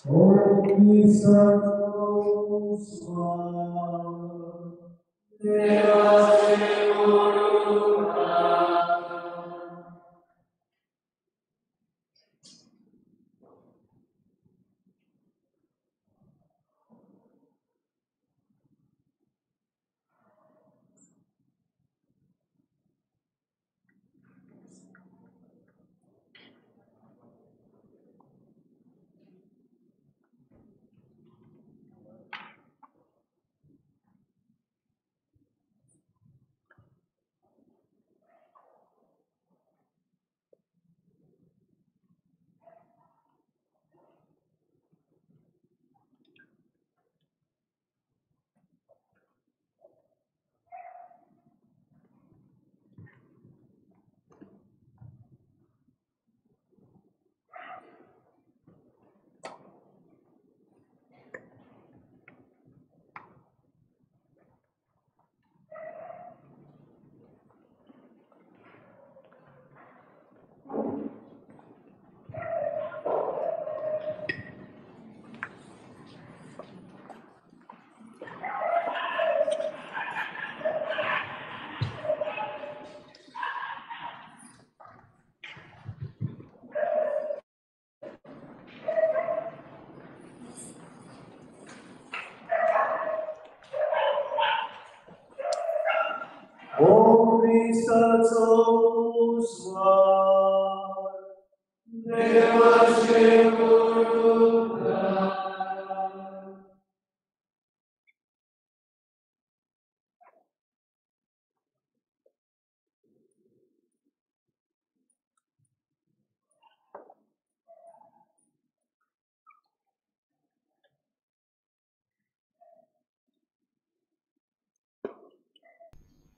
Omni Sanctus Deva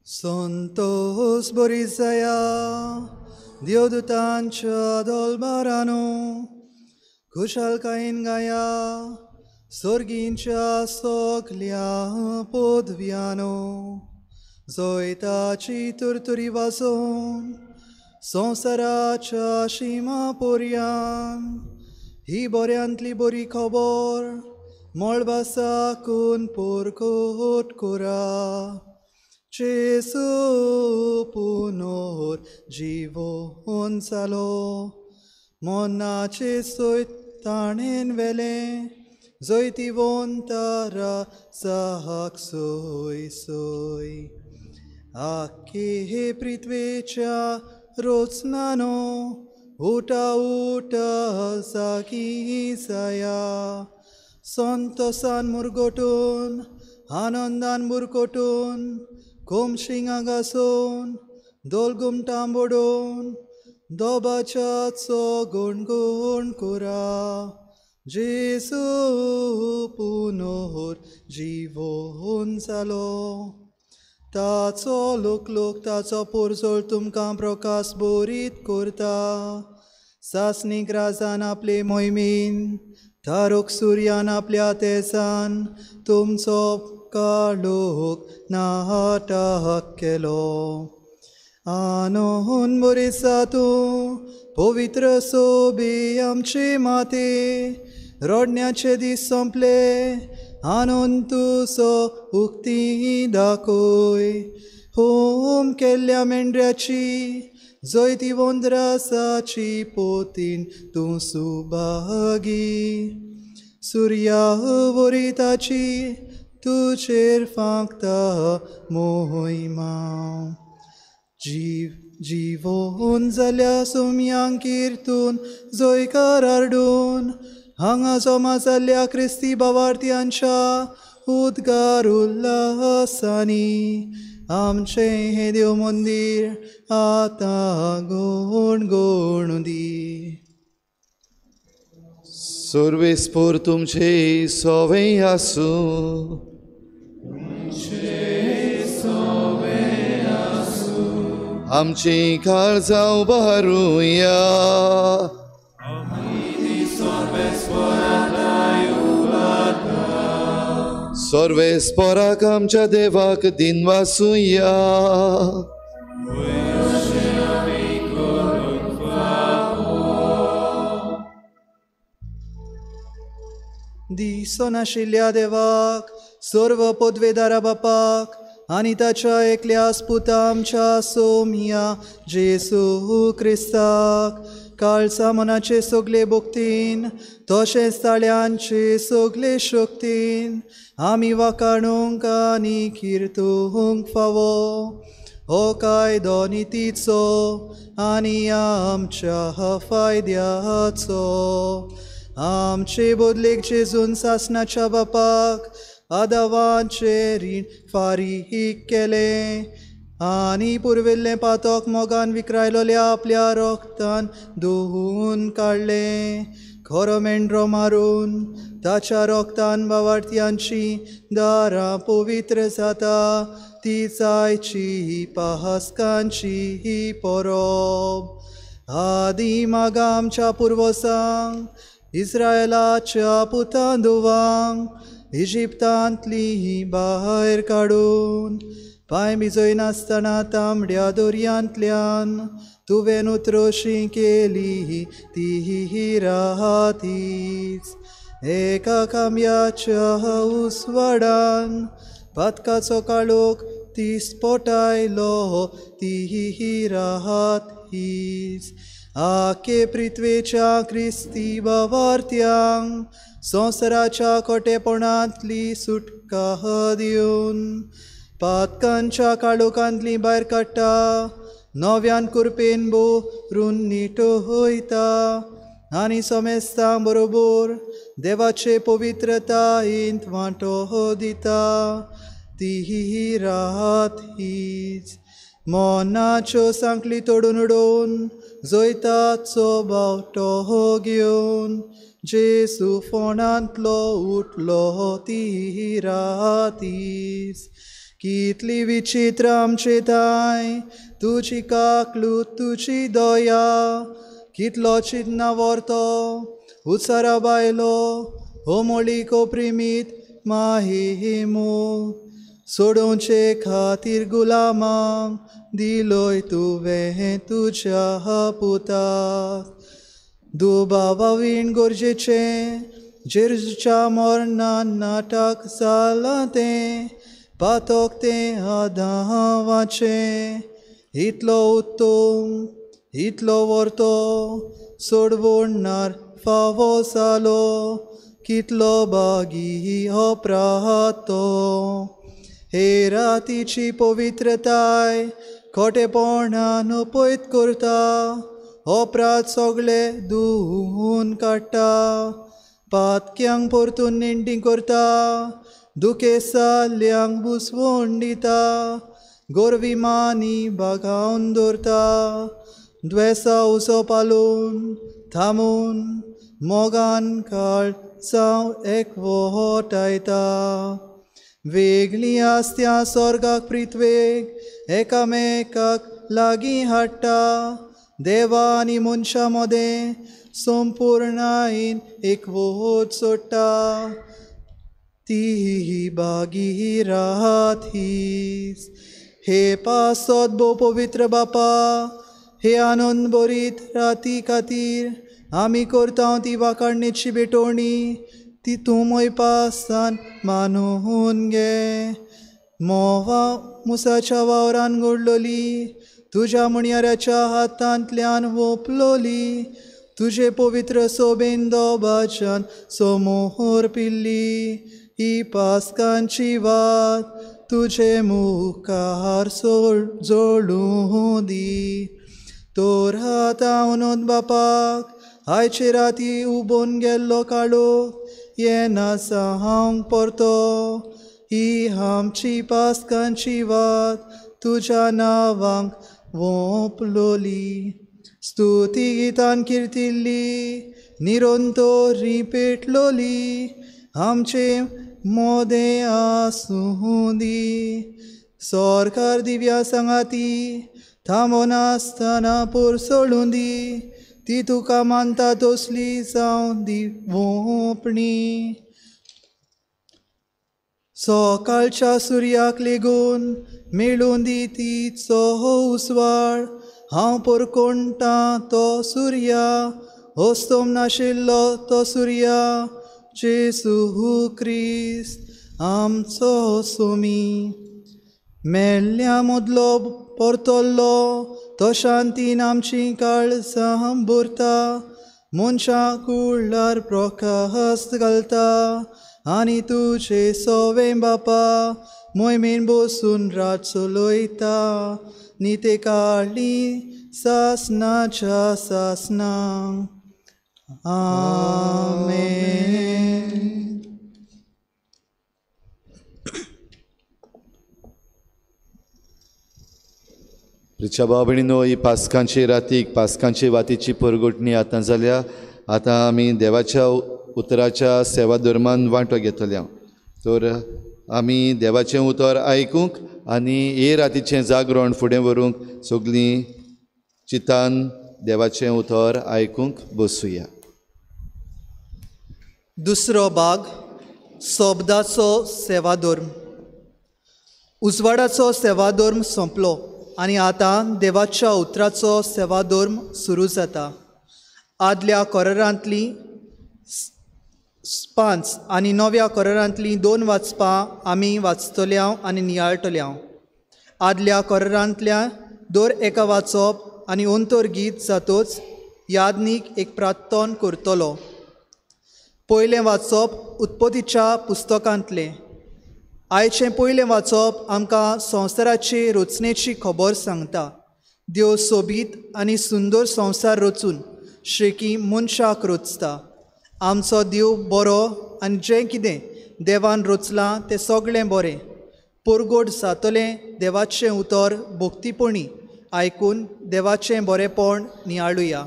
Santos Borisaya, देवदूतांच्या दलबारानो, खुशालकायेन गाया, सर्गींच्या सगल्या पदव्यानो, जैताची तुरतुरी वाजोवन संवसाराच्या शिमा पर्यान ही बऱ्यांतली बरी खबर मळबा साकून परकट करा. जेसू पुनर जिवोन जालो, मनाचे सयत ताणेन वेलें, जैतिवंतारा साहक सोय सोय. आख्खे पृथ्वेच्या रोचनानो उठा उठा जागी जाया, संतोषान मुरगोटून आनंदान मुरकोटून कोमशिंगा घासून दोलगुमटां बोडून दोबाच्याचो गुणगुण करा. जेसू पुनर जिवोन जालो, ताचो लोकलोक ताचो पोरजोळ तुमकां प्रकाश बोरीत करता. सासणीक राजान आपले मोहिमेन तारोक सुर्यान आपल्या तेजान तुमचो काळोख नाटक केलो. आनंद बरेसा तूं पवित्र सोबी आमचे माते, रडण्याचे दीस सोंपले, आनंद तुजो उक्ती दाखय. होम केल्ल्या मेंढऱ्याची जैतिवंत रासाची पोतीन तूं सुभागी, सुर्या वरी ताची तुजेर फांकता मोहिमा. जिवोन जाल्या सोम्यांक किर्तून जयकार हाडून हांगा जमा जाल्ल्या क्रिस्ती भावार्थ्यांच्या उद्गार उल्हासांनी आमचें हें देव मंदीर आतां गुण गुणूं दी. सर्वेस्पोर तुमचे सोवे आसूं. आमची काळजां उबारुया. सर्वेस्पोराक आमच्या देवाक दिनवासुया. दिसनाशिल्ल्या देवाक, सर्व पदवेदारा बापाक आनी ताच्या एकल्या पुता आमच्या सोमया जेसू क्रिस्ताक काळसा मनाचे सगळे भक्तीन तशेंच ताळ्यांचे सगळे शक्तीन आमी वाखाणूंक आनी किर्तूंक फावो हो कायदो नितीचो आनी आमच्या फायद्याचो. आमचे बदलेक जेजून सासणाच्या बापाक आदावांचें रीण फारीक केलें आनी पुर्विल्लें पातक मोगान विक्रायलोल्या आपल्या रोगतान धुवून काडलें. खरो मेंढरो मारून ताच्या रोगतान बावार्थ्यांची दारां पवित्र जाता ती जायची पास्कांची ही परब. आदी मागा आमच्या पुर्वसांक इस्रायलाच्या पुतां धुवांक इजिप्तांतली भायर काडून पांय भिजयनासतना तांबड्या दर्यांतल्यान तुवें उतरोशी केली ती रातीच. एका खांब्याच्या उस्वाडान पातकाचो काळोख ती स्पोटायलो ती रात हीच. आखे पृथ्वेच्या क्रिस्ती भावार्थ्यांक संवसाराच्या खोटेपणांतली सुटका दिवन पातकांच्या काळोखांतली भायर काडटा, नव्यान कुरपेन भरून निटयता आनी समेस्तां बरोबर देवाचे पवित्रतायेंत वांटो दिता ती रात हीच. मनाच्यो सांकली तोडून उडोवन जैताचो बावटो घेवन जेसू फोंडांतलो उठलो ती रात हीच. कितली विचित्र आमचे थांय तुजी काकलूत तुजी दया, कितलो चिंतना व्हरतो उत्सरा बायलो होमोळीको प्रेमीत माहिमू सोडोवचे खातीर गुलामांक दिलोय तुवें तुज्या पुताक. दुबावा वीण गरजेचें जेजूच्या मरणान नाटक जालां तें पातक तें आदावाचें. इतलो उत्तम इतलो व्हरतो सोडवणार फावो जालो कितलो बागी हो प्रातो. हे रातीची पवित्रताय खोटेपणान पयत करता अपराध सगळे धुवून काडटा, पातक्यांक परतून नेणटी करता, दुखेसाल्यांक बुसवण दिता, गोरविमानी बागावन दवरता, द्वेसा उसो पालून थांबून मोगान काळ जावं एकवटायता. वेगळी आसत्या स्वर्गाक पृथ्वेक एकामेकाक लागीं हाडटा, देवा आनी मनशां मदें संपुर्णायेन एकवट सोडटा ती बागी रात हीच. हे पासत भोव पवित्र बापा, हे आनंद भरीत राती खातीर आमी करता ती वाखाणणेची भेटवणी ती तूं मोय पासान मानून घे. मोवा मुसाच्या वावरान घडलोली तुज्या म्हणयाऱ्याच्या हातांतल्यान वोपलोली तुजे पवित्र सोबेन दोबाच्यान समोर पिल्ली ही पास्कांची वात तुजे मुखार जोडूं दी. तोर हातां बापाक आयचे राती उबोन गेल्लो काळोख येना सांग परतो ही आमची पास्कांची वात तुज्या नांवांक वोंपलोली. स्तुती गितान किर्तिल्ली निरंतरी पेटलोली आमचे मोदें आसूं दी. सरकार दिव्या सांगाती थांबनासतना पोरसळूं दी ती तुका मानता तसली जावं दी वोंपणी. सकाळच्या सुर्याक लेगून मेळूं दी तिचो उजवाड, हांव पोरकोणटा तो सुर्या, अस्तम नाशिल्लो तो सुर्या, जेजू क्रिस्त आमचो सोमी। मेल्ल्या मदलो परतल्लो तो शांतीन आमची काळजां भरता, मनशां कुळार प्रकाश घालता आनी तुजे सोवें बापा मोहिमेन बसून रात चलयता। निते काळी सासनाच्या सासना। आमेन। प्रिच्या भाव भयणीनो, ही पास्कांची रातीक पास्कांची वातीची परगटणी आतां जाल्या। आतां आमी देवाच्या उतराच्या सेवा धर्मान वांटो घेतल्या। तर आमी देवाचें उतर आयकूंक आनी हे रातीचें जागरण फुडें व्हरूंक सगळीं चिंतान देवाचें उतर आयकूंक बसुया। दुसरो भाग, शब्दाचो सेवाधर्म। उजवाडाचो सेवाधर्म सोंपलो आनी आतां देवाच्या उतराचो सेवाधर्म सुरू जाता। आदल्या करारांतली 5 आनी नव्या करारांतली 2 वाचपां आमी वाचतल्या आनी नियाळटल्या। आदल्या करारांतल्या दर एका वाचप आनी अंतर गीत जातोच यादनीक एक प्रार्थन करतलो। पयलें वाचप उत्पत्तीच्या पुस्तकांतलें। आयचें पयलें वाचप आमकां संवसाराचे रचनेची खबर सांगता। देव सोबीत आनी सुंदर संवसार रचून शेकी मनशाक रचता। आमचो देव बरो आनी जें कितें देवान रचलां तें सगळें बरें। परगोट जातलें देवाचें उतर भक्तीपणी आयकून देवाचें बरेंपण नियाळुया।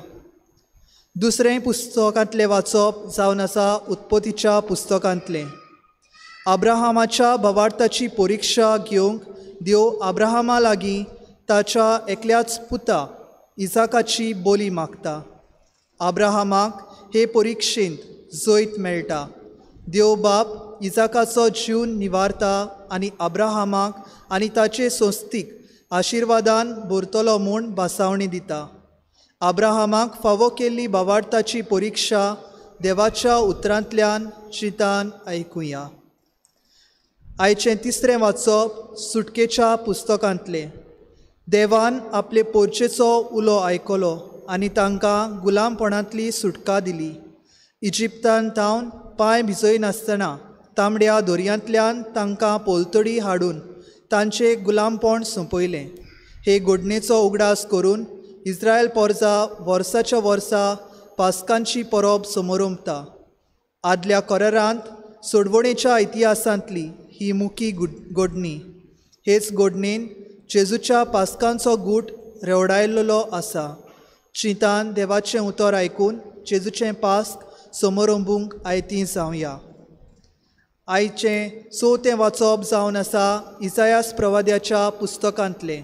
दुसरें पुस्तकांतलें वाचप जावन आसा उत्पत्तीच्या पुस्तकांतलें। अब्राहमाच्या भावार्थाची परिक्षा घेवंक देव अब्राहमा लागीं ताच्या एकल्याच पुता इजाकाची बोली मागता। अब्राहमाक हे परिक्षेंत जैत मेळटा। देव बाप इजाकाचो जीव निवारता आनी अब्राहमाक आनी ताचे संस्थीक आशिर्वादान भरतलो म्हूण भासावणी दिता। अब्राहमाक फावो केल्ली भावार्थाची परिक्षा देवाच्या उतरांतल्यान चिंतान आयकुया। आयचें तिसरें वाचप सुटकेच्या पुस्तकांतलें। देवान आपले पोरचेचो उलो आयकलो आनी तांकां गुलामपणांतली सुटका दिली। इजिप्तान थावन पांय भिजयनासतना तांबड्या दर्यांतल्यान तांकां पोलतडी हाडून तांचें गुलामपण सोंपयलें। हे घडणेचो उगडास करून इस्रायल पोरजा वर्साच्या वर्सा पास्कांची परब समोरंपता। आदल्या करारांत सोडवणेच्या इतिहासांतली ही मुखी घडणी। हेच घडणेन जेजूच्या पास्कांचो गूट रेवडायल्लो आसा। चिंतान देवाचें उतर आयकून जेजूचें पास्क समोरंबूंक आयती जावया। आयचें चवथें वाचप जावन आसा इसायास प्रवाद्याच्या पुस्तकांतलें।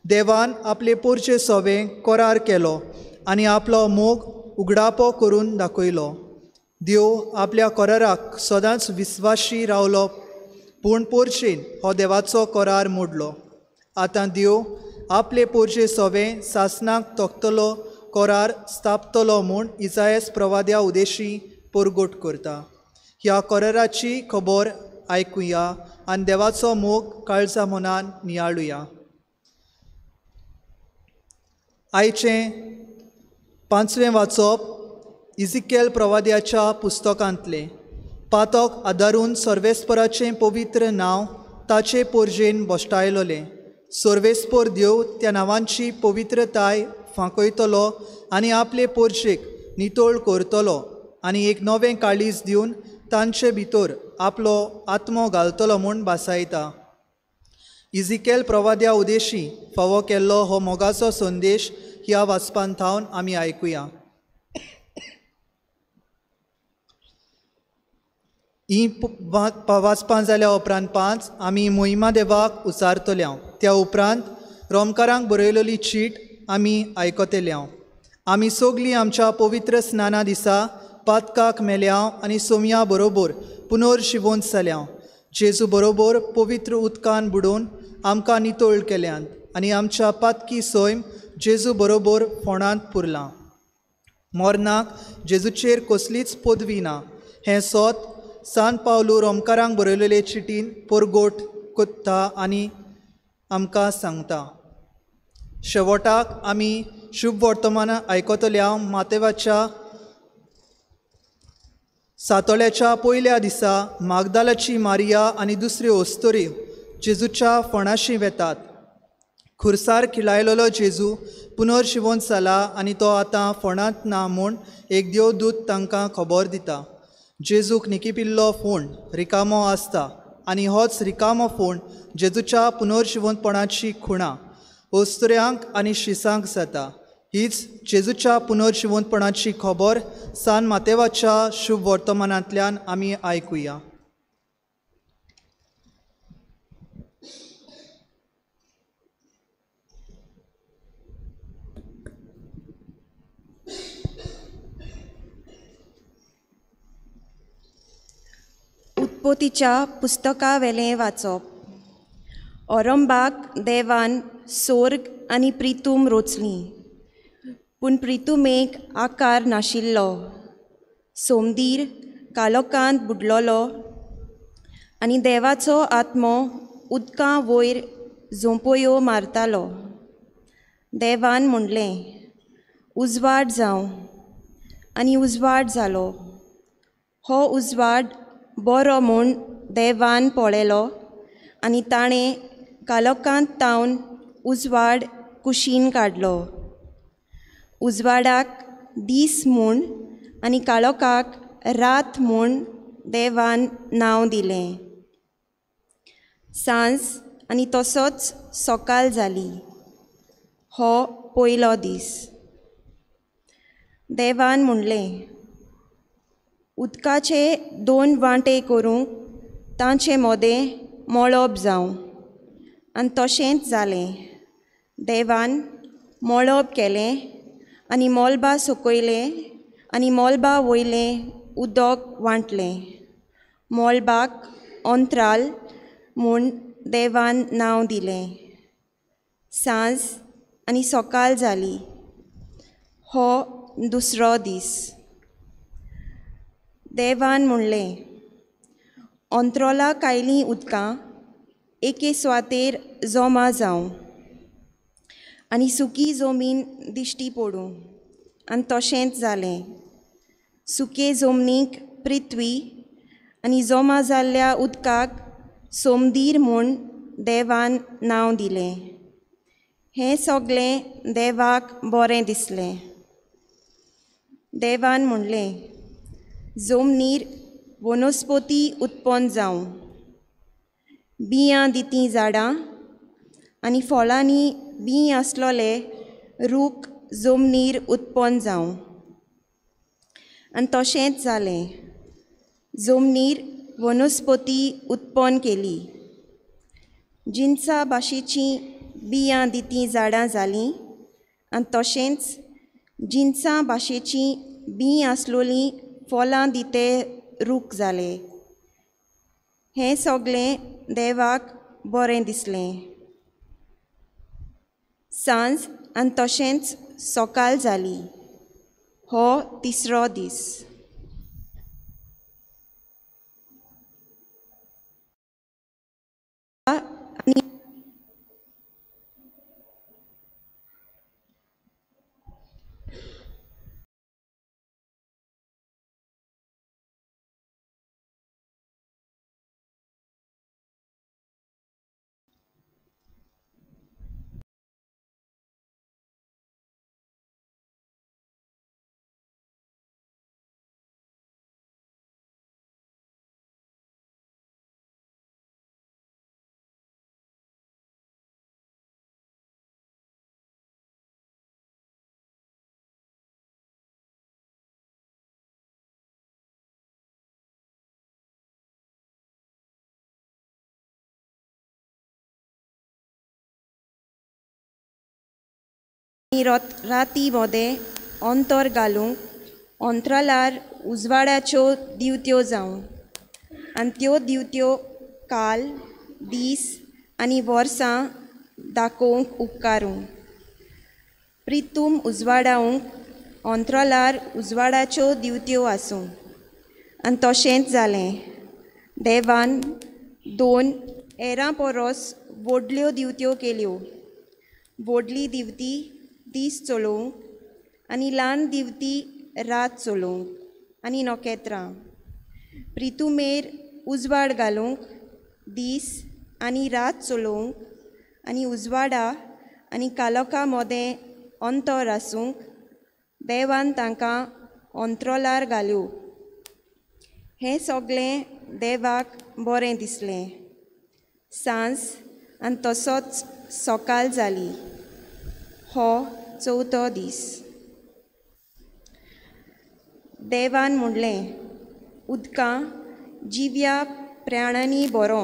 देवान आपले पोरचे सोवे करार केलो आनी आपलो मोग उगडापो करून दाखयलो। देव आपल्या कराराक सदांच विस्वाशी रावलो, पूण पोरचेन हो देवाचो करार मोडलो। आतां देव आपले पोरचे सोवे सासनाक तोखतलो करार स्थापतलो म्हूण इसायास प्रवाद्या उदेशी परगोट करता। ह्या कराराची खबर आयकुया आनी देवाचो मोग काळजा मनान नियाळुया। आयचें पांचवें वाचप इजिकेल प्रवाद्याच्या पुस्तकांतलें। पातक आदारून सर्वेस्पराचें पवित्र नांव ताचे पोरजेन भश्टायलोलें। सर्वेस्पर देव त्या नांवांची पवित्रताय फांकयतलो आनी आपले पोरजेक नितळ करतलो आनी एक नवें काळीज दिवन तांचे भितर आपलो आत्मो घालतलो म्हूण भासायता। इजिकेल प्रवाद्या उदेशी फावो केल्लो हो मोगाचो संदेश ह्या वाचपान थावन आमी आयकुया। ही वाचपां जाल्या उपरांत 5 आमी मोहिमा देवाक उचारतल्या। त्या उपरांत रोमकारांक बरयलेली चीट आमी आयकतल्या। आमी सगळीं आमच्या पवित्र स्नाना दिसा पातकाक मेल्या आनी सोमया बरोबर पुनर्जिवंत जाल्या। जेजू बरोबर पवित्र उदकान बुडोवन आमकां नितळ केल्यात आनी आमच्या पातकी सैम जेजू बरोबर फोंडांत पुरलां। मरणाक जेजूचेर कसलीच पदवी ना हें सोत सान पावलू रोमकारांक बरयलेले चिटीन पोरगोट कोत्ता आनी आमकां सांगता. शेवटाक आमी शुभ वर्तमान आयकतल्या मातेवाच्या सातोळ्याच्या पयल्या दिसा मागदालाची मारिया आनी दुसऱ्यो अस्तुऱ्यो जेजूच्या फोणाशी वेतात. खुर्सार खिलायलेलो जेजू पुनर्जिवंत जाला आनी तो आतां फोणांत ना म्हूण एक देवदूत तांकां खबर दिता. जेजूक निकिपिल्लो फोण रिकामो आसता आनी होच रिकामो फोण जेजूच्या पुनर्जिवंतपणाची खुणा अस्तुऱ्यांक आनी शिसांक जाता. हीच जेजूच्या पुनर्जिवंतपणाची खबर सान मातेवाच्या शुभ वर्तमानांतल्यान आमी आयकुया. उत्पत्तीच्या पुस्तकावेलें वाचप. औरंबाक देवान सोर्ग आनी प्रितूम रोचली, पूण प्रितुमेक आकार नाशिल्लो. सोमदीर कालोकांत बुडलोलो आनी देवाचो आत्मो उदकां वयर झोंपयो मारतालो. देवान म्हणलें, उजवाड जावं, आनी उजवाड जालो. हो उजवाड बरो म्हूण देवान पळयलो आनी ताणें कालोकांत तावन उजवाड कुशीन काडलो. उजवाडाक दीस म्हूण आनी काळोखाक रात म्हूण देवान नांव दिलें. सांज आनी तसोच सकाळ जाली. हो पयलो दीस. देवान म्हणलें, उदकाचे दोन वांटे करूंक तांचे मोदें मळब जावं, आनी तशेंच जालें. देवान मळब केलें आनी मळबा सुकयलें आनी मळबा वयलें उदक वांटलें. मळबाक अंतराल म्हूण देवान नांव दिलें. सांज आनी सकाळ जाली. हो दुसरो दीस. देवान म्हणलें, अंतरोला कायलीं उदकां एके सुवातेर जमा जावं आनी सुकी जमीन दिश्टी पडूं, आनी तशेंच जालें. सुके जमनीक पृथ्वी आनी जमा जाल्ल्या उदकाक सोमदीर म्हूण देवान नांव दिलें. हें सगळें देवाक बरें दिसलें. देवान म्हणलें, जमनीर वनस्पती उत्पन्न जावं, बियां दितीं झाडां आनी फळांनी बीं आसलोले रूख जमनीर उत्पन्न जावं, आनी तशेंच जालें. जमनीर वनस्पती उत्पन्न केली. जिनसा भाशेचीं बियां दितीं झाडां जालीं आनी तशेंच जिनसां भाशेचीं बीं आसलोलीं फळां दिते रूख जाले. हें सगळें देवाक बरें दिसलें. सांज आनी तशेंच सकाळ जाली. हो तिसरो दीस. राती मोदें अंतर घालूंक अंतराळार उजवाडाच्यो दिवत्यो जावं, आनी त्यो दिवत्यो काल दीस आनी वर्सां दाखोवंक उपकारूं. प्रितूम उजवाडावंक अंतराळार उजवाडाच्यो दिवत्यो आसूं, आनी तशेंच जालें. देवान 2 एरां पोरोस व्हडल्यो दिवत्यो केल्यो. व्हडली दिवती दीस चलोवंक आनी ल्हान दिवती रात चलोवंक आनी नखेत्रां प्रितुमेर उजवाड घालूंक दीस आनी रात चलोवंक आनी उजवाडा आनी कालोका मदें अंतर आसूंक देवान तांकां अंत्रोलार घाल्यो. हें सगळें देवाक बरें दिसलें. सांज आनी तसोच सकाळ जाली. हो चवथो दीस. देवान म्हणलें, उदकां जिव्या प्राण्यांनी बरो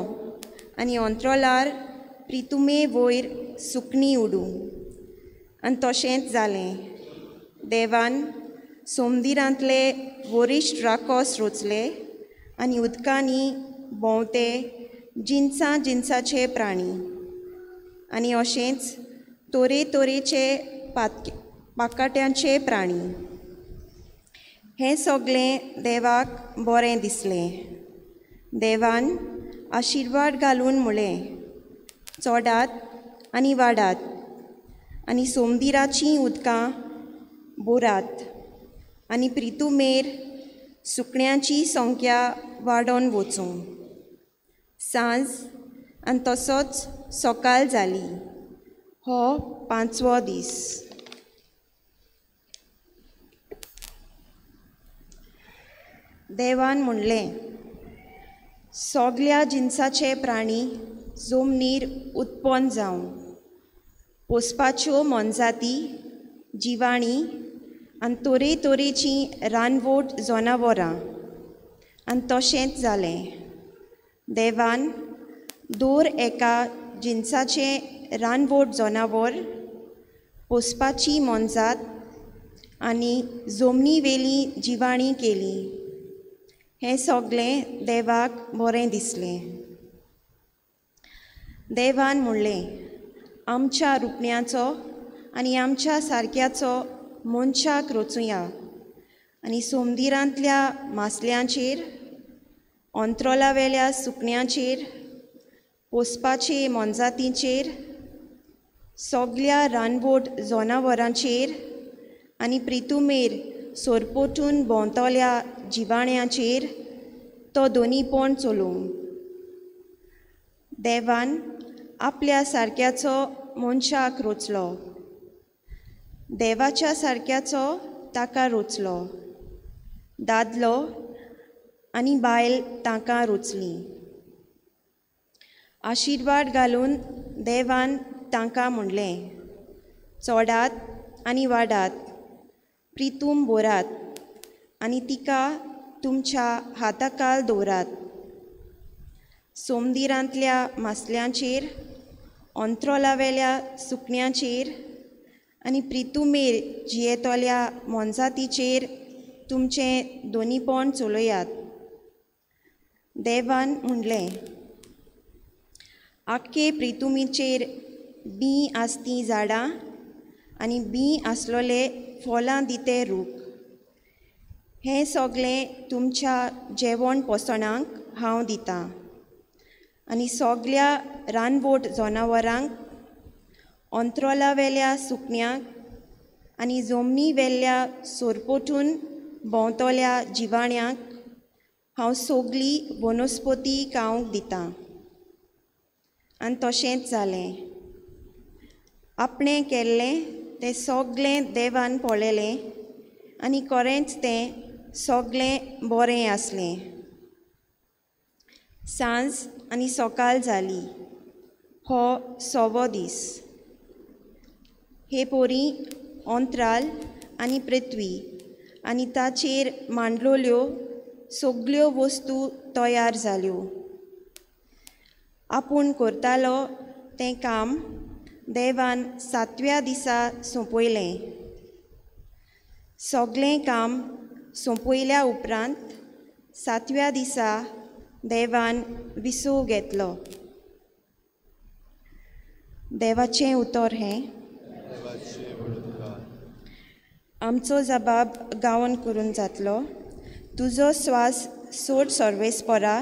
आनी अंत्रोलार प्रितुमे वयर सुकणीं उडूं. आनी तशेंच जालें. देवान सोमदिरांतले वरिश्ठ राकोस रोचले आनी उदकांनी भोंवते जिनसां जिनसाचे प्राणी आनी अशेंच तरेतरेचे पाकाट्यांचे प्राणी. हें सगळें देवाक बरें दिसलें. देवान आशिर्वाद घालून म्हणलें, चोडात आनी वाडात आनी सोमदिराचीं उदकां बोरात आनी प्रितुमेर सुकण्यांची संख्या वाडोवन वचूं. सांज आनी तसोच सकाळ जाली. हो पांचवो दीस. देवान म्हणलें, सगल्या जिनसाचे प्राणी जमनीर उत्पन्न जावं, पोसपाच्यो मोनजाती, जिवाणी आनी तरेतरेचीं रानवट जनावरां. आनी तशेंच जालें. देवान दर एका जिनसाचें रानवट जनावर, पोसपाची मोनजात आनी जमनीवेली जिवाणी केली. हें सगळें देवाक बरें दिसलें. देवान म्हणलें, आमच्या रुपण्याचो आनी आमच्या सारक्याचो मनशाक रचुया आनी सोमदिरांतल्या मासल्यांचेर, अंत्रोलावेल्या सुकण्यांचेर, पोसपाचे मोनजातींचेर, सगल्या रानवट जनावरांचेर आनी प्रितुमेर सोरपोटून भोंवतल्या जिवाण्यांचेर तो दोनीपण चलोवं. देवान आपल्या सारक्याचो मनशाक रोचलो. देवाच्या सारक्याचो ताका रोचलो. दादलो आनी बायल तांकां रोचली. आशिर्वाद घालून देवान तांकां म्हणलें, चोडात आनी वाडात, प्रितूम बोरात आनी तिका तुमच्या हाताकाल दवरात. सोमदिरांतल्या मासल्यांचेर, अंत्रोलावेल्या सुकण्यांचेर आनी प्रितुमेर जियेतल्या मोनजातीचेर तुमचें दोनीपण चलयात. देवान म्हणलें, आख्खे प्रितुमीचेर बीं आसतीं झाडां आनी बीं आसलोले फळां दिते रूख, हें सगळें तुमच्या जेवण पोसणांक हांव दितां आनी सगल्या रानवट जनावरांक, अंत्रोलावेल्या सुकण्यांक आनी जमनीवेल्या सोरपोटून भोंवतल्या जिवाण्यांक हांव सगली वनस्पती खावंक दितां. आनी तशेंच जालें. आपणें केल्लें तें सगळें देवान पळयलें आनी खरेंच तें सगळें बरें आसलें. सांज आनी सकाळ जाली. हो सवो दीस. हे पोरी अंतराल आनी पृथ्वी आनी ताचेर मांडलोल्यो सगल्यो वस्तू तयार जाल्यो. आपूण करतालो तें काम देवान सातव्या दिसा सोंपयलें. सगळें काम सोंपयल्या उपरांत सातव्या दिसा देवान विसव घेतलो. देवाचें उतर हें. आमचो जबाब गावन करून जातलो. तुजो स्वास सोड सर्वेस्परा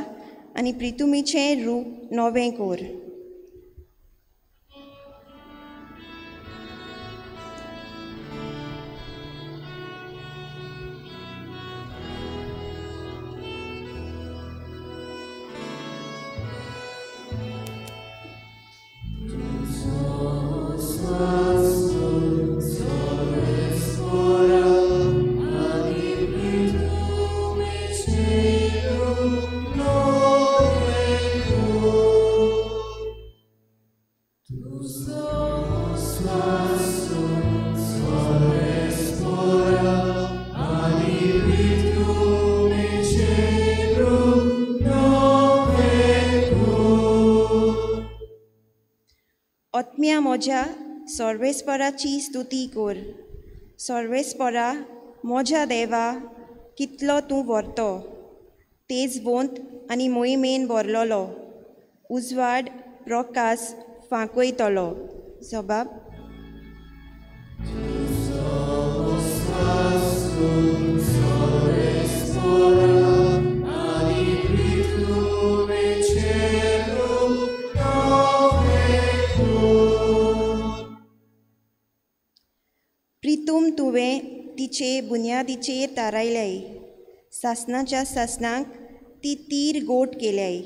आनी प्रितुमीचें रूप नवें कोर. आत्म्या म्हज्या सर्वेस्पराची स्तुती कर. सर्वेस्परा म्हज्या देवा, कितलो तूं व्हरतो, तेजवंत आनी मोहिमेन भरलेलो, उजवाड प्रकाश फांकयतलो. जबाब. प्रितूम तुवें तिचे बुन्यादीचेर थारायल्याय, सासणाच्या सासणाक ती तीर गोट केल्याय,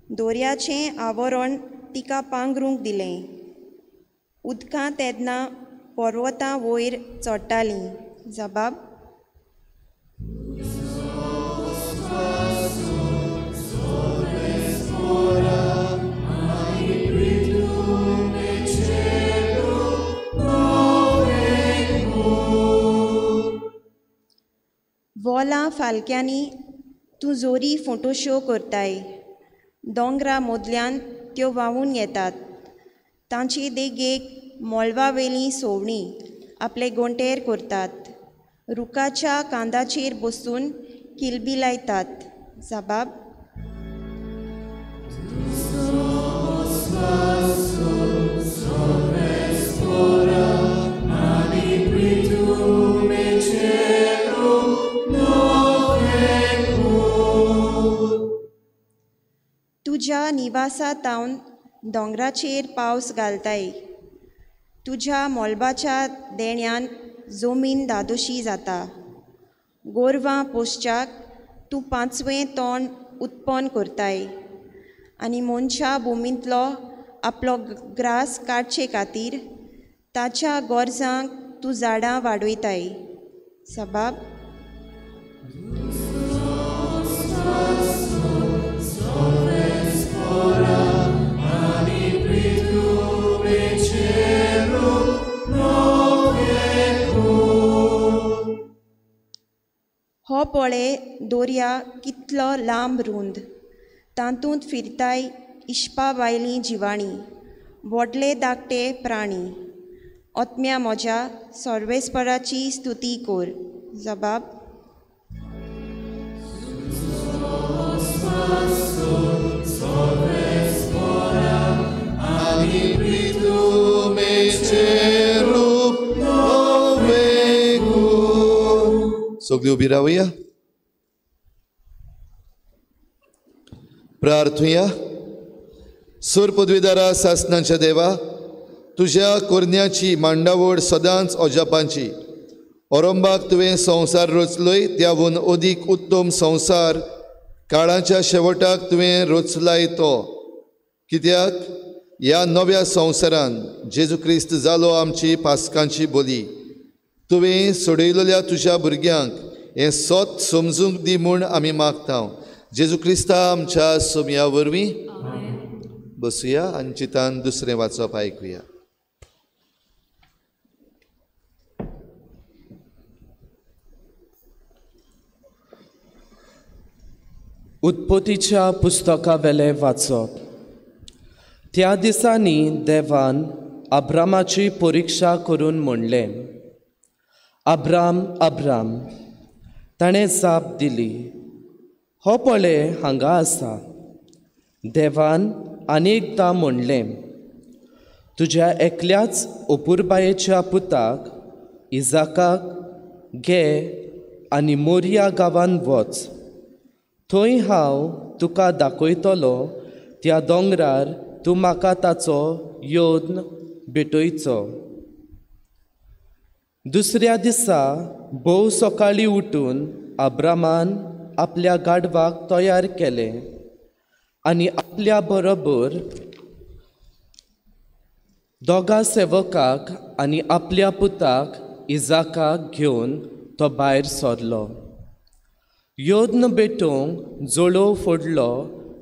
दोरयाचें आवरण तिका पांगरूंक दिलें. उदकां तेन्ना पर्वतां वयर चडटालीं. जबाब. वोलां फालक्यांनी तूं जोरी फोटोश्यो करताय, दोंगरा मदल्यान त्यो व्हांवून येतात, तांचे देगेक मोळवावेलीं सवणीं आपले गोंटेर करतात, रुखाच्या कांदाचेर बसून किलबिलायतात. जबाब. तुज्या निवासा तावन दोंगराचेर पावस घालताय, तुज्या मोलबाच्या देण्यान जमीन दादोशी जाता. गोरवां पोसच्याक तूं पांचवें तोंड उत्पन्न करताय आनी मनशा भुमींतलो आपलो ग्रास काडचे खातीर ताच्या गरजांक तूं झाडां वाडयताय. जबाब. हो पळे दोरया कितलो लांब रूंद, तातूंत फिरताय इश्पा बायलीं जिवाणीं, व्हडले धाकटे प्राणी. आत्म्या म्हज्या सर्वेस्पराची स्तुती कर. जबाब. सगळी उबी रावया, प्रार्थुया. सूर पदवीदारा सासनाच्या देवा, तुज्या कोरन्याची मांडावळ सदांच अजापांची. ओरंबाक तुवें संवसार रचलोय, त्यावून अदीक उत्तम संवसार काळाच्या शेवटाक तुवें रचलाय तो. कित्याक ह्या नव्या संवसारान जेजू क्रिस्त जालो आमची पास्कांची बोली. तुवें सोडयलेल्या तुज्या भुरग्यांक हें सत समजूंक दी म्हूण आमी मागता, जेजू क्रिस्ता आमच्या सोमया वरवीं. बसुया आनी चितान दुसरें वाचप आयकुया. उत्पत्तीच्या पुस्तकावेलें वाचप. त्या दिसांनी देवान अब्रामाची परिक्षा करून म्हणलें, अब्राम अब्राम. ताणें जाप दिली, हो पळय हांगा आसा. देवान आनी एकदां म्हणलें, तुज्या एकल्याच अपुरबायेच्या पुताक इजाकाक घे आनी मोरिया गांवांत वच. थंय हांव तुका दाखयतलो त्या दोंगरार तूं म्हाका ताचो यत्न भेटयचो. दुसऱ्या दिसा भोव सकाळीं उठून अब्रामान आपल्या गाडवाक तयार केलें आनी आपल्या बरोबर दोगा सेवकाक आनी आपल्या पुताक इजाकाक घेवन तो भायर सरलो. यत्न भेटोवंक जोळोव फोडलो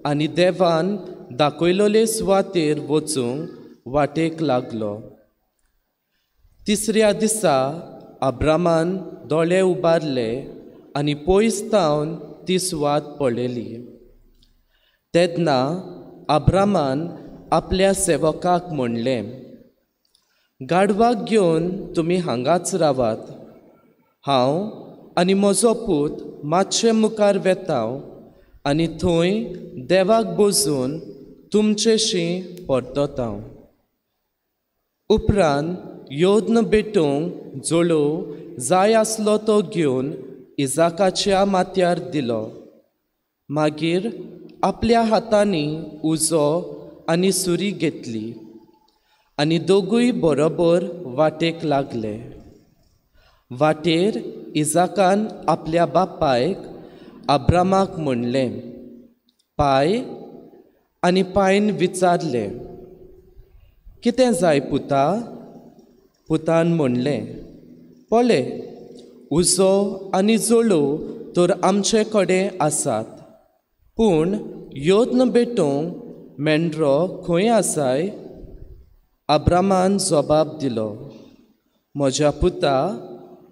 आनी देवान दाखयलोले सुवातेर वचूंक वाटेक लागलो. तिसऱ्या दिसा अब्रामान दोळे उबारले आनी पयस तावन ती सुवात पळयली. तेन्ना अब्रामान आपल्या सेवकाक म्हणलें, गाडवाक घेवन तुमी हांगाच रावात, हांव आनी म्हजो पूत मातशे मुखार वेता आनी थंय देवाक बसून तुमचेशी परतता. उपरांत यत्न भेटोवंक जोळोव जाय आसलो तो घेवन इजाकाच्या माथ्यार दिलो. मागीर आपल्या हातांनी उजो आनी सुरी घेतली आनी दोगूय बरोबर वाटेक लागले. वाटेर इजाकान आपल्या बापायक अब्रामाक म्हणलें, पाय. आनी पायन विचारलें, कितें जाय पुता? पुतान म्हणलें, पळय, उजो आनी जोळोव तर आमचे कडेन आसात, पूण यत्न भेटोवंक मेंढरो खंय आसाय? अब्रामान जबाब दिलो, म्हज्या पुता,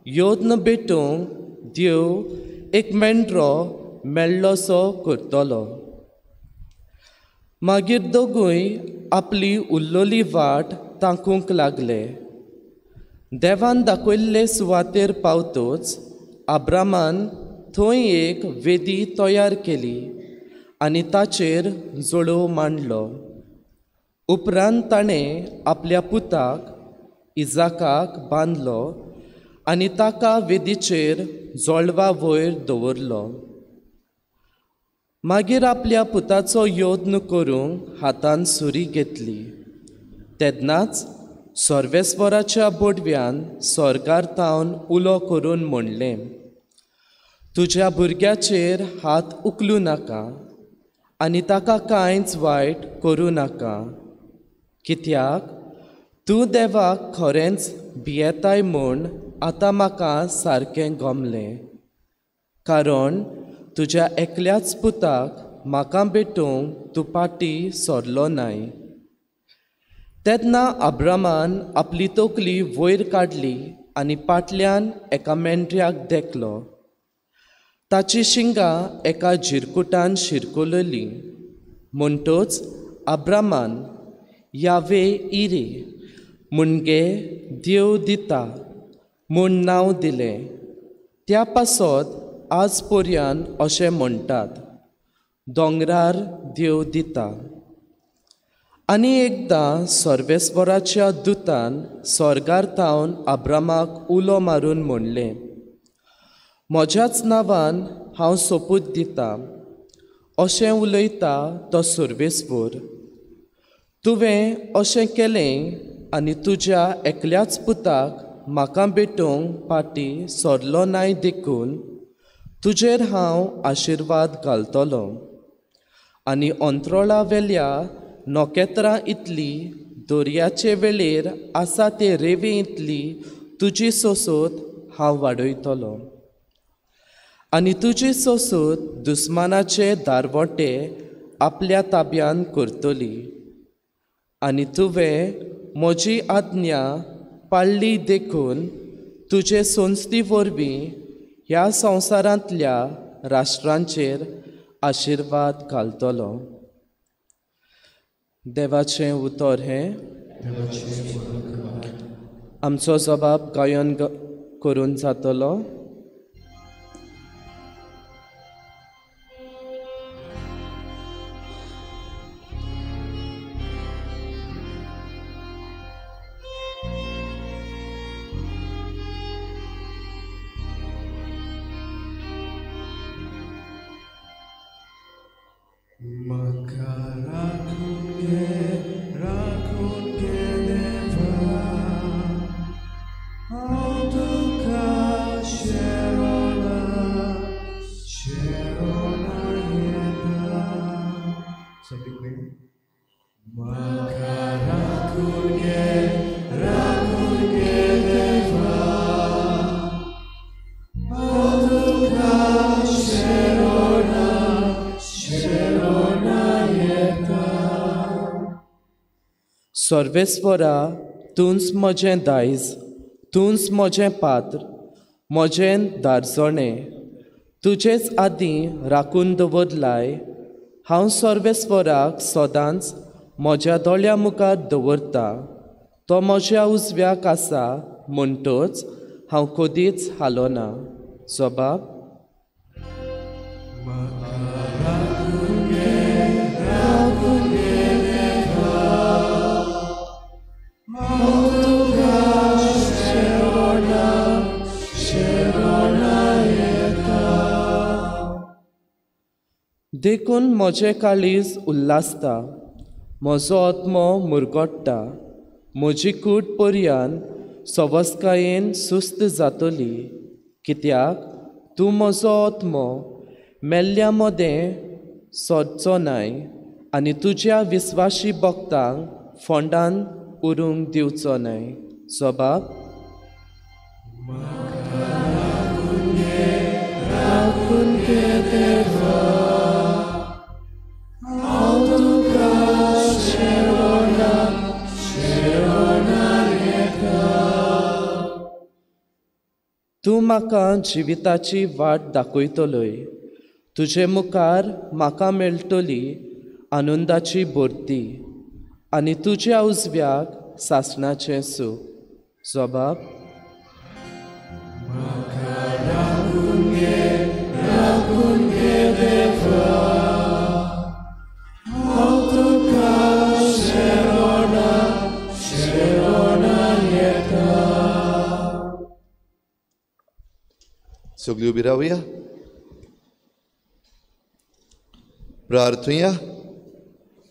यत्न भेटोवंक देव एक मेंढरो मेळ्ळोसो करतलो. मागीर दोगूय आपली उल्लोली वाट ताकूंक लागले. देवान दाखयल्ले सुवातेर पावतोच अब्रामान थंय एक वेदी तयार केली आनी ताचेर जोळोव मांडलो. उपरांत ताणें आपल्या पुताक इजाकाक बांदलो आनी ताका वेदीचेर जोळवा वयर दवरलो. मागीर आपल्या पुताचो यत्न करूंक हातान सुरी घेतली. तेन्नाच सर्वेस्वराच्या बोडव्यान स्वर्गार तावन उलो करून म्हणलें, तुज्या भुरग्याचेर हात उखलूं नाका आनी ताका कांयच वायट करूं नाका, कित्याक तूं देवाक खरेंच भियेताय म्हूण आतां म्हाका सारकें गमलें, कारण तुज्या एकल्याच पुताक म्हाका भेटोवंक तूं फाटीं सरलो नाय. तेन्ना अब्रामान आपली तकली वयर काडली आनी फाटल्यान एका मेंढऱ्याक देखलो. ताची शिंगां एका जिरकुटान शिरकुलली. म्हणटच अब्रामान यावे इरे मुणगे देव दिता म्हूण नांव दिलें. त्या पासत आज पर्यान अशें म्हणटात, दोंगरार देव दिता. आनी एकदां सर्वेस्वराच्या दुतान स्वर्गार तावन अब्रामाक उलो मारून म्हणलें, म्हज्याच नांवान हांव सोपूत दिता, अशें उलयता तो सर्वेस्वर, तुवें अशें केलें आनी तुज्या एकल्याच पुताक म्हाका भेटोवंक फाटीं सरलो नाय देखून तुजेर हांव आशिर्वाद घालतलो आनी अंत्रोळा वेल्या नखेत्रां इतली दर्याचे वेळेर आसा ते रेंवे इतली तुजी सोसोत हांव वाडयतलो आनी तुजी सोसोत दुस्मानाचे दारवटे आपल्या ताब्यान करतली आनी तुवें म्हजी आज्ञा पाळ्ळी देखून तुजे संस्थी वरवीं ह्या संवसारांतल्या राष्ट्रांचेर आशिर्वाद घालतलो. देवाचें उतर हें. आमचो जबाब गायन करून जातलो. हांव तुका शेरोना शेरोना येता. सगळीं म्हाका राखून घे, राखून घे देवा, हांव तुका शेरोना शेरोना येता. सर्वेस्वरा, तूंच म्हजें दायज, तूंच म्हजें पात्र, म्हजें दारजणें, तुजेच आदीं राखून दवरलाय. हांव सर्वेस्वराक सदांच म्हज्या दोळ्या मुखार दवरता. तो म्हज्या उजव्याक आसा म्हणटच हांव कदीच हालोना. जबाब. देखून म्हजें काळीज उल्हासता, म्हजो आत्मो मुरगट्टा, म्हजी कूड पर्यान सवसकायेन सुस्त जातली. कित्याक तूं म्हजो आत्मो मेल्ल्या मदें सोदचो नाय आनी तुज्या विस्वाशी भक्तांक फोंडान उरूंक दिवचो नाय. जबाब. तूं म्हाका जिविताची वाट दाखयतलोय, तुजे मुखार म्हाका मेळटली आनंदाची भरती आनी तुज्या उजव्याक सासणाचें सूख. जबाब. सगळी उबी रावया, प्रार्थुया.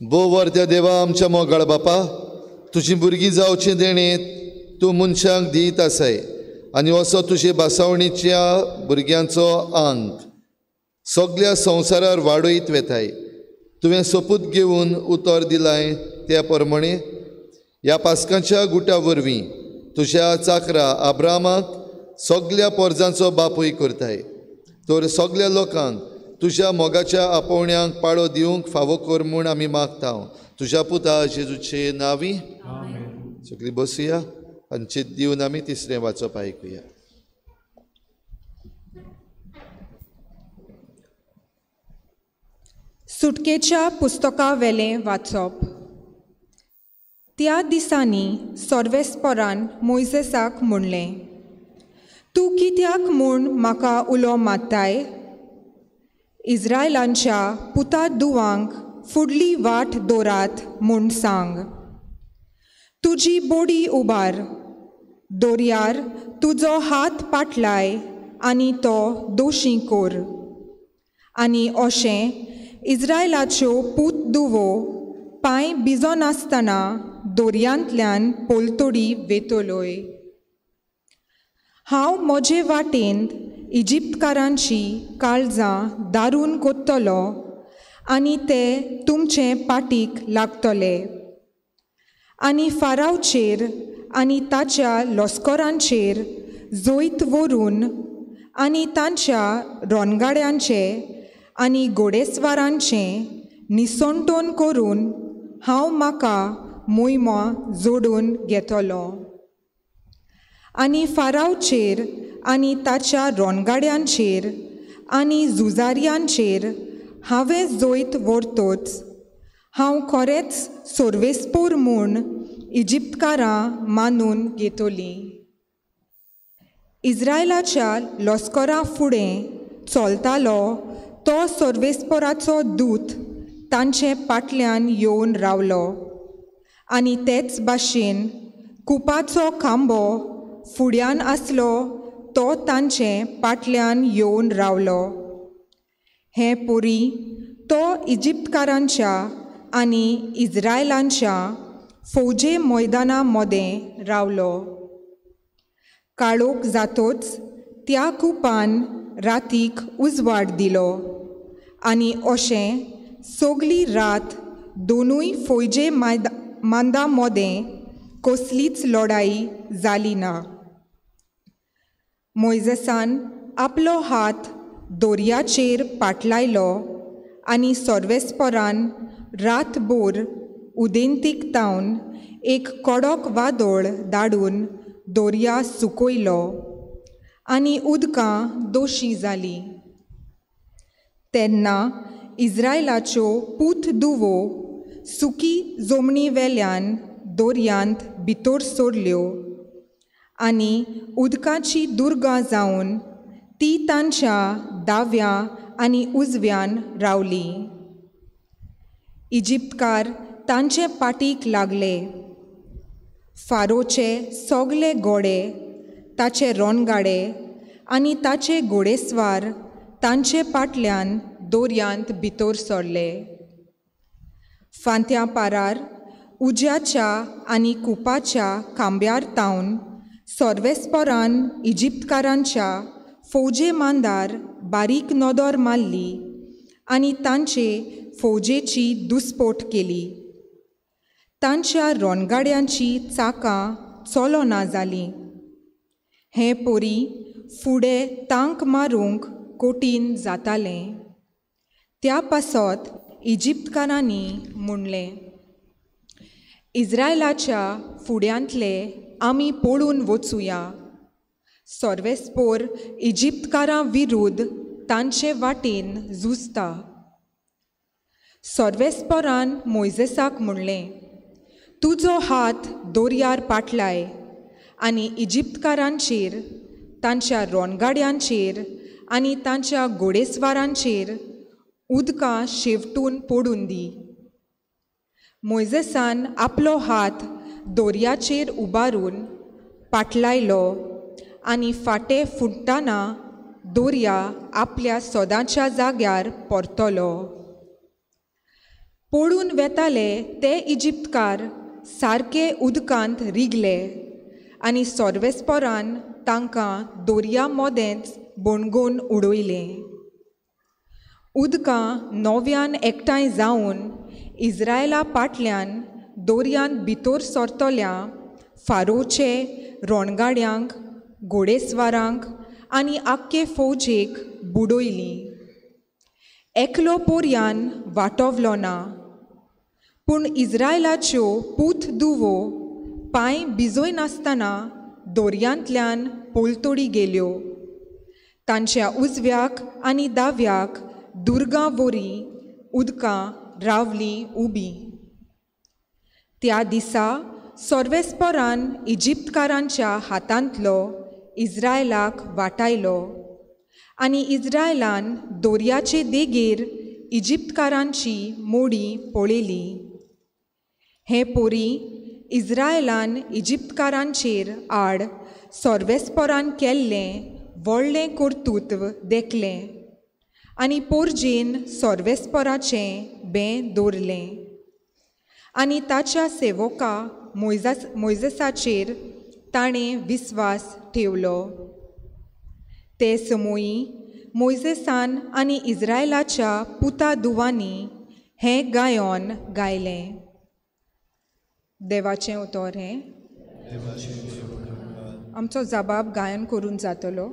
भोव वर्त्या देवा, आमच्या मोगाळ बापा, तुजी भुरगीं जावचें देणें तूं मनशांक दीत आसाय आनी असो तुजे भासावणीच्या भुरग्यांचो आंग सगल्या संवसारार वाडयत वेताय. तुवें सोपूत घेवन उतर दिलाय त्या प्रमाणे ह्या पास्कांच्या गुटा वरवीं तुज्या चाकरा आब्रामाक सगल्या पोरजांचो बापूय करताय. तर सगल्या लोकांक तुज्या मोगाच्या आपोवण्यांक पाळो दिवंक फावो कर म्हूण आमी मागता, तुज्या पुता जेजूचे नांवी. सगळीं बसुया आनी चित दिवन आमी तिसरें वाचप आयकुया. सुटकेच्या पुस्तका वेलें वाचप. त्या दिसांनी सर्वेस्परान मोयजेसाक म्हणलें, तूं कित्याक म्हूण म्हाका उलो मारताय? इस्रायलांच्या पुता दुवांक फुडली वाट दवरात म्हूण सांग. तुजी बोडी उबार, दर्यार तुजो हात पाटलाय आनी तो दोशी कोर. आनी अशें इस्रायलाच्यो पूत दुवो पांय भिजनासतना दर्यांतल्यान पलतडी वेतलोय. हांव म्हजे वाटेन इजिप्तकारांची काळजां दारून कोत्तलो आनी ते तुमचे पाटीक लागतले. आनी फारावचेर आनी ताच्या लस्करांचेर जैत व्हरून आनी तांच्या रोनगाड्यांचे आनी घोडेस्वारांचें निसणटोन करून हांव म्हाका मोहिमा जोडून घेतलो. आनी फारावचेर आनी ताच्या रोनगाड्यांचेर आनी झुजार्यांचेर हांवें जैत व्हरतोच हांव खरेंच सर्वेस्पोर म्हूण इजिप्तकारां मानून घेतलीं. इस्रायलाच्या लस्करा फुडें चलतालो तो सर्वेस्पोराचो दूत तांचे पाटल्यान येवन रावलो आनी तेच भाशेन कुपाचो खांबो फुड्यान आसलो तो तांचे पाटल्यान येवन रावलो. हें पुरी तो इजिप्तकारांच्या आनी इस्रायलांच्या फौजे मैदाना मदें रावलो. काळोख जातोच त्या कुपान रातीक उजवाड दिलो आनी अशें सगली रात दोनूय फौजे मांदा मोदें कसलीच लढाई जाली ना. मोयजेसान आपलो हात दोरयाचेर पाटलायलो आनी सर्वेस्परान रातभर उदेंतीक तावन एक कडक वादळ धाडून दर्या सुकयलो आनी उदकां दोशी जालीं. तेन्ना इस्रायलाच्यो पूत दुवो सुकी जमनी वेल्यान दर्यांत भितर सोडल्यो आनी उदकाची दुर्गां जावन ती तांच्या दाव्या आनी उजव्यान रावली. इजिप्तकार तांचे पाटीक लागले. फारोचे सगले घोडे, ताचे रणगाडे आनी ताचे घोडेस्वार तांचे पाटल्यान दर्यांत भितर सरले. फांत्या पारार उज्याच्या आनी कुपाच्या खांब्यार तावन सर्वेस्परान इजिप्तकारांच्या फौजे मांदार बारीक नदर मारली आनी तांचे फौजेची दुस्पोट केली. तांच्या रणगाड्यांची चाकां चलना जालीं. हें पोरी फुडें तांक मारूंक कठीण जातालें. त्या पासत इजिप्तकारांनी म्हणलें, इस्रायलाच्या फुड्यांतले आमी पळून वचुया. सर्वेस्पोर इजिप्तकारां विरुद्ध तांचे वाटेन झुजता. सर्वेस्पोरान मोयजेसाक म्हणलें, तुजो हात दर्यार पाटलाय आनी इजिप्तकारांचेर, तांच्या रणगाड्यांचेर आनी तांच्या घोडेस्वारांचेर उदकां शेवटून पडून दी. मोयजेसान आपलो हात दर्याचेर उबारून पाटलायलो आनी फाटे फुट्टाना दर्या आपल्या सदांच्या जाग्यार परतलो. पळून वेताले ते इजिप्तकार सारके उदकांत रिगले आनी सर्वेस्परान तांकां दर्या मदेंच बोणगोवन उडयलें. उदकां नव्यान एकठांय जावन इस्रायला पाटल्यान दर्यांत भितर सरतल्या फारोचे रणगाड्यांक, घोडेस्वारांक आनी आख्खे फौजेक बुडयली. एकलो पोरयान वाटवलो ना, पूण इस्रायलाच्यो पूत दुवो पांय भिजयनासतना दर्यांतल्यान पलतडी गेल्यो. तांच्या उजव्याक आनी दाव्याक दुर्गां वरी उदकां रावलीं उबी. त्या दिसा सर्वेस्परान इजिप्तकारांच्या हातांतलो इस्रायलाक वाटायलो आनी इस्रायलान दर्याचे देगेर इजिप्तकारांची मोडी पळयली. हे पोरी इस्रायलान इजिप्तकारांचेर आड सर्वेस्परान केल्लें व्हडलें कर्तृत्व देखलें आनी पोरजेन सर्वेस्पराचें बें दवरलें आनी ताच्या सेवका मोयजेसाचेर ताणें विस्वास ठेवलो. ते समयी मोयजेसान आनी इस्रायलाच्या पुता दुवांनी हें गायन गायलें. देवाचें उतर हें. आमचो जबाब गायन करून जातलो.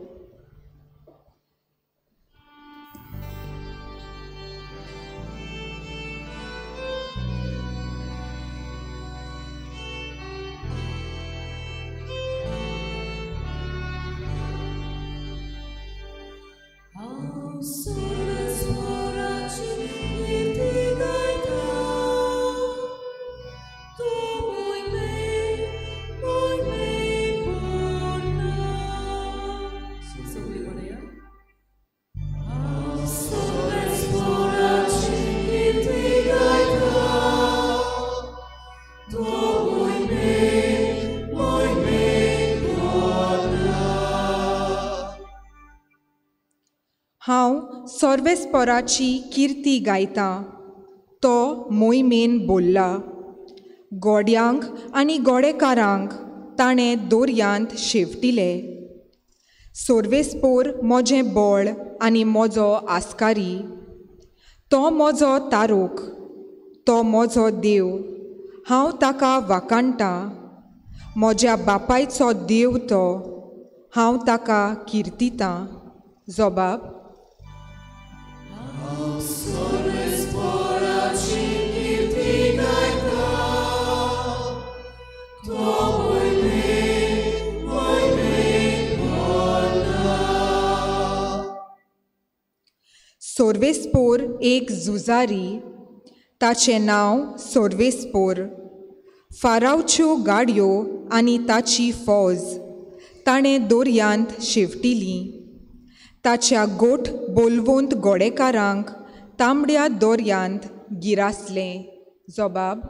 हांव सर्वेस्पराची किर्ती गायतां, तो मोहिमेन बोल्ला. गोड्यांक आनी गोडेकारांक ताणें दोरयांत शेवटिले. सोर्वेस्पोर म्हजें बळ आनी म्हजो आस्कारी, तो म्हजो तारोक, तो म्हजो देव, हांव ताका वाखाणटां. म्हज्या बापायचो देव तो, हांव ताका किर्तितां. जबाब. सोर्वेस्पोर एक झुजारी, ताचें नांव सोर्वेस्पोर. फारावच्यो गाडयो आनी ताची फौज ताणें दर्यांत शेवटिली. ताच्या गोठ बोलवंत गोडेकारांक तांबड्या दर्यांत गिरासलें. जबाब.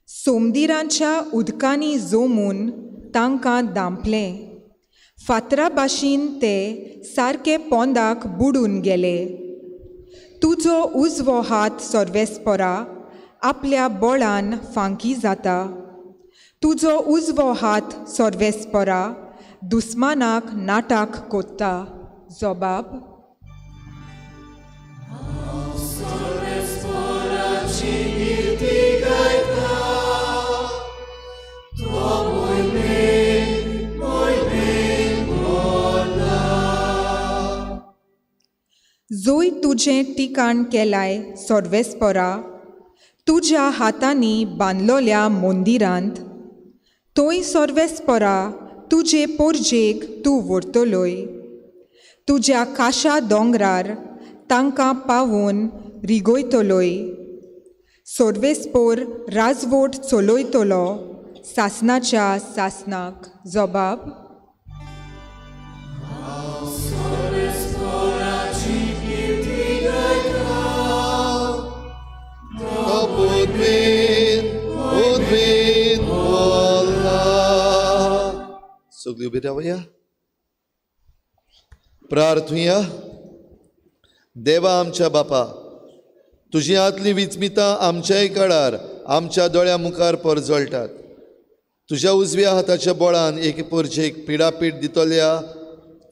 सोमदिरांच्या उदकांनी जोमून तांकां दांपलें. फातरा भाशेन ते सारके पोंदाक बुडून गेले. तुजो उजवो हात सर्वेस्परा आपल्या बळान फांकी जाता. तुजो उजवो हात सर्वेस्परा दुस्मानाक नाटाक कोत्ता. जबाब. जोय तुजें ठिकाण केलाय सर्वेस्परा, तुज्या हातांनी बांदलोल्या मंदिरांत, थंय सर्वेस्परा तुजे पोरजेक तूं व्हरतलोय. तुज्या काशा दोंगरार तांकां पावोवन रिगयतलोय. सर्वेस्पोर राजवट चलयतलो सासनाच्या सासनाक. जबाब. सगळी उबी रावया, प्रार्थुया. देवा आमच्या बापा, तुजी आतली विचमितां आमच्याय काळार आमच्या दोळ्या मुखार परजळटात. तुज्या उजव्या हाताच्या बळान एक पोरजेक पिडापीड दितल्या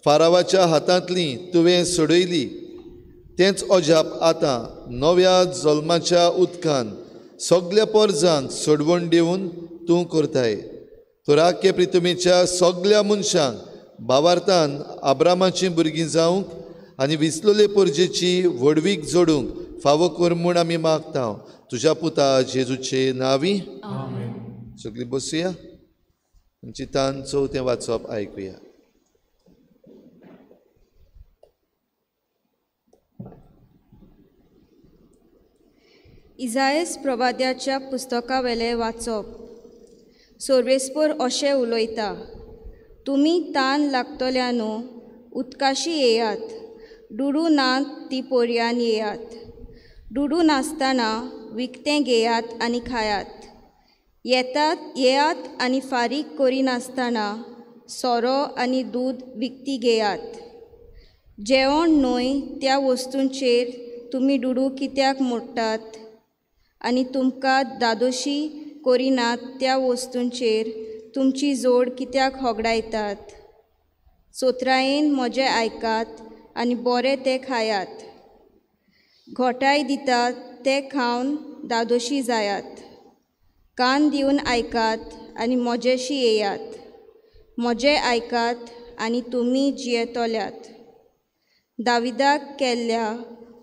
फारावाच्या हातांतली तुवें सोडयली. तेंच अजाप आतां नव्या जल्माच्या उदकान सगल्या पोरजांक सोडवण दिवन तूं करताय. तुराके प्रितुमेच्या सगल्या मनशांक भावार्थान आब्रामाचीं भुरगीं जावंक आनी विसलोले पोरजेची व्हडवीक जोडूंक फावो कर म्हूण आमी मागता तुज्या पुता जेजूचे नांवी. सगळीं बसुया, आमची तान चवथें वाचप आयकुया. इजायस प्रवाद्याच्या पुस्तकावेलें वाचप. सोर्वेस्पोर अशें उलयता, तुमी तान लागतल्यानू उदकाशी येयात, दुडू ना ती पोरयान येयात, दुडू नासतना विकतें घेयात आनी खायात, येतात येयात आनी फारीक करिनासतना सोरो आनी दूद विकती घेयात. जेवण न्हय त्या वस्तूंचेर तुमी दुडू कित्याक मोडटात आनी तुमकां दादोशी करिनात त्या वस्तूंचेर तुमची जोड कित्याक होगडायतात. सोत्रायेन म्हजें आयकात आनी बरें तें खायात, घोटाय दितात तें खावन दादोशी जायात. कान दिवन आयकात आनी म्हजेशी येयात, म्हजें आयकात आनी तुमी जियेतल्यात. दाविदाक केल्ल्या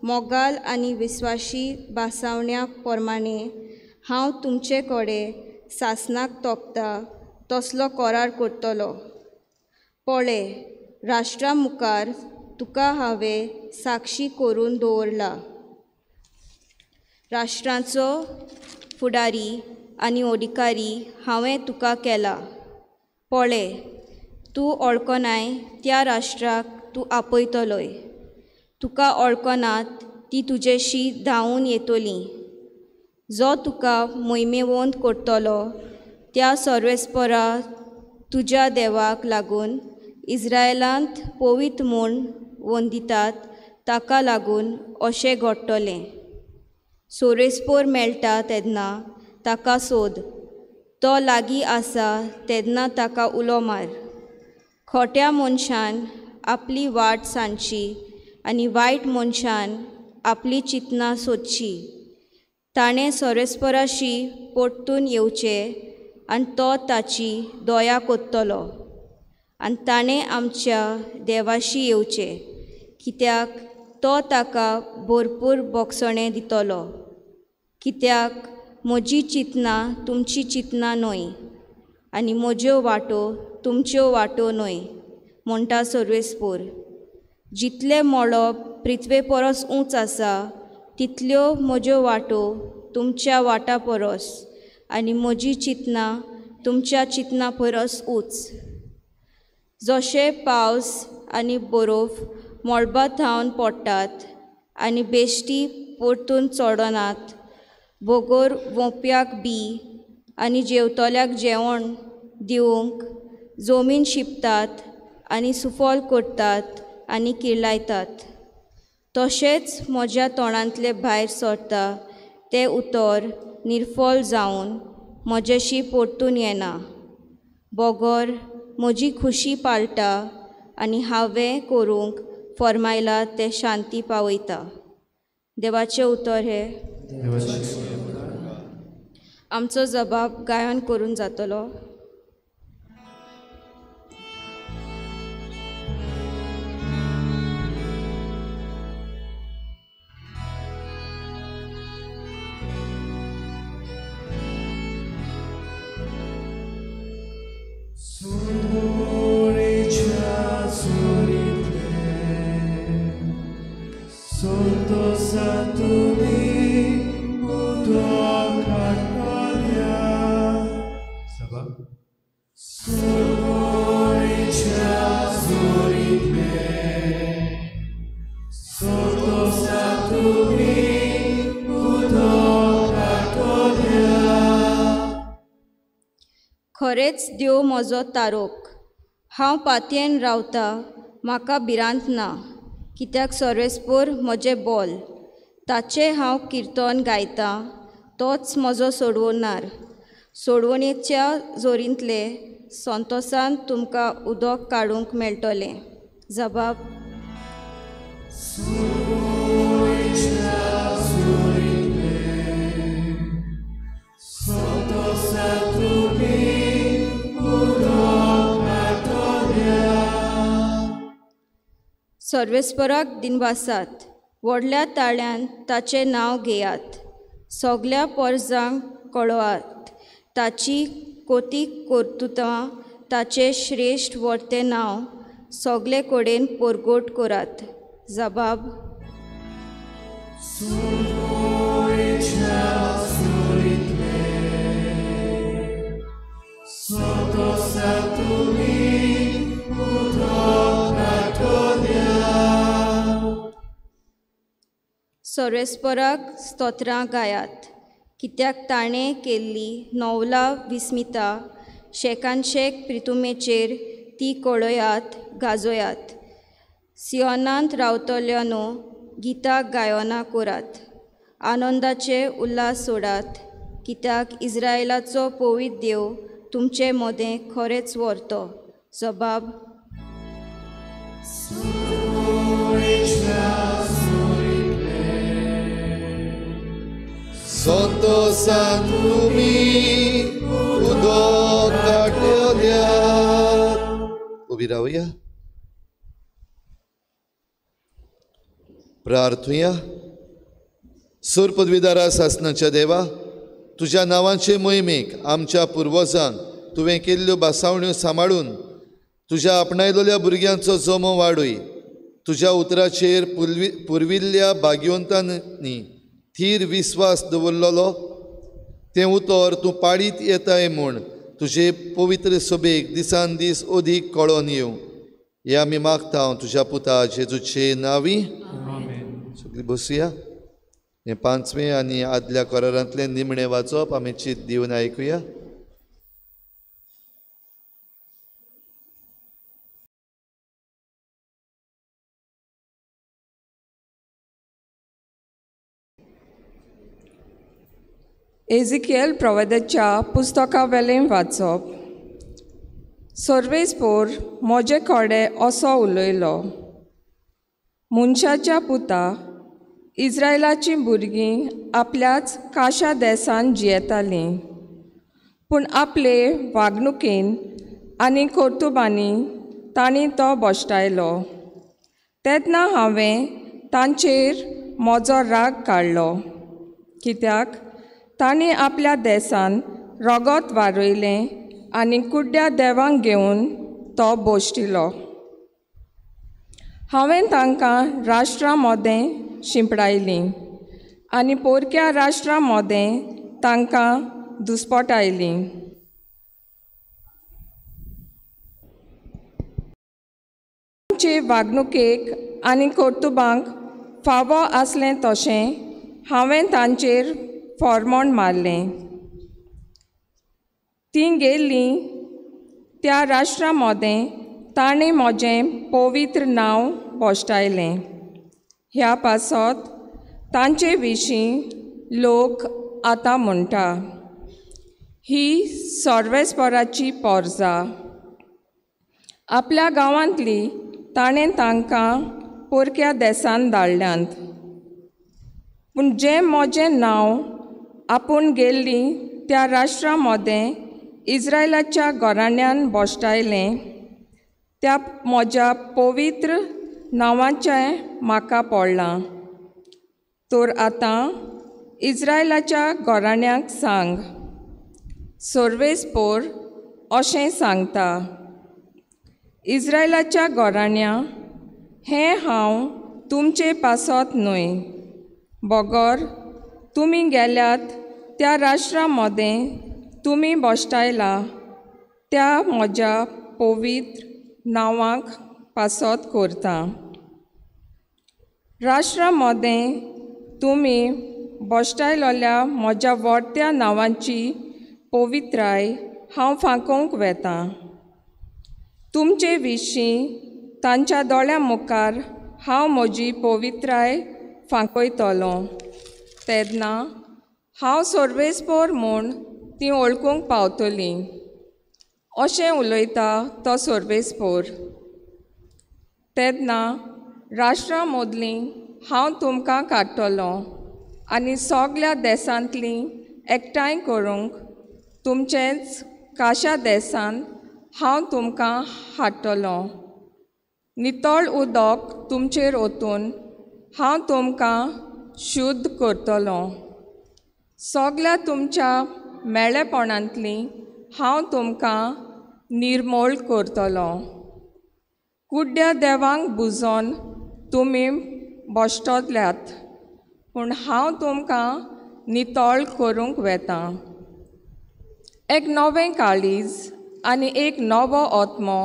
मोगाल आनी विस्वाशी भासावण्या प्रमाणे हांव तुमचे कडेन सासनाक तोपता तसलो करार करतलो. पळय, राष्ट्रा मुखार तुका हांवें साक्षी करून दवरला. राष्ट्रांचो फुडारी आनी अधिकारी हांवें तुका केला. पळय, तूं वळखनाय त्या राष्ट्राक तूं आपयतलोय, तुका वळखनात ती तुजेशी धांवून येतली. जो तुका मोहिमेवंत करतलो त्या सर्वेस्परा तुज्या देवाक लागून इस्रायलांत पवित्र म्हूण वंदितात ताका लागून अशें घडटलें. सोरेस्पोर मेळटा तेन्ना ताका सोद, तो लागीं आसा तेन्ना ताका उलो मार. खोट्या मनशान आपली वाट सांजची आनी वायट मनशान आपली चिंतनां सोदची. ताणें सोरेस्पराशी परतून येवचें आनी तो ताची दया करतलो आनी ताणें आमच्या देवाशी येवचें, कित्याक तो ताका भरपूर बोगसणें दितलो. कित्याक म्हजी चिंतनां तुमची चिंतनां न्हय आनी म्हज्यो वाटो तुमच्यो वाटो न्हय, म्हणटा सर्वेस्पोर. जितलें मळब पृथ्वे परस उंच आसा तितल्यो म्हज्यो वाटो तुमच्या वाटा परस आनी म्हजी चिंतनां तुमच्या चिंतनां परस उंच. जशें पावस आनी बरोफ मळबा थावन पडटात आनी बेश्टी परतून चडनात, बगर वोंपयाक बी आनी जेवतल्याक जेवण दिवंक जमीन शिंपतात आनी सुफल करतात आनी किर्लायतात, तशेंच म्हज्या तोंडांतलें भायर सरता तें उतर निर्फळ जावन म्हजेशी परतून येना, बगर म्हजी खुशी पाळटा आनी हांवें करूंक फर्मायलां तें शांती पावयता. देवाचें उतर हें. आमचो जबाब गायन करून जातलो. खरेंच देव म्हजो तारोक, हांव पातयेन रावता, म्हाका भिरांत ना, कित्याक सर्वेस्पोर म्हजें बोल, ताचें हांव किर्तन गायतां, तोच म्हजो सोडवणार. सोडवणेच्या जोरींतले संतोसान तुमकां उदक काडूंक मेळटलें. जबाब. सर्वेस्पराक दिनवासात, व्हडल्या ताळ्यान ताचें नांव घेयात, सगल्या पोरजांक कळवात ताची कोती कर्तुत्वां, ताचें श्रेश्ठ वर्तें नांव सगले कडेन परगट करात. जबाब. सर्वेस्पराक स्तोत्रां गायात, कित्याक ताणें केल्ली नवला विस्मिता, शेकानशेक प्रितुमेचेर ती कळयात गाजयात. सियोनांत रावतल्यानो गितां गायनां करात, आनंदाचे उल्हास सोडात, कित्याक इस्रायलाचो पवित्र देव तुमचे मदें खरेंच व्हरतो. जबाब. संतोसान तुमी उदक काडल्यात. उबी रावया, प्रार्थुया. सूर पदवीदारा सासनाच्या देवा, तुज्या नांवाचे मोहिमेक आमच्या पुर्वजांक तुवें केल्ल्यो भासावण्यो सांबाळून तुज्या आपणायलेल्या भुरग्यांचो जमो वाडय. तुज्या उतराचेर पुर्विल्ल्या भाग्यवंतांनी थीर विस्वास दवरलेलो तें उतर तूं पाळीत येताय म्हूण तुजे पवित्र सभेक दिसान दीस अदीक कळोन येवं हें आमी मागता तुज्या पुता जेजूचे नांवी. सगळीं बसुया. हें पांचवें आनी आदल्या करारांतलें निमणें वाचप आमी चीत दिवन आयकुया. एजिकियल प्रवादाच्या पुस्तका वेलें वाचप. सर्वेस्पोर म्हजे कडेन असो उलयलो, मनशाच्या पुता, इस्रायलाचीं भुरगीं आपल्याच काशा देसान जियेतालीं, पूण आपले वागणुकेन आनी कर्तुबांनी तांणी तो भश्टायलो. तेन्ना हांवें तांचेर म्हजो राग काडलो, कित्याक तांणी आपल्या देसान रगत वारयलें आनी कुड्ड्या देवांक घेवन तो भश्टिलो. हांवें तांकां राष्ट्रां मदें शिंपडायलीं आनी पोरक्या राष्ट्रां मदें तांकां दुस्पटायलीं. तांचे वागणुकेक आनी कर्तुबांक फावो आसलें तशें हांवें तांचेर फॉर्मोण मारलें. तीं गेल्लीं त्या राष्ट्रां मदें ताणें म्हजें पवित्र नांव भश्टायलें. ह्या पासत तांचे विशीं लोक आतां म्हणटा, ही सर्वेस्पराची पोरजा. आपल्या गांवांतली ताणें तांकां पोरक्या देसान धाडल्यांत, पूण जें म्हजें नांव आपूण गेल्लीं त्या राष्ट्रां मदें इस्रायलाच्या घराण्यान भश्टायलें त्या म्हज्या पवित्र नांवाचें म्हाका पडलां. तर आतां इस्रायलाच्या घराण्याक सांग, सर्वेस्पोर अशें सांगता, इस्रायलाच्या घराण्या, हें हांव तुमचे पासत न्हय, बगर तुमी गेल्यात त्या राष्ट्रां मदें तुमी भश्टायला त्या म्हज्या पवित्र नांवाक पासत करता. राष्ट्रां मदें तुमी भश्टायलोल्या म्हज्या व्हडत्या नांवाची पवित्राय हांव फांकोवंक वेता. तुमचे विशीं तांच्या दोळ्यां मुखार हांव म्हजी पवित्राय फांकयतलो, तेन्ना हांव सर्वेस्पोर म्हूण तीं वळखूंक पावतलीं, अशें उलयता तो सर्वेस्पोर. तेन्ना राष्ट्रां मदलीं हांव तुमकां काडटलो आनी सगल्या देसांतलीं एकठांय करूंक तुमचेंच काशा देसान हांव तुमकां हाडटलो. नितळ उदक तुमचेर ओतून हांव तुमकां शुद्ध करतलो. सगल्या तुमच्या मेळेपणांतलीं हांव तुमकां निर्मोळ करतलो. कुड्ड्या देवांक बुजोन तुमी भश्टतल्यात, पूण हांव तुमकां नितळ करूंक वेता. एक नवें काळीज आनी एक नवो आत्मो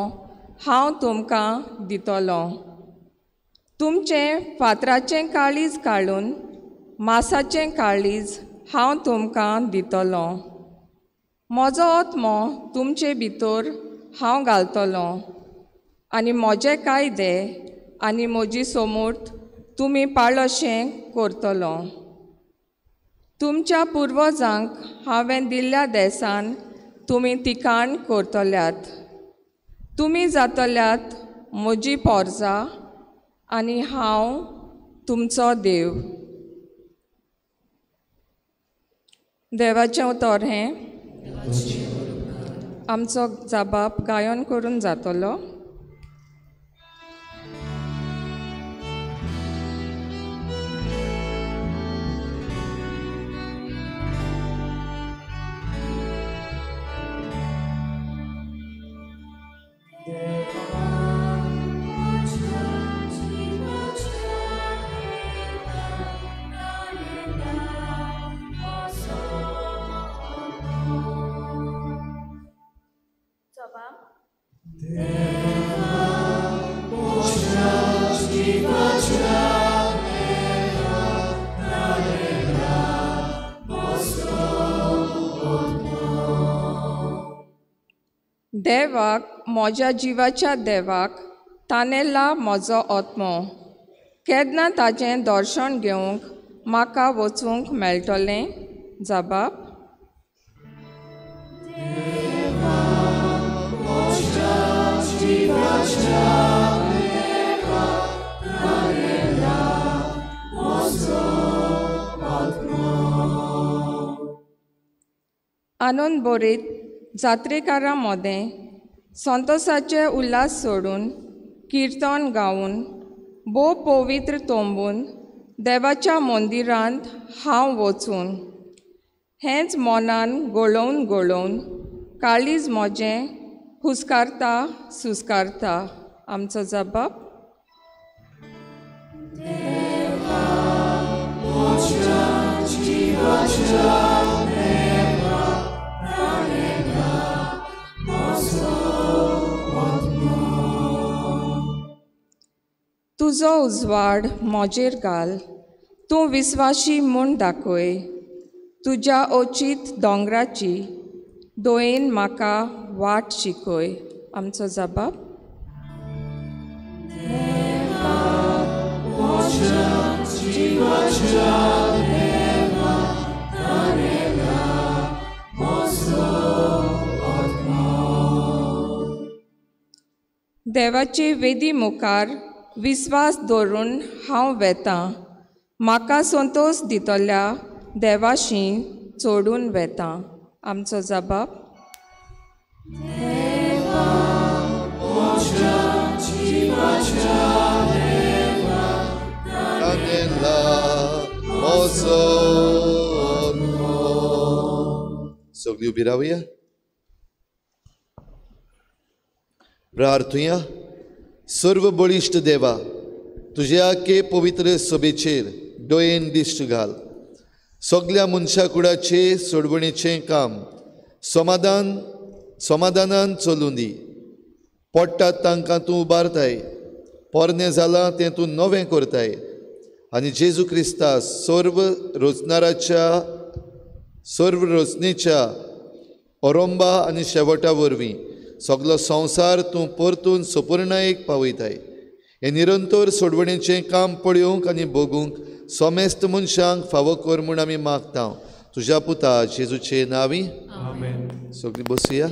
हांव तुमकां दितलो. तुमचें फातराचें काळीज काडून मासाचें काळीज हांव तुमकां दितलो. म्हजो आत्मो तुमचे भितर हांव घालतलो आनी म्हजे कायदे आनी म्हजी समूर्त तुमी पाळशें करतलो. तुमच्या पुर्वजांक हांवें दिल्ल्या देसान तुमी तिकाण करतल्यात. तुमी जातल्यात म्हजी पोरजा आनी हांव तुमचो देव. देवाचें उतर हें. आमचो जाबाब गायन करून जातलो. देवाक, म्हज्या जिवाच्या देवाक तानेला म्हजो आत्मो. केन्ना ताजें दर्शन घेवंक म्हाका वचूंक मेळटलें? जबाब. देवा तानेला म्हजो आत्मो. आनंद बरीत जात्रेकारां मोदें संतोसाचे उल्हास सोडून किर्तन गावन भोव पवित्र तोंबून देवाच्या मंदिरांत हांव वचून हेंच मनान गळोवन गळोवन काळीज म्हजें हुस्कारता सुस्कारता. आमचो जबाब देवा म्हज्या जिवाच्या देवा तानेला म्हजो आत्मो. तुजो उजवाड म्हजेर घाल, तूं विस्वाशी म्हूण दाखय. तुज्या अचीत दोंगराची दोयेन म्हाका वाट शिकय. आमचो जबाब देवा म्हज्या जिवाच्या देवा तानेला म्हजो आत्मो. देवाचे वेदी मुखार विस्वास दवरून हांव वेतां, म्हाका संतोश दितल्या देवाशी चोडून वेतां. आमचो जबाब देवा म्हज्या जिवाच्या देवा तानेला म्हजो आत्मो. सगळीं उबी रावया, प्रार्थुया. सर्व बळिश्ट देवा, तुज्या के पवित्र सभेचेर दोयेन दिश्ट घाल. सगल्या मनशा कुडाचे सोडवणेचें काम समाधानान चलूं दी. पडटात तांकां तूं उबारताय, पोरणें जालां तें तूं नवें करताय. आनी जेजू क्रिस्ता सर्व रचणाराच्या सर्व रचनेच्या ओरोंबा आनी शेवटा वरवीं सगलो संवसार तूं परतून सपूर्णायेक पावयताय. हें निरंतर सोडवणेचें काम पळोवंक आनी भोगूंक समेस्त मनशांक फावो कर म्हूण आमी मागता तुज्या पुता जेजूचे नांवी. सगळीं बसुया.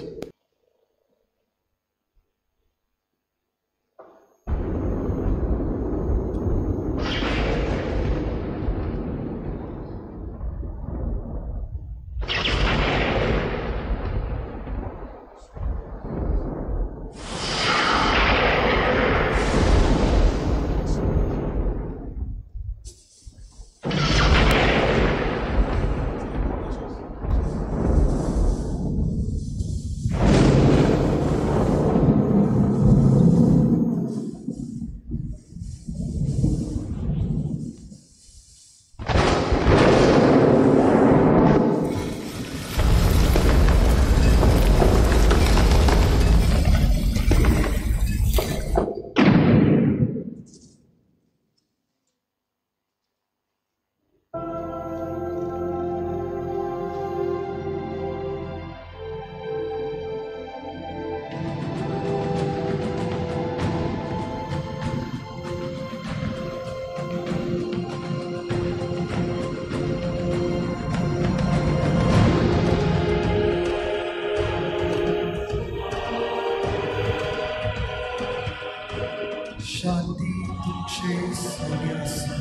शांती तुमचे सगळे आसूं.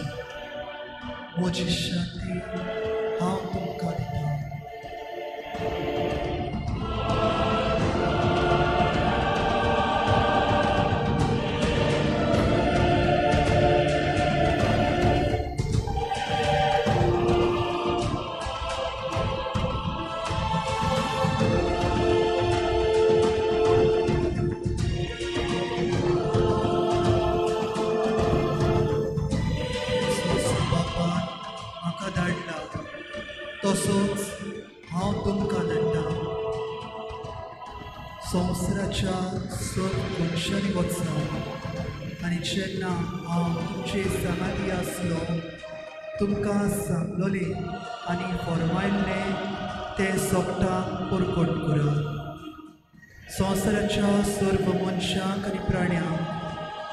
म्हजी शांती हांव तुमकां दितां. तसोच हांव तुमकां धाडटा. संवसाराच्या सर्व मनशांनी वचना आनी जेन्ना हांव तुमचे सांगाती आसलो तुमकां सांगलोलें आनी फरमायल्लें तें सोगटांक परकट करात. संवसाराच्या सर्व मनशांक आनी प्राण्यांक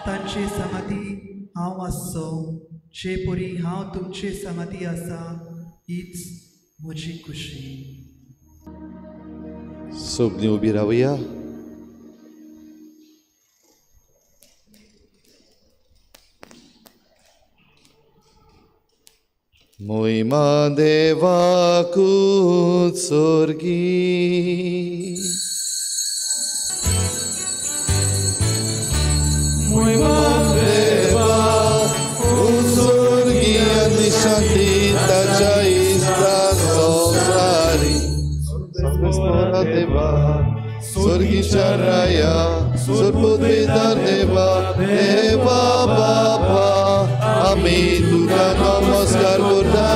तांचे सांगाती हांव आसचो जे परी हांव तुमचे सांगाती आसा हीच म्हजी खुशी. सगळीं उबी रावया. मोहिमा देवाकू सोर्गी. मोहिमा देवा उत्सर्गी आनी शांती ताच्या इश्टा संवसारी. सर्वेस्परा देवा स्वर्गीच्या राया सुरपुत्रीदार देवा देवा बापा आमी तुका नमस्कार करता,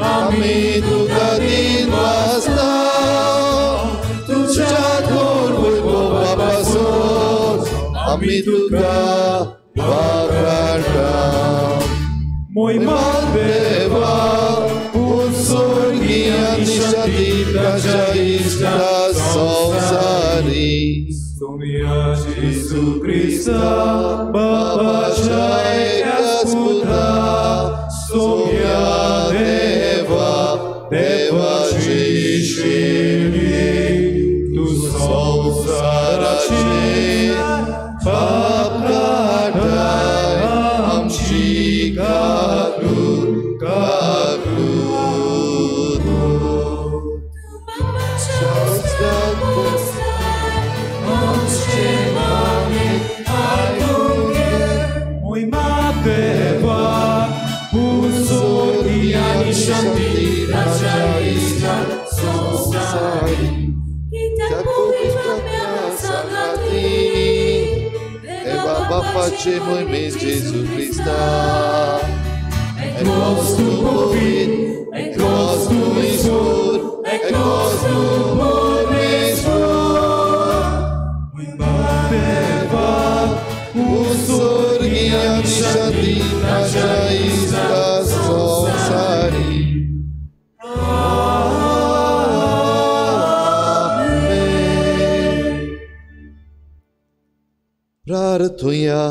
आमी तुका दिन वाचता, तुज्या थोर वैभवा पासून आमी तुका वाखाणटा. मोहिमा देवा उत्सर्गी आनी शांती ताच्या इश्टा संवसारी. सोम्या जेजू क्रिस्ता बापाच्या एकाच पुता सोम्या देवा देवाची शिरी तूं संवसाराचे पाप काडटाय आमची काकूट काकूट. Moima deva उत्सर्गी आनी शांती ताच्या इश्टा संवसारी. त्या पवित्र आत्म्या सांगाती देवा बापाचे मोहिमे जेजू क्रिस्ता. एकलोच तूं पवित्र, एकलोच तूं ईश्वर, एकलोच तूं परमेश्वर. मोहिमा देवा उत्सर्गी आनी शांती ताच्या इश्टा संवसारी. आमेन. प्रार्थुया.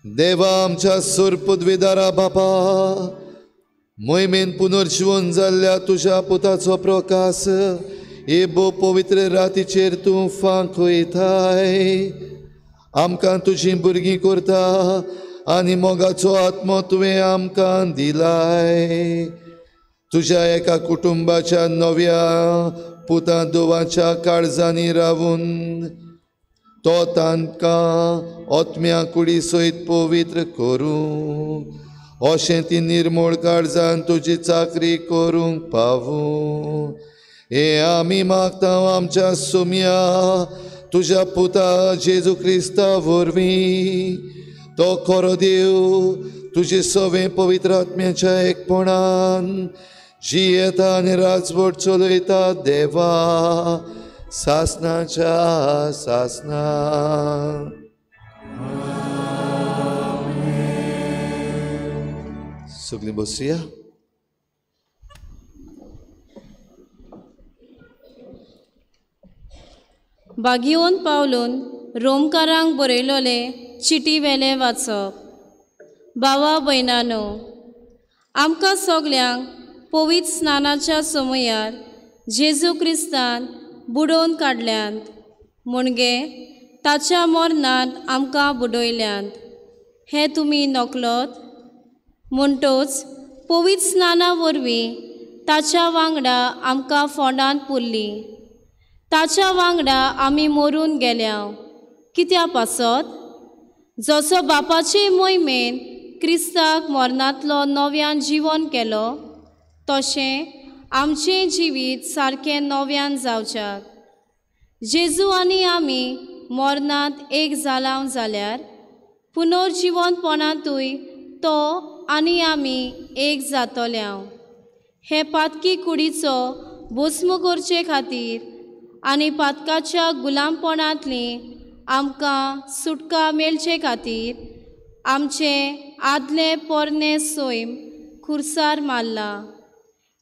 देवा आमच्या सुरपुदविदारा बापा, मोहिमेन पुनर्जिवन जाल्ल्या तुज्या पुताचो प्रकाश हे भोव पवित्र रातीचेर तूं फांकयताय. आमकां तुजीं भुरगीं करता आनी मोगाचो आत्मो तुवें आमकां दिलाय. तुज्या एका कुटुंबाच्या नव्या पुता दोवाच्या काळजांनी रावून तो तांकां आत्म्या कुडी सयत पवित्र करूं, अशें ती निर्मोळ काळजान तुजी चाकरी करूंक पावूं. हे आमी मागता आमच्या सोम्या तुज्या पुता जेजू क्रिस्ता वरवीं. तो खरो देव तुजे सवें पवित्र आत्म्याच्या एकपणान जियेता आनी राजवट चलयता देवा सासनाच्या सासना. सगळीं बसया. बागियोन पावलून रोमकारांक बरयलोले चिटी वेले वाचप. भावा भयणानो, आमकां सगल्यांक पवित्र स्नानाच्या समयार जेजू क्रिस्तान बुडोवन काडल्यांत, म्हणगे ताच्या मरणांत आमकां बुडयल्यांत हें तुमी नकळत. म्हणटोच पवित्र स्नाना वरवीं ताच्या वांगडा आमकां फोंडांत पुरली, ताच्या वांगडा आमी मरून गेल्या. कित्या पासत? जसो बापाचे मोहिमेन क्रिस्ताक मरणांतलो नव्यान जिवन केलो तशें आमचें जिवीत सारकें नव्यान जावच्याक. जेजू आनी आमी मरणांत एक जालाव जाल्यार पुनर्जिवनपणांतूय तो आनी आमी एक जातल्या. हे पातकी कुडीचो भस्म करचे खातीर आनी पातकाच्या गुलामपणांतली आमकां सुटका मेळचे खातीर आमचें आदलें पोरणें सैम खुर्सार मारलां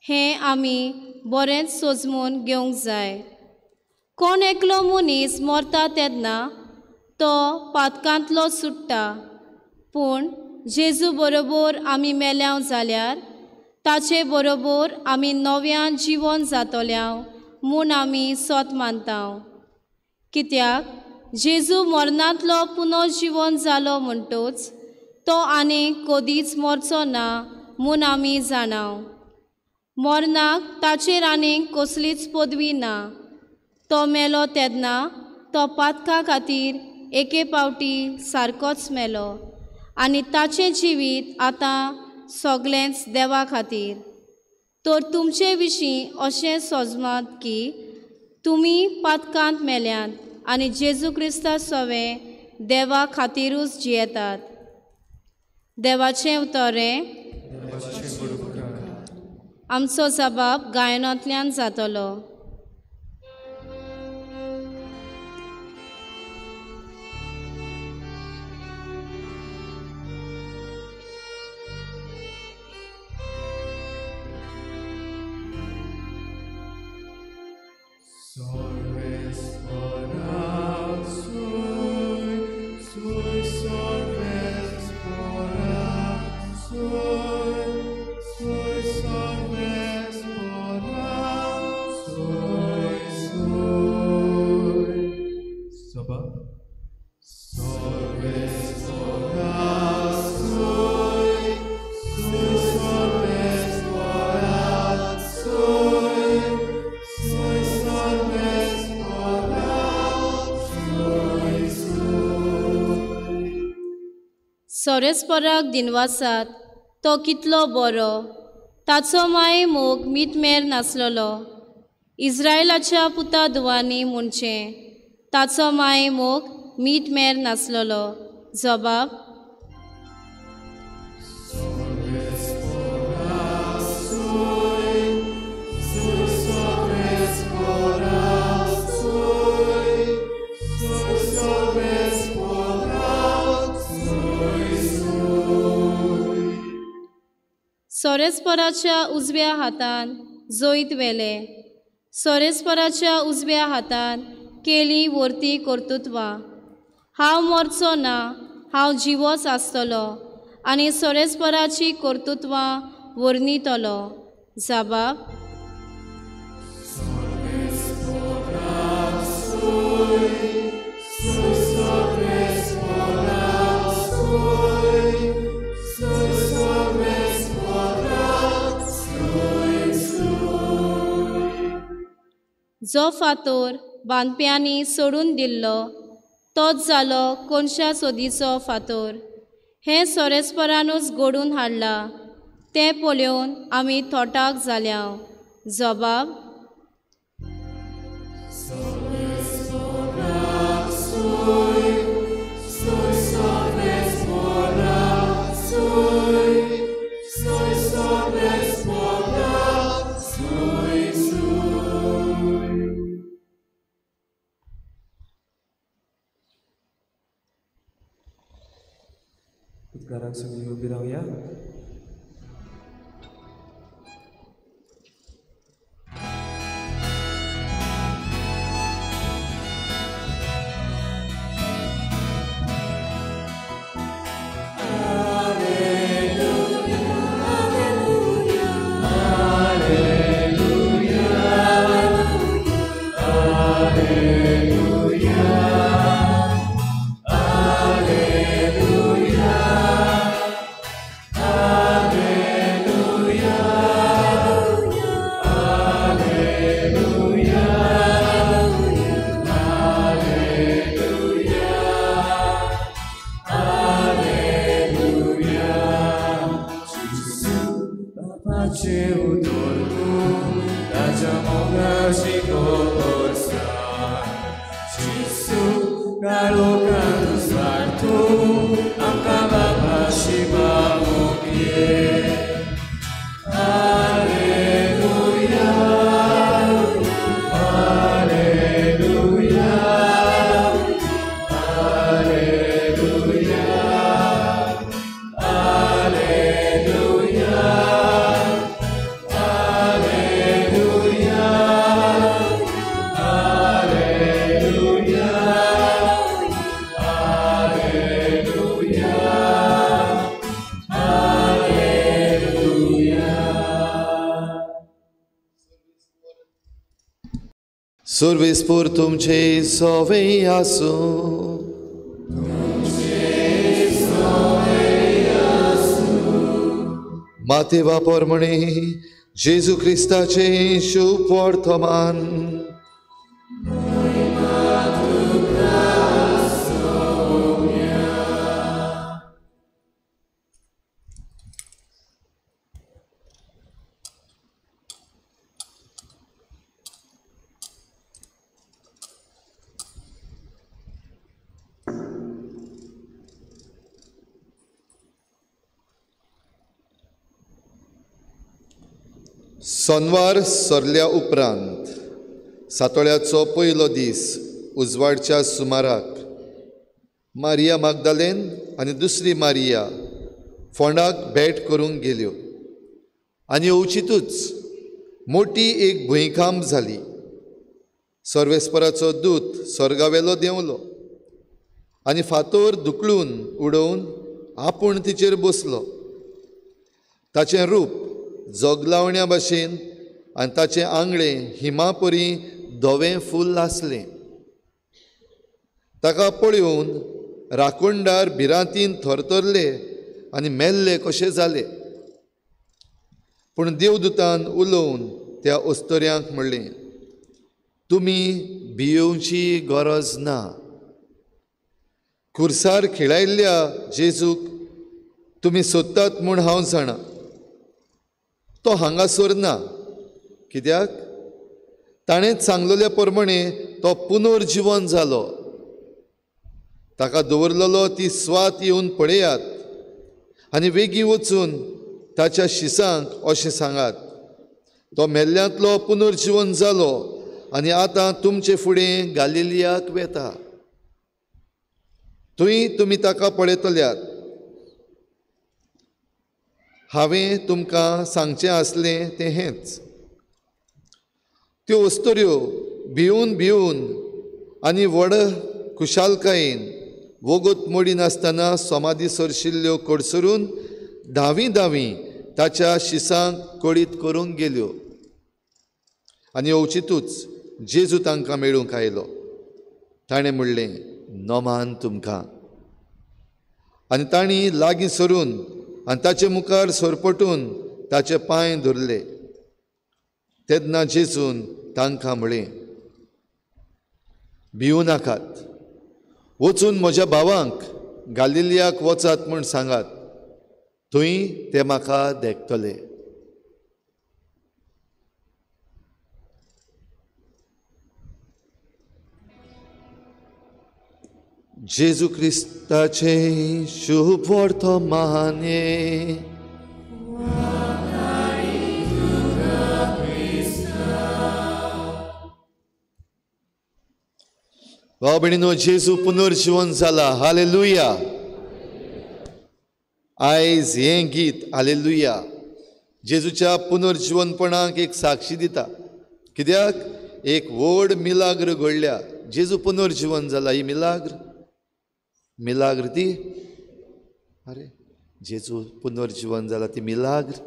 हें आमी बरेंच सोजमून घेवंक जाय. कोण एकलो मनीस मरता तेन्ना तो पातकांतलो सुट्टा, पूण जेजू बरोबर आमी मेल्याव जाल्यार ताचे बरोबर आमी नव्यान जिवन जातल्याव म्हूण आमी सोत मानता. कित्याक जेजू मरणांतलो पुनर्जिवन जालो म्हणटोच तो आनीक कदीच मरचो ना म्हूण आमी जाणाव. मरणाक ताचेर आनीक कसलीच पदवी ना. तो मेलो तेन्ना तो पातका खातीर एके पावटी सारकोच मेलो आनी ताचें जिवीत आतां सगळेंच देवा खातीर. तर तुमचे विशीं अशें सोजमात की तुमी पातकांत मेल्यात आनी जेजू क्रिस्ता सवें देवा खातिरूच जियेतात. देवाचें उतरें आमचो जबाब गायनांतल्यान जातलो. सोरेस्पराक दिनवासात, तो कितलो बरो, ताचो माये मोग मीतमेर नासलेलो. इस्रायलाच्या पुता दुवांनी म्हणचें, ताचो माये मोग मीतमेर नासलेलो. जबाब. सोरेस्पराच्या उजव्या हातान जैत व्हेलें. सोरेस्पराच्या उजव्या हातान केली वर्ती कर्तृत्वां. हांव मरचो ना, हांव जिवोच आसतलो आनी सोरेस्पराची कर्तृत्वां वर्णितलो. जबाब. जो फातोर बांदप्यांनी सोडून दिल्लो तोच जालो कोनशा सोदीचो फातोर. हें सोरेस्परानूच घडून हाडलां, तें पळोवन आमी थोटाक जाल्या. जबाब. Sekarang sungguh bilang ya. सर्वेस्पोर तुमचे सवे आसूं. माते वापर म्हणे जेजू क्रिस्ताचें शुभ वर्तमान. सोनवार सरल्या उपरांत सातोळ्याचो पयलो दीस उजवाडच्या सुमाराक मारिया मागदालेन आनी दुसरी मारिया फोंडाक भेट करूंक गेल्यो आनी अवचितूच मोटी एक भुंयकांप जाली. सर्वेस्पराचो दूत स्वर्गावेलो देंवलो आनी फातोर धुकलून उडोवन आपूण तिचेर बसलो. ताचें रूप जोगलावण्या भाशेन आनी ताचें आंगळें हिमापरी धवें फूल आसलें. ताका पळोवन राखणदार भिरांतीन थरथरले आनी मेल्ले कशे जाले. पूण देवदूतान उलोवन त्या अस्तुऱ्यांक म्हणलें, तुमी भियेवची गरज ना. खुर्सार खिळायल्ल्या जेजूक तुमी सोदतात म्हूण हांव जाणा. तो हांगासर ना, कित्याक ताणें सांगलेल्या प्रमाणे तो पुनर्जिवन जालो. ताका दवरलेलो ती स्वात येवन पळयात आनी वेगीं वचून ताच्या शिसांक अशें सांगात, तो मेल्ल्यांतलो पुनर्जिवन जालो आनी आतां तुमचे फुडें गालिलियाक वेता. थंय तुमी ताका पळयतल्यात. हांवें तुमकां सांगचें आसलें तें हेंच. त्यो अस्तुऱ्यो भिवन भिवन आनी व्हड खुशालकायेन वोगोत मोडिनासतना समाधी सरशिल्ल्यो कडसरून धावी धावी ताच्या शिसांक कळीत करूंक गेल्यो. आनी अवचितूच जेजू तांकां मेळूंक आयलो. ताणें म्हणलें, नमान तुमकां. आनी तांणी लागीं सरून आनी ताचे मुखार सरपटून ताचे पांय धरले. तेन्ना जेजून तांकां म्हळें, भिवू नाकात, वचून म्हज्या भावांक गालिलियाक वचात म्हूण सांगात, थंय ते म्हाका देखतले. जेजू क्रिस्ताचें शुभ वर्तमान. भाव भयणीनो, जेजू पुनर्जिवन जाला. हालेलुया. आयज हें गीत हालेलुया जेजूच्या पुनर्जिवनपणाक एक साक्षी दिता. कित्याक एक व्हड मिलाग्र घडल्या. जेजू पुनर्जिवन जाला. ही मिलाग्र मिलाग्र ती, अरे जेजू पुनर्जिवन जाला ती मिलाग्र.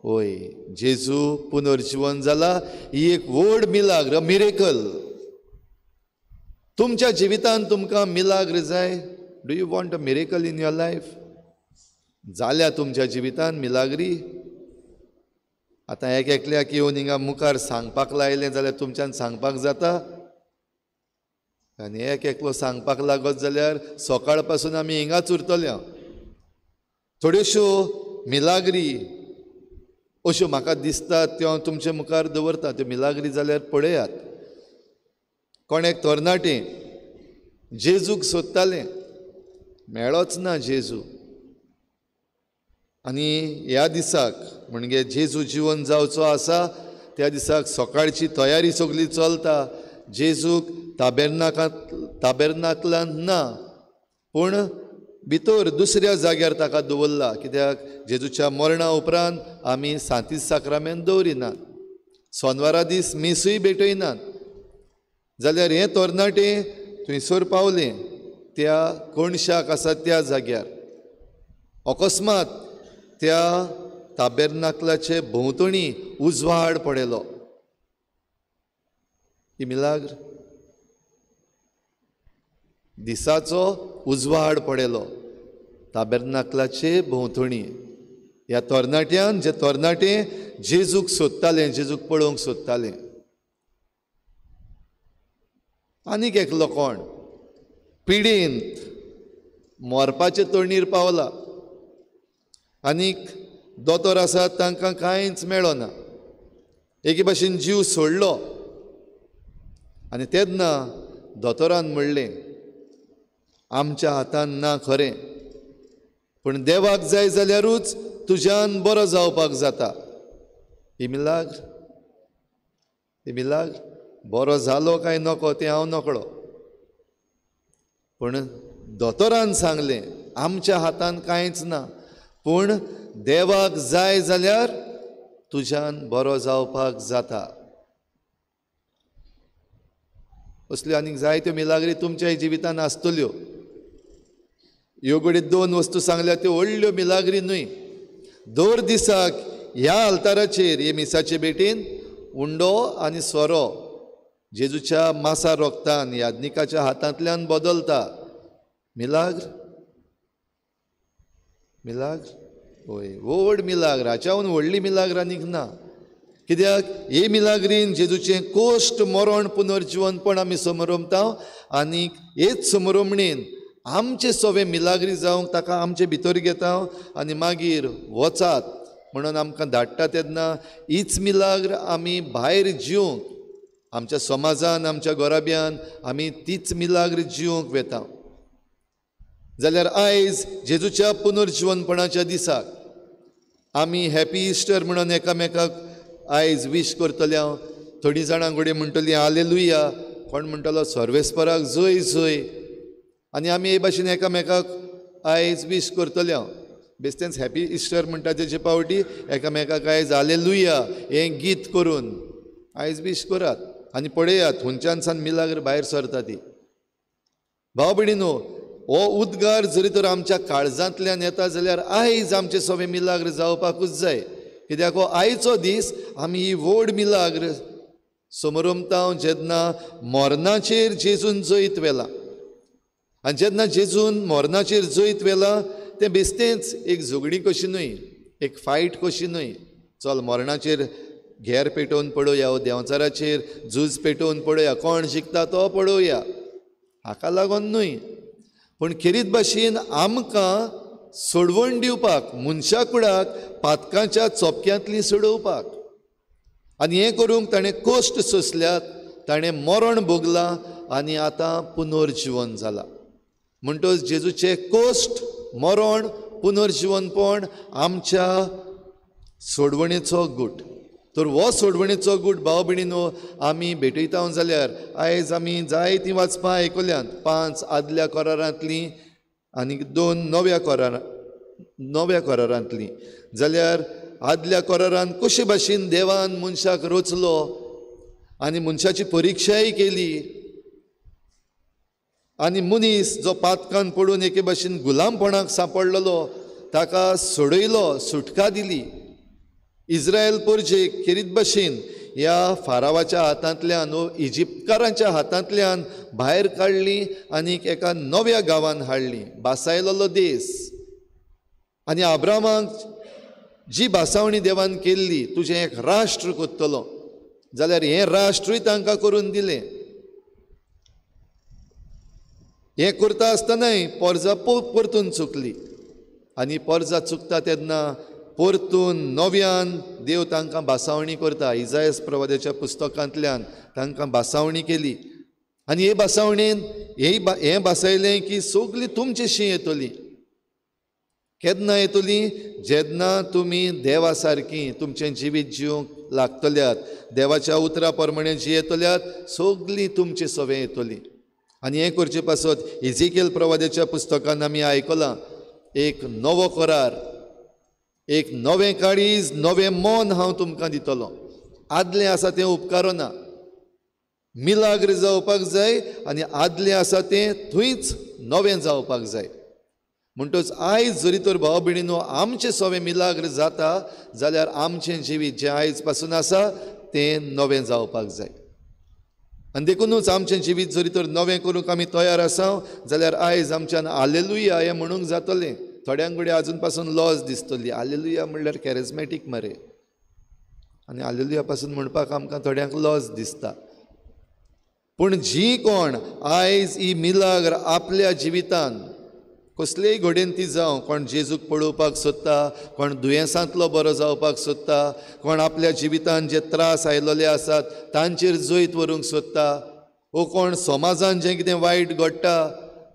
होय, जेजू पुनर्जिवन जाला ही एक व्हड मिलाग्र, मिरेकल. तुमच्या जिवितांत तुमकां मिलाग्र जाय? Do you want a miracle in your life? जाल्या तुमच्या जिवितांत मिलाग्री? आतां एक एकल्याक येवन हिंगा मुखार सांगपाक लायलें जाल्यार तुमच्यान सांगपाक जाता? आनी एक एकलो सांगपाक लागत जाल्यार सकाळ पासून आमी हिंगाच उरतले. थोड्योश्यो मिलाग्री अश्यो म्हाका दिसतात त्यो हांव तुमचे मुखार दवरता. त्यो मिलाग्री जाल्यार पळयात. कोण एक तरणाटें जेजूक सोदतालें, मेळोच ना जेजू. आनी ह्या दिसाक म्हणजे जेजू जिवन जावचो आसा त्या दिसाक सकाळची तयारी सगळी चलता. जेजूक ताबेर्नाकलांत ना, पूण भितर दुसऱ्या जाग्यार ताका दवरला. कित्याक जेजूच्या मरणा उपरांत आमी सांतीस साक्रामेंत दवरिनात, सोनवारा दीस मिसूय भेटयनात. जाल्यार हें तरणाटें थंयसर पावलें त्या कोणशाक आसा त्या जाग्यार. अकस्मात त्या ताबेर्नाकलाचे भोंवतणी उजवाड पडलो. ही मिलाग्र. दिसाचो उजवाड पडलो ताबेर्नाकलाचे भोंवतणी. ह्या तरणाट्यान, जे तरणाटे जेजूक सोदताले, जेजूक पळोवंक सोदताले. आनीक एकलो कोण पिडेंत मरपाचे तोंडीर पावला आनीक दोतोर आसात तांकां कांयच मेळना, एके भाशेन जीव सोडलो. आनी तेन्ना दोतोरान म्हणलें, आमच्या हातान ना खरें, पूण देवाक जाय जाल्यारूच तुज्यान बरो जावपाक जाता. ही मिलाग्र, ही मिलाग्र बरो जालो काय नको तें हांव नकळो, पूण दोतोरान सांगलें आमच्या हातान कांयच ना, पूण देवाक जाय जाल्यार तुज्यान बरो जावपाक जाता. असल्यो आनीक जायत्यो मिलाग्री तुमच्या जिवितान आसतल्यो. ह्यो घडये दोन वस्तू सांगल्या त्यो व्हडल्यो मिलाग्री न्हय. दर दिसाक ह्या आल्ताराचेर हे मिसाचे भेटीन उंडो आनी सोरो जेजूच्या मासा रोगतान याज्ञिकाच्या हातांतल्यान बदलता. मिलाग्र, मिलाग्र, हय, व्हड मिलाग्र. हाच्याहून व्हडली मिलाग्र आनीक ना. कित्याक हे मिलाग्रीन जेजूचें कोश्ट, मरण, पुनर्जिवनपण आमी समरमता आनी हेच समरमणेन आमचे सवे मिलाग्री जावंक ताका आमचे भितर घेता आनी मागीर वचात म्हणून आमकां धाडटा. तेन्ना हीच मिलाग्र आमी भायर जिवंक, आमच्या समाजान, आमच्या गोराब्यान आमी तीच मिलाग्र जिवंक वेता. जाल्यार आयज जेजूच्या पुनर्जिवनपणाच्या दिसाक आमी हॅपी इस्टर म्हणून एकामेकाक आयज वीश करतले. हांव थोडीं जाणां घडये म्हणटलीं हालेलुया, कोण म्हणटलो सर्वेस्पराक जय जय. आनी आमी हे भाशेन एकामेकाक आयज वीश करतले. हांव बेस्तेंच हॅपी इस्टर म्हणटा तेजे पावटी एकामेकाक आयज हालेलुया हें गीत करून आयज वीश करात आनी पळयात हुंच्यान सान मिलाग्र भायर सरता ती. भाव भयणीनो, हो उद्गार जरी तर आमच्या काळजांतल्यान येता जाल्यार आयज आमचे सगळे मिलाग्र जावपाकूच जाय. कित्याक हो आयचो दीस आमी ही व्हड मिलाग्र समरमता जेन्ना मरणाचेर जेजून जैत व्हेला. आनी जेन्ना जेजून मरणाचेर जैत व्हेला तें बेस्तेंच एक झगडी कशी न्हय, एक फायट कशी न्हय. चल मरणाचेर घेर पेटोवन पळोवया, देंवचाराचेर झूज पेटोवन पळोवया, कोण जिखता तो पळोवया, हाका लागून न्हय, पूण खेरीत भाशेन आमकां सोडवण दिवपाक, मनशा कुडाक पातकांच्या चोपक्यांतली सोडोवपाक. आनी हें करूंक ताणें कश्ट सोंसल्यात, ताणें मरण भोगलां आनी आतां पुनर्जिवन जालां. म्हणटच जेजूचें कश्ट, मरण, पुनर्जिवनपण आमच्या सोडवणेचो गूट. तर हो सोडवणेचो गूट भाव भयणीनो आमी भेटयता जाल्यार आयज आमी जायतीं वाचपां आयकल्यांत, 5 आदल्या करारांतलीं आनी 2 नव्या करारांतलीं. जाल्यार आदल्या करारान कशे भाशेन देवान मनशाक रचलो आनी मनशाची परिक्षाय केली आनी मनीस जो पातकान पडून एके भाशेन गुलामपणाक सांपडलेलो ताका सोडयलो, सुटका दिली. इस्रायल परजेक खेरीत भाशेन ह्या फारावाच्या हातांतल्यान, इजिप्तकारांच्या हातांतल्यान भायर काडली आनी एका नव्या गांवान हाडली, बासायलेलो देश. आनी आब्रामाक जी भासावणी देवान केल्ली, तुजें एक राष्ट्र करतलो, जाल्यार हें राष्ट्रूय तांकां करून दिलें. हें करता आसतनाय पोरजा परतून चुकली आनी पोरजा चुकता तेन्ना परतून नव्यान देव तांकां भासावणी करता. इजायस प्रवाद्याच्या पुस्तकांतल्यान तांकां भासावणी केली आनी हे भासावणेन हें भासयलें की सगळीं तुमचेशी येतली. केन्ना येतली? जेन्ना तुमी देवा सारकी तुमचें जिवीत जिवंक लागतल्यात, देवाच्या उतरा प्रमाणे जियेतल्यात, सगळीं तुमचे सवें येतली. आनी हें करचे पासत इजिकेल प्रवाद्याच्या पुस्तकान आमी आयकलां, एक नवो करार, एक नवें काळीज, नवें मन हांव तुमकां दितलो. आदलें आसा तें उपकारना, मिलाग्र जावपाक जाय आनी आदलें आसा तें थंयच नवें जावपाक जाय. म्हणटच आयज जरी तर भाव भयणीनो आमचें सवें मिलाग्र जाता जाल्यार आमचें जिवीत जें आयज पासून आसा तें नवें जावपाक जाय. आनी देखुनूच आमचें जिवीत जरी तर नवें करूंक आमी तयार आसा जाल्यार आयज आमच्यान हालेलुया हें म्हणूंक जातलें. थोड्यांक घडये आजून पासून लॉज दिसतली. आलेलुया म्हणल्यार कॅरिज्मॅटीक मरे, आनी आलेलुया पासून म्हणपाक आमकां थोड्यांक लॉज दिसता. पूण जी कोण आयज ही मिलाग्र आपल्या जिवितान कसलेय घडयेन ती जावं, कोण जेजूक पळोवपाक सोदता, कोण दुयेंसांतलो बरो जावपाक सोदता, कोण आपल्या जिवितान जे त्रास आयलेले आसात तांचेर जैत व्हरूंक सोदता, वो कोण समाजान जें कितें वायट घडटा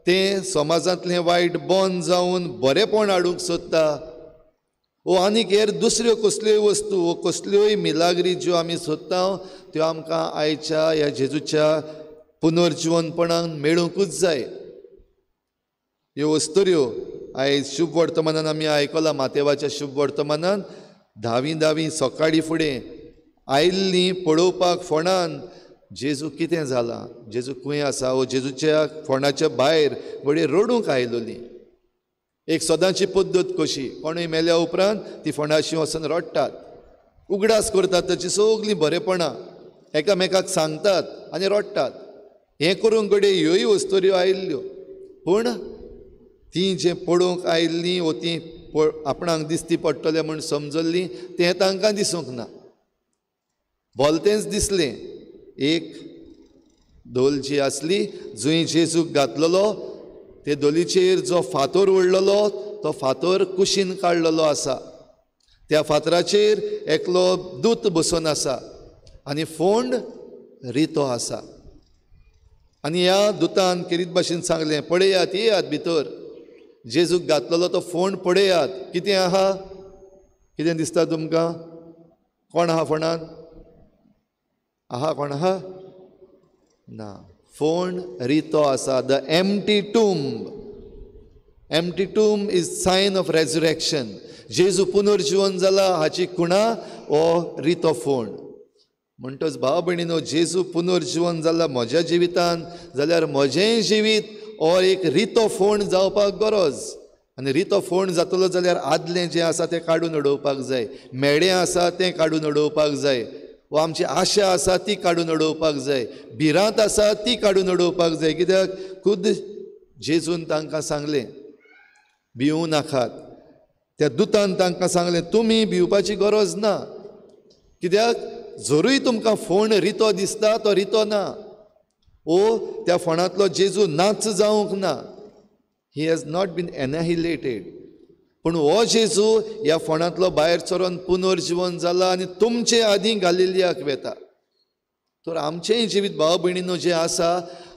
तें समाजांतलें वायट बंद जावन बरेंपण हाडूंक सोदता, वो आनीक हेर दुसऱ्यो कसल्योय वस्तू वो कसल्योय मिलाग्री ज्यो आमी सोदता त्यो आमकां आयच्या ह्या जेजूच्या पुनर्जिवनपणान मेळूंकूच जाय. ह्यो वस्तुऱ्यो आयज शुभ वर्तमानान आमी आयकलां. मातेवाच्या शुभ वर्तमानान धावी धावी सकाळी फुडें आयिल्लीं पळोवपाक फोंडान जेजू कितें जालां, जेजू खंय आसा, वो जेजूच्या फोंडाच्या भायर घडये रडूंक आयलोली. एक सदांची पद्दत कशी, कोणूय मेल्या उपरांत ती फोंडाशी वचून रडटात, उगडास करतात ताची सगळीं बरेपणां एकामेकाक सांगतात आनी रडटात. हें करूंक घडये ह्योय वस्तुऱ्यो आयिल्ल्यो, पूण तीं जें पळोवंक आयिल्लीं वो तीं आपणाक दिसती पडटलें म्हूण समजल्लीं तें तांकां दिसूंक ना. भलतेंच दिसलें. एक धोल जी आसली जंय जेजूक घातलेलो ते धोलीचेर जो फातोर ओडलेलो तो फातोर कुशीन काडलेलो आसा. त्या फातराचेर एकलो दूत बसून आसा आनी फोंड रितो आसा. आनी ह्या दुतान केरीत भाशेन सांगलें, पळयात, येयात भितर, जेजूक घातलेलो तो फोंड पळयात, कितें आहा, कितें दिसता तुमकां, कोण आहा फोंडान, आहा कोण आहा ना, फोंड रितो आसा. The empty tomb, empty tomb is sign of resurrection. जेजू पुनर्जिवन जाला हाची खुणा हो रितो फोंड. म्हणटच भाव भयणीनो, जेजू पुनर्जिवन जाला म्हज्या जिवितान जाल्यार म्हजेंय जिवीत हो एक रितो फोंड जावपाक गरज. आनी रितो फोंड जातलो जाल्यार आदलें जें आसा तें काडून उडोवपाक जाय, मेडें आसा तें काडून उडोवपाक जाय, वो आमची आशा आसा ती काडून उडोवपाक जाय, भिरांत आसा ती काडून उडोवपाक जाय. कित्याक खुद जेजून तांकां सांगलें भिवूं नाकात. त्या दुतान तांकां सांगलें तुमी भिवपाची गरज ना, कित्याक जरूय तुमकां फोंड रितो दिसता तो रितो ना, ओ त्या फोंडांतलो जेजू नाच जावंक ना, he has not been annihilated. पूण हो जेजू ह्या फोंडांतलो भायर सरून पुनर्जिवन जाला आनी तुमचे आदीं गालिलियाक वेता. तर आमचेंय जिवीत भाव भयणीनो जें आसा,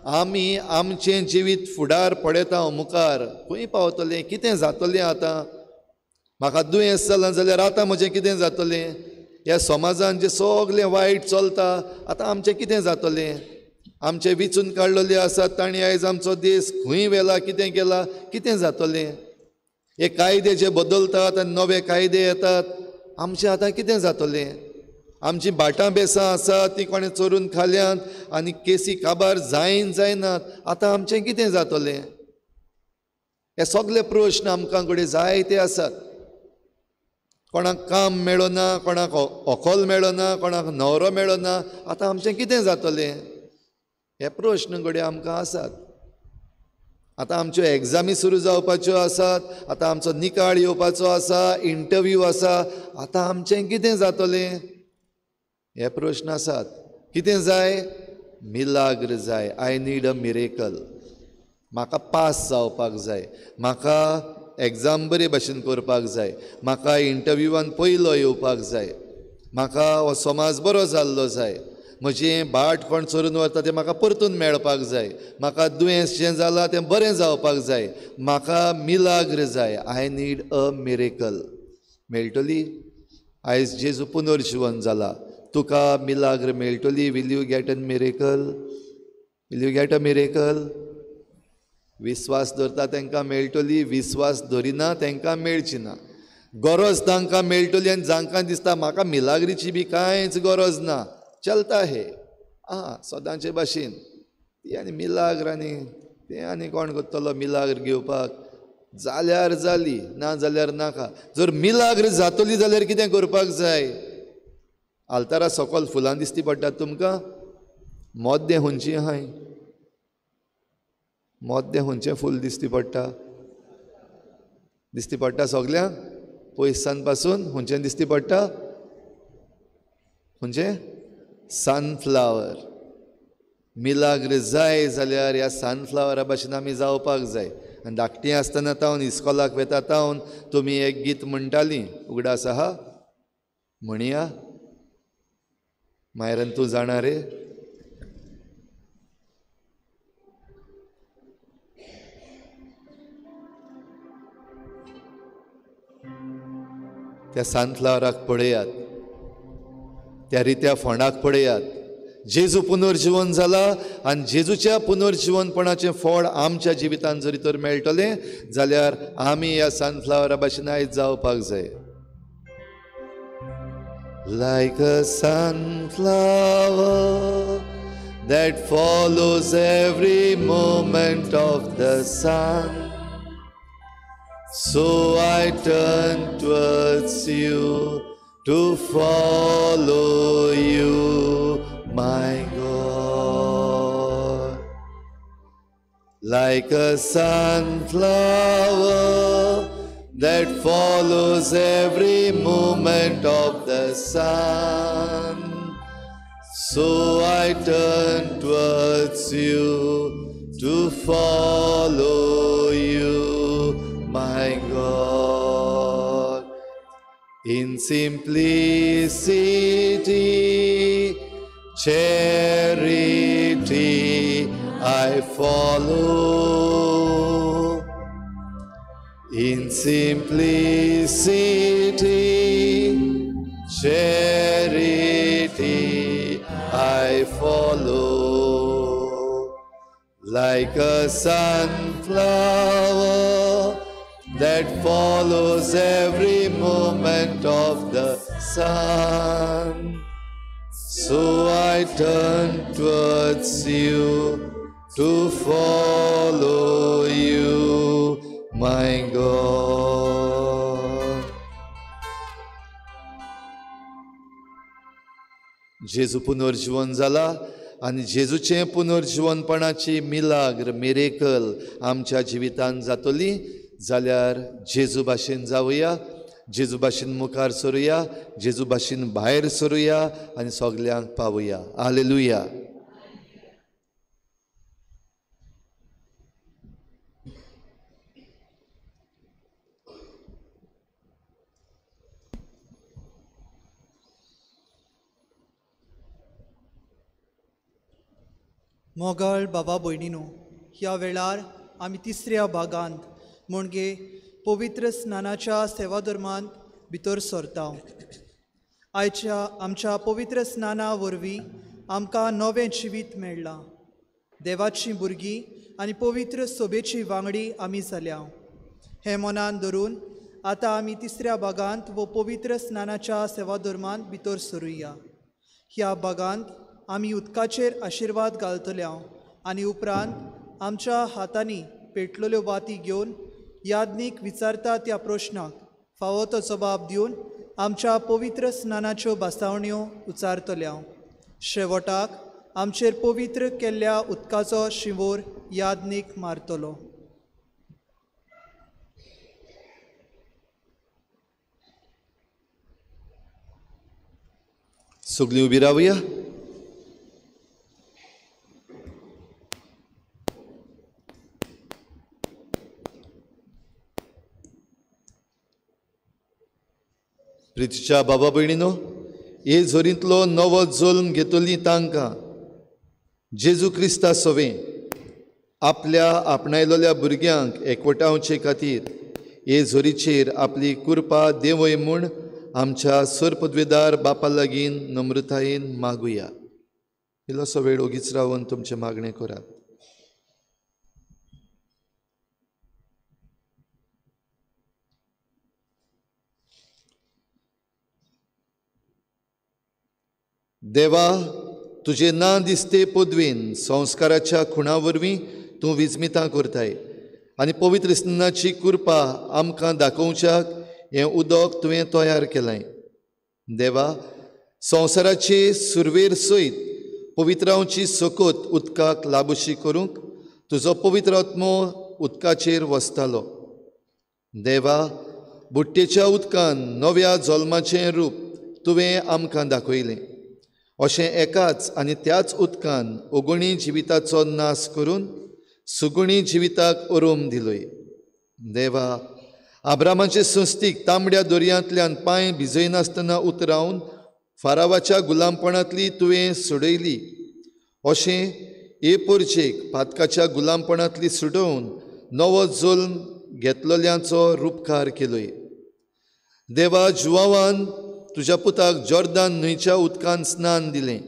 आमी आमचें जिवीत फुडार पळयता मुखार खंय पावतलें, कितें जातलें, आतां म्हाका दुयेंस जालां जाल्यार आतां म्हजें कितें जातलें, ह्या समाजान जें सगळें वायट चलता आतां आमचें कितें जातलें, आमचें विचून काडलेले आसात तांणी आयज आमचो देश खंय व्हेला, कितें केला, कितें जातलें, हे कायदे जे बदलतात आनी नवे कायदे येतात, आमचें आतां कितें जातलें, आमची भाटां बेसां आसात ती कोणें चोरून खाल्यांत आनी केसी काबार जायन जायनात, आतां आमचें कितें जातलें. हे सगळे प्रश्न आमकां कडेन जायते आसात. कोणाक काम मेळना, कोणाक व्हंकल मेळना, कोणाक न्हवरो मेळना, आतां आमचें कितें जातलें, हे प्रश्न घडये आमकां आसात. आतां आमच्यो एग्जामी सुरू जावपाच्यो आसात, आतां आमचो निकाळ येवपाचो आसा, इंटरव्यू आसा, आतां आमचें कितें जातलें, हे प्रश्न आसात. कितें जाय, मिलाग्र जाय, I need a miracle, म्हाका पास जावपाक जाय, म्हाका एग्जाम बरे भाशेन करपाक जाय, म्हाका इंटरव्यूवान पयलो येवपाक जाय, म्हाका हो समाज बरो जाल्लो जाय, म्हजें भाट कोण चोरून व्हरता तें म्हाका परतून मेळपाक जाय, म्हाका दुयेंस जें जालां तें बरें जावपाक जाय, म्हाका मिलाग्र जाय, I need a miracle. मेळटली? आयज जेजू पुनर्जिवन जाला, तुका मिलाग्र मेळटली. Will you get a miracle? Will you get a miracle? विस्वास धरता तांकां मेळटली, विस्वास धरिना तांकां मेळची ना. गरज तांकां मेळटली आनी जांकां दिसता म्हाका मिलाग्रीची बी कांयच गरज ना, चलता हे आं सदांचे भाशेन, ती आनी मिलाग्र आनी तें आनी कोण करतलो मिलाग्र घेवपाक, जाल्यार जाली ना जाल्यार नाका. जर मिलाग्र जातली जाल्यार कितें करपाक जाय? आल्तारा सकल फुलां दिसती पडटात तुमकां, मोद्दें खंयचीं आहाय, मोद्दें खंयचें फूल दिसती पडटा, दिसती पडटा सगल्यांक पयसान पासून खंयचें दिसती पडटा? खंयचें? सनफ्लावर. मिलाग्र जाय जाल्यार ह्या सनफ्लावरा भाशेन आमी जावपाक जाय. आनी धाकटीं आसतना तावन इस्कोलाक वेता तावन तुमी एक गीत म्हणटालीं, उगडास आहा? म्हणया मायरन, तूं जाणा रे? त्या सनफ्लावराक पळयात, त्या रित्या फोंडाक पळयात. जेजू पुनर्जिवन जाला आनी जेजूच्या पुनर्जिवनपणाचें फळ आमच्या जिवितान जरी तर मेळटलें जाल्यार आमी ह्या सनफ्लावरा भाशेन आयज जावपाक जाय. Like a sunflower that follows every moment of the sun, so I turn towards you to follow you, my God. Like a sunflower that follows every movement of the sun, so I turn towards you to follow you, my God. In simplicity, charity, I follow. In simplicity, charity, I follow. Like a sunflower that follows every moment of the sun, so I turn towards you to follow you, my God. जेजू पुनर्जीवन जाला आनी जेजूचें पुनर्जीवनपणाची मिलाग्र, miracle आमच्या जिवितान जातली जाल्यार जेजू भाशेन जावया, जेजू भाशेन मुखार सरुया, जेजू भाशेन भायर सरुया आनी सगल्यांक पावया. हालेलुया. मोगाळ बाबा भयणीनो, ह्या वेळार आमी तिसऱ्या भागांत म्हणजे पवित्र स्नानाच्या सेवाधर्मांत भितर सरता. आयच्या आमच्या पवित्र स्नाना वरवीं आमकां नवें जिवीत मेळ्ळां. देवाचीं भुरगीं आनी पवित्र सोबेची वांगडी आमी जाल्या. हें मनान धरून आतां आमी तिसऱ्या भागांत वो पवित्र स्नानाच्या सेवाधर्मांत भितर सरुया. ह्या भागांत आमी उदकाचेर आशिर्वाद घालतल्या आनी उपरांत आमच्या हातांनी पेटलेल्यो वाती घेवन याज्ञीक विचारता त्या प्रश्नाक फावो तो जबाब दिवन आमच्या पवित्र स्नानाच्यो भासावण्यो उचारतल्या. शेवटाक आमचेर पवित्र केल्ल्या उदकाचो शिंवोर याज्ञीक मारतलो. सगळीं उबी रावया. प्रितीच्या बाबा भयणीनो, हे झोरींतलो नवो जल्म घेतली तांकां जेजू क्रिस्ता सवें आपल्या आपणायलोल्या भुरग्यांक एकवटावचे खातीर हे झोरीचेर आपली कृपा देंवय म्हूण आमच्या सरपदवेदार बापा लागीं नम्रतायेन मागुया. इल्लोसो वेळ ओगीच रावन तुमचें मागणें करात. देवा, तुजे ना दिसते पदवेन संस्काराच्या खुणा वरवीं तूं विजमितां करताय आनी पवित्र स्नानाची कृपा आमकां दाखोवच्याक हें उदक तुवें तयार केलें. देवा, संवसाराचे सुरवेर सयत पवित्रांची सकत उदकाक लाबोशी करूंक तुजो पवित्र आत्मो उदकाचेर वसतालो. देवा, बुट्टेच्या उदकान नव्या जल्माचें रूप तुवें आमकां दाखयलें. अशें एकाच आनी त्याच उदकान ओगुणी जिविताचो नाश करून सुगुणी जिविताक ओरोम दिलोय. देवा, आब्रामाचे संस्थीक तांबड्या दर्यांतल्यान पांय भिजयनासतना उतरावन फारावाच्या गुलामपणांतली तुवें सोडयली. अशें हे पोरचेक पातकाच्या गुलामपणांतली सुटोवन नवो जल्म घेतलेल्यांचो रुपकार केलोय. देवा, जुवावान तुज्या पुताक जॉर्दान न्हंयच्या उदकान स्नान दिलें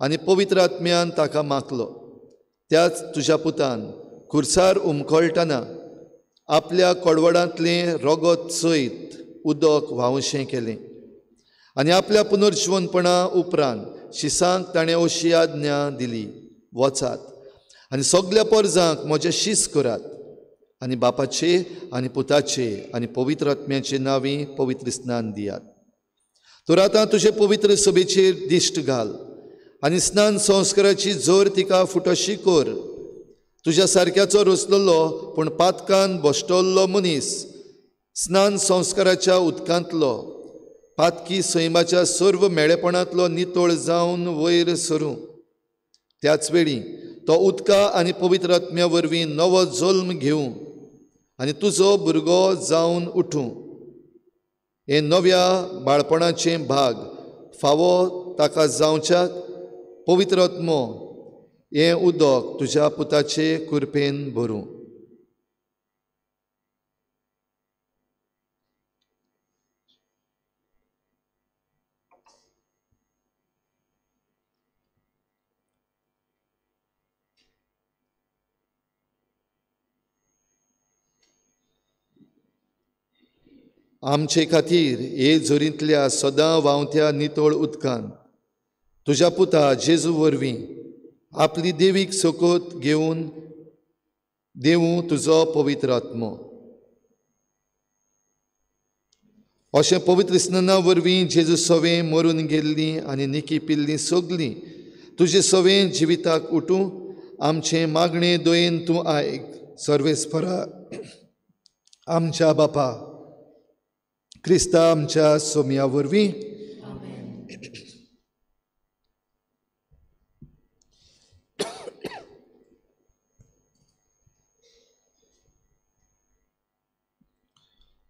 आनी पवित्र आत्म्यान ताका माखलो. त्याच तुज्या पुतान खुर्सार उमकळटना आपल्या कडवडांतलें रगत सयत उदक व्हांवशें केलें आनी आपल्या पुनर्जिवनपणा उपरांत शिसांक ताणें अशी आज्ञा दिली, वचात आनी सगल्या पोरजांक म्हजें शीस करात आनी बापाचे आनी पुताचे आनी पवित्र आत्म्याचे नांवी पवित्र स्नान दियात. तर आतां तुजे पवित्र सभेचेर दिश्ट घाल आनी स्नान संस्काराची जोर तिका फुटोशी कर. तुज्या सारक्याचो रचलेलो पूण पातकान भश्टल्लो मनीस स्नान संस्काराच्या उदकांतलो पातकी सैमाच्या सर्व मेळेपणांतलो नितळ जावन वयर सरूं. त्याच वेळी तो उदका आनी पवित्र आत्म्या वरवीं नवो जल्म घेवं आनी तुजो भुरगो जावन उठूं. हे नव्या बाळपणाचें भाग फावो ताका जावच्याक पवित्र आत्मो हें उदक तुज्या पुताचे कृपेन भरूं. आमचे खातीर हे झोरींतल्या सदां व्हांवत्या नितळ उदकान तुज्या पुता जेजू वरवीं आपली देवीक सोकोत घेवन देवूं तुजो पवित्र आत्मो. अशें पवित्र स्नाना वरवीं जेजू सवें मरून गेल्लीं आनी निकी पिल्लीं सगलीं तुजे सवें जिविताक उठूं. आमचें मागणें दयेन तूं आयक. सर्वेस्परा आमच्या बापा क्रिस्ता आमच्या सोम्या वरवीं.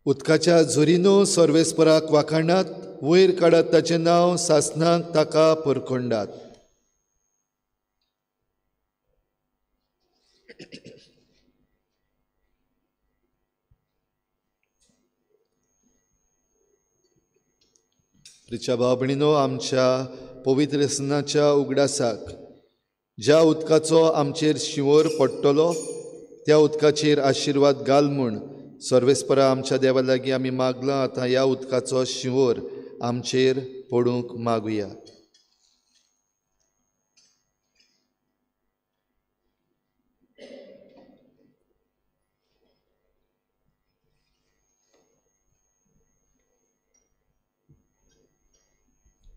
उदकाच्या झोरीनो सर्वेस्पराक वाखाणात, वयर काडात ताचें नांव, सासणाक ताका परखंडात. प्रिच्या भाव भयणीनो, आमच्या पवित्र स्नानाच्या उगडासाक ज्या उदकाचो आमचेर शिंवर पडटलो त्या उदकाचेर आशिर्वाद घाल म्हूण सर्वेस्परा आमच्या देवा लागीं आमी मागलां. आतां ह्या उदकाचो शिंवर आमचेर पडूंक मागुया.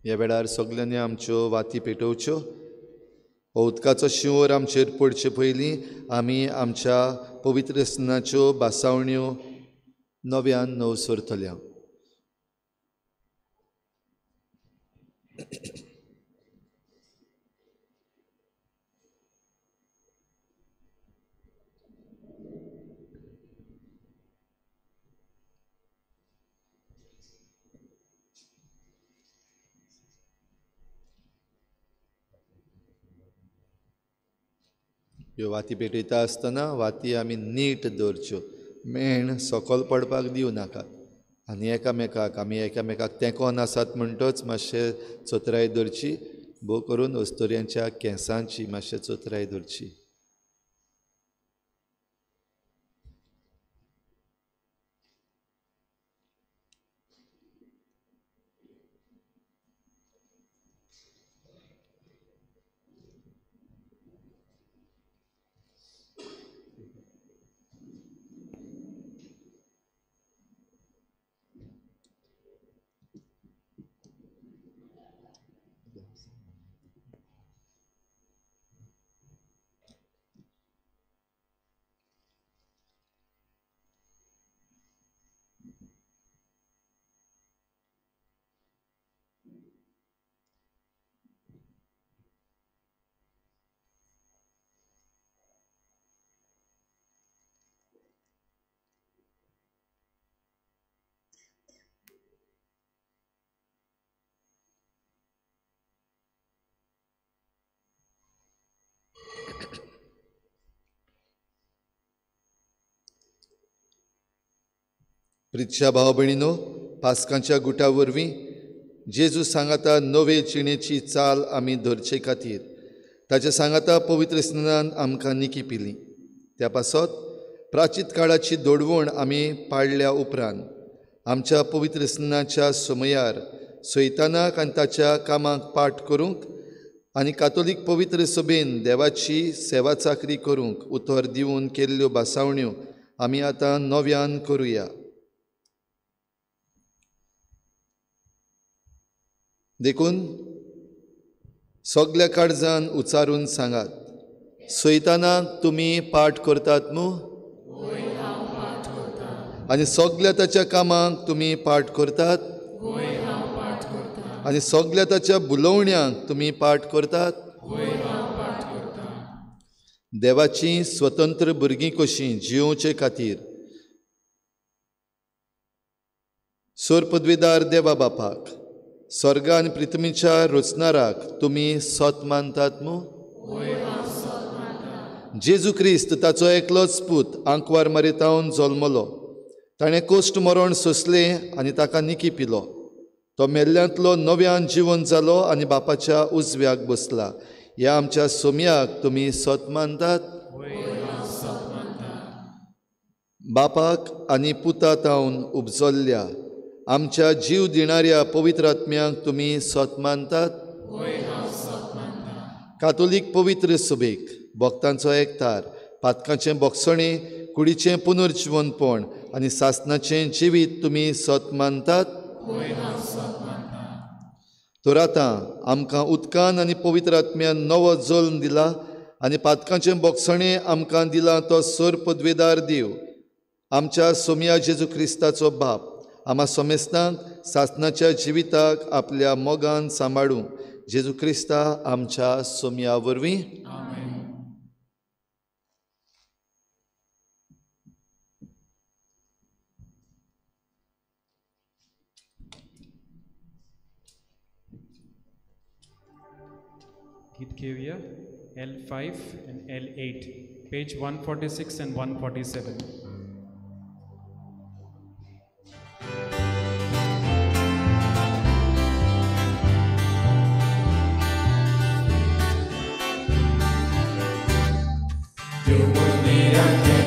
ह्या वेळार सगल्यांनी आमच्यो वाती पेटोवच्यो. हो उदकाचो शिंवर आमचेर पडचे पयलीं आमी आमच्या पवित्र स्नानाच्यो बासावण्यो नव्यान नवसरतल्या. ह्यो वाती पेटयता आसतना वाती आमी नीट दवरच्यो, मेण सकयल पडपाक दिवं नाकात आनी एकामेकाक आमी एकामेकाक तेंकोन आसात म्हणटच मातशें चतराय दवरची, भोव करून अस्तुऱ्यांच्या केंसांची मातशें चतराय दवरची. प्रितच्या भाव भयणीनो, पास्कांच्या गुटा वरवीं जेजू सांगाता नवे जिणेची चाल आमी धरचे खातीर ताच्या सांगाता पवित्र स्नानान आमकां निकी पिली. त्या पासत प्राचीत काळाची दोडवण आमी पाडल्या उपरांत आमच्या पवित्र स्नानाच्या समयार सैतानाक आनी ताच्या कामाक पाठ करूंक आनी कातोलीक पवित्र सभेन देवाची सेवा चाकरी करूंक उतर दिवन केल्ल्यो भासावण्यो आमी आतां नव्यान करुया. देखून सगल्या काळजान उच्चारून सांगात, सैतानाक तुमी पाठ करतात न्हू? आनी सगल्या ताच्या कामाक तुमी पाठ करतात? आनी सगल्या ताच्या बुलोवण्यांक तुमी पाठ करतात? देवाची स्वतंत्र भुरगीं कशीं जियोवचे खातीर सोर पदवीदार देवा बापाक, स्वर्ग आनी पृथ्वीच्या रचणाराक तुमी सत मानतात मू? जेजू क्रिस्त ताचो एकलोच पूत आंकवार मारितावन जल्मलो. ताणें कोश्ट मरण सोंसलें आनी ताका निकी पिलो. तो मेल्ल्यांतलो नव्यान जिवन जालो आनी बापाच्या उजव्याक बसला. ह्या आमच्या सोमयाक तुमी सत मानतात? बापाक आनी पुता तावन उपजल्ल्या आमच्या जीव दिणाऱ्या पवित्र आत्म्यांक तुमी सत मानतात? कातोलीक पवित्र सभेक, भक्तांचो एकतार, पातकांचें बोगसणें, कुडीचें पुनर्जिवनपण आनी सासनाचें जिवीत तुमी सत मानतात? तर आतां आमकां उदकान आनी पवित्र आत्म्यान नवो जल्म दिला आनी पातकांचें बोगसणें आमकां दिलां तो सर पदवेदार देव आमच्या सोमया जेजू क्रिस्ताचो बाप आमा समेस्तांक सासनाच्या जिविताक आपल्या मोगान सांबाळूं. जेजू क्रिस्ता आमच्या सोमया वरवीं. गीत घेऊया L5 and L8, page 146 and 147. Mirandé,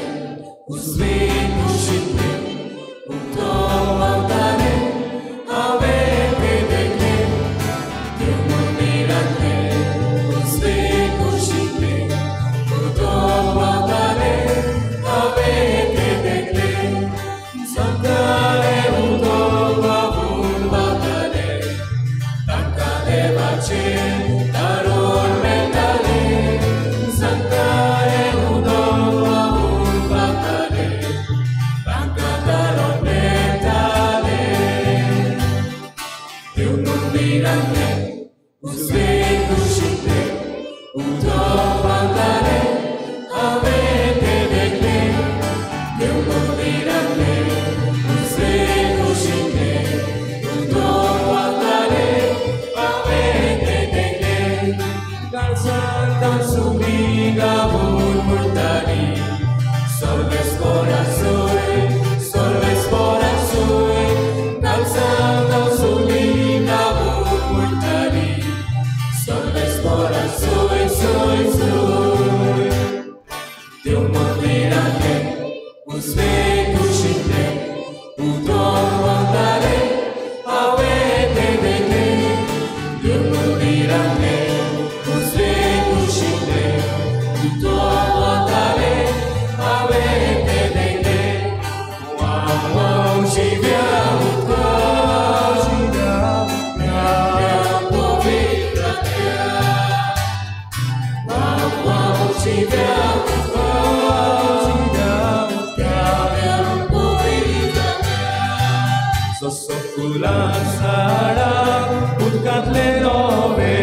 ससो फुलां झाडां उदकांतले रोवे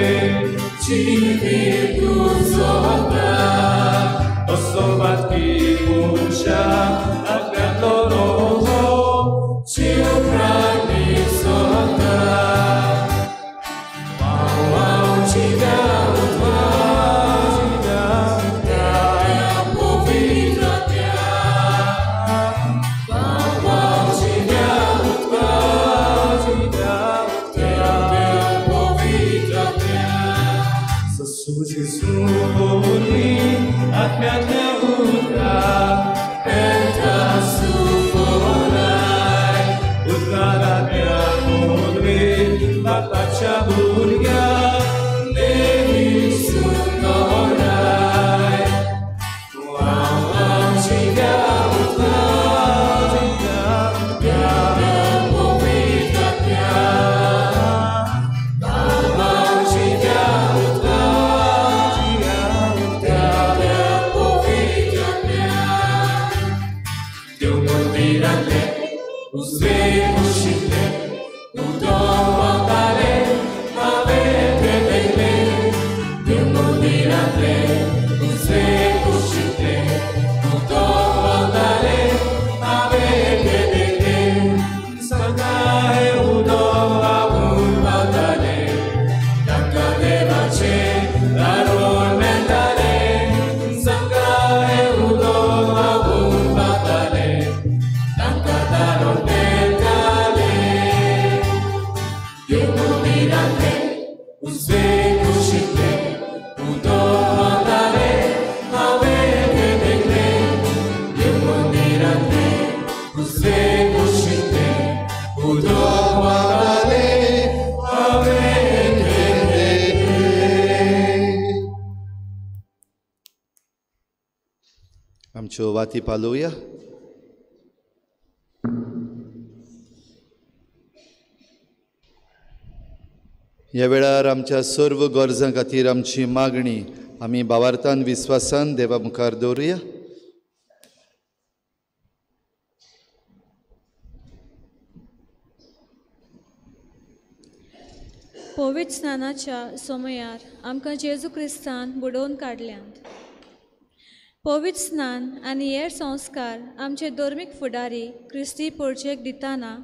जिवीत जगता तसो बाकी मनशा आत्म्यांतलो रोवो जीव प्राणी जगता वाव वाव जिव्या उदका पवित्र आत्म्या वाव वाव जिव्या उदका पवित्र आत्म्या ससो जेजू वरवीं आत्म्यांतल्या उदकाक मेळटा सुफलाय उदकान आत्म्या वरवीं बापाच्या भुरग्याक देवी सुंदराय वाव वाव जिव्या उदका पवित्र आत्म्या वाव वाव जिव्या उदका पवित्र आत्म्या देव मंदिरांतले उजवे कुशींतले उदक व्हांवतालें हांवें तें देखलें देव मंदिरांतले उजवे कुशींतले उदक व्हांवतालें हांवें तें देखलें सांगा हें उदक व्हांवून व्हांवतालें तांकां देवाचें दारण मेळटालें सांगा हें उदक व्हांवून व्हांवतालें तांकां दारण मेळटालें देव मंदिरांतले उजवे कुशींतले उदक व्हांवतालें हांवें तें देखलें देव मंदिरांतले उजवे कुशींतले उदक व्हांवतालें हांवें तें देखलें. आमच्यो वाती पालोवया. ह्या वेळार आमच्या सर्व गरजां खातीर आमची मागणी आमी भावार्थान विस्वासान देवा मुखार दवरुया. पवित्र स्नानाच्या समयार आमकां जेजू क्रिस्तान बुडोवन काडल्यांत. पवित्र स्नान आनी हेर संस्कार आमचे धर्मीक फुडारी क्रिस्ती परजेक दिताना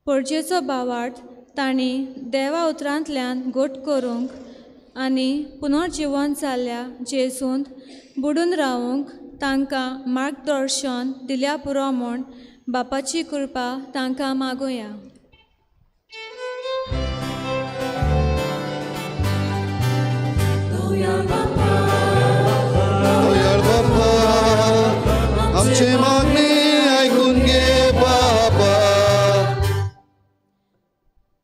परजेचो भावार्थ तांणी देवा उतरांतल्यान घट करूंक आनी पुनर्जिवन जाल्ल्या जेजूंत बुडून रावूंक तांकां मार्गदर्शन दिल्या पुरो म्हूण बापाची कृपा तांकां मागुया. दयाळ बापा आमचे मागणी आयकून घे बाबा.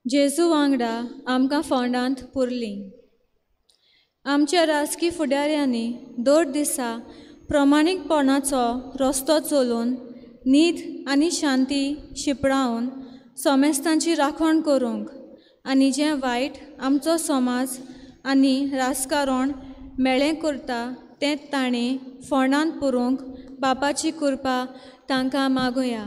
जेजू वांगडा आमकां फोंडांत पुरली. आमच्या राजकी फुडाऱ्यांनी दर दिसा प्रमाणीकपणाचो रस्तो चलून न्हीद आनी शांती शिंपडावन समेस्तांची राखण करूंक आनी जें वायट आमचो समाज आनी राजकारण मेळें करता तें ताणें फोंडांत पुरोवंक बापाची कृपा तांकां मागुया.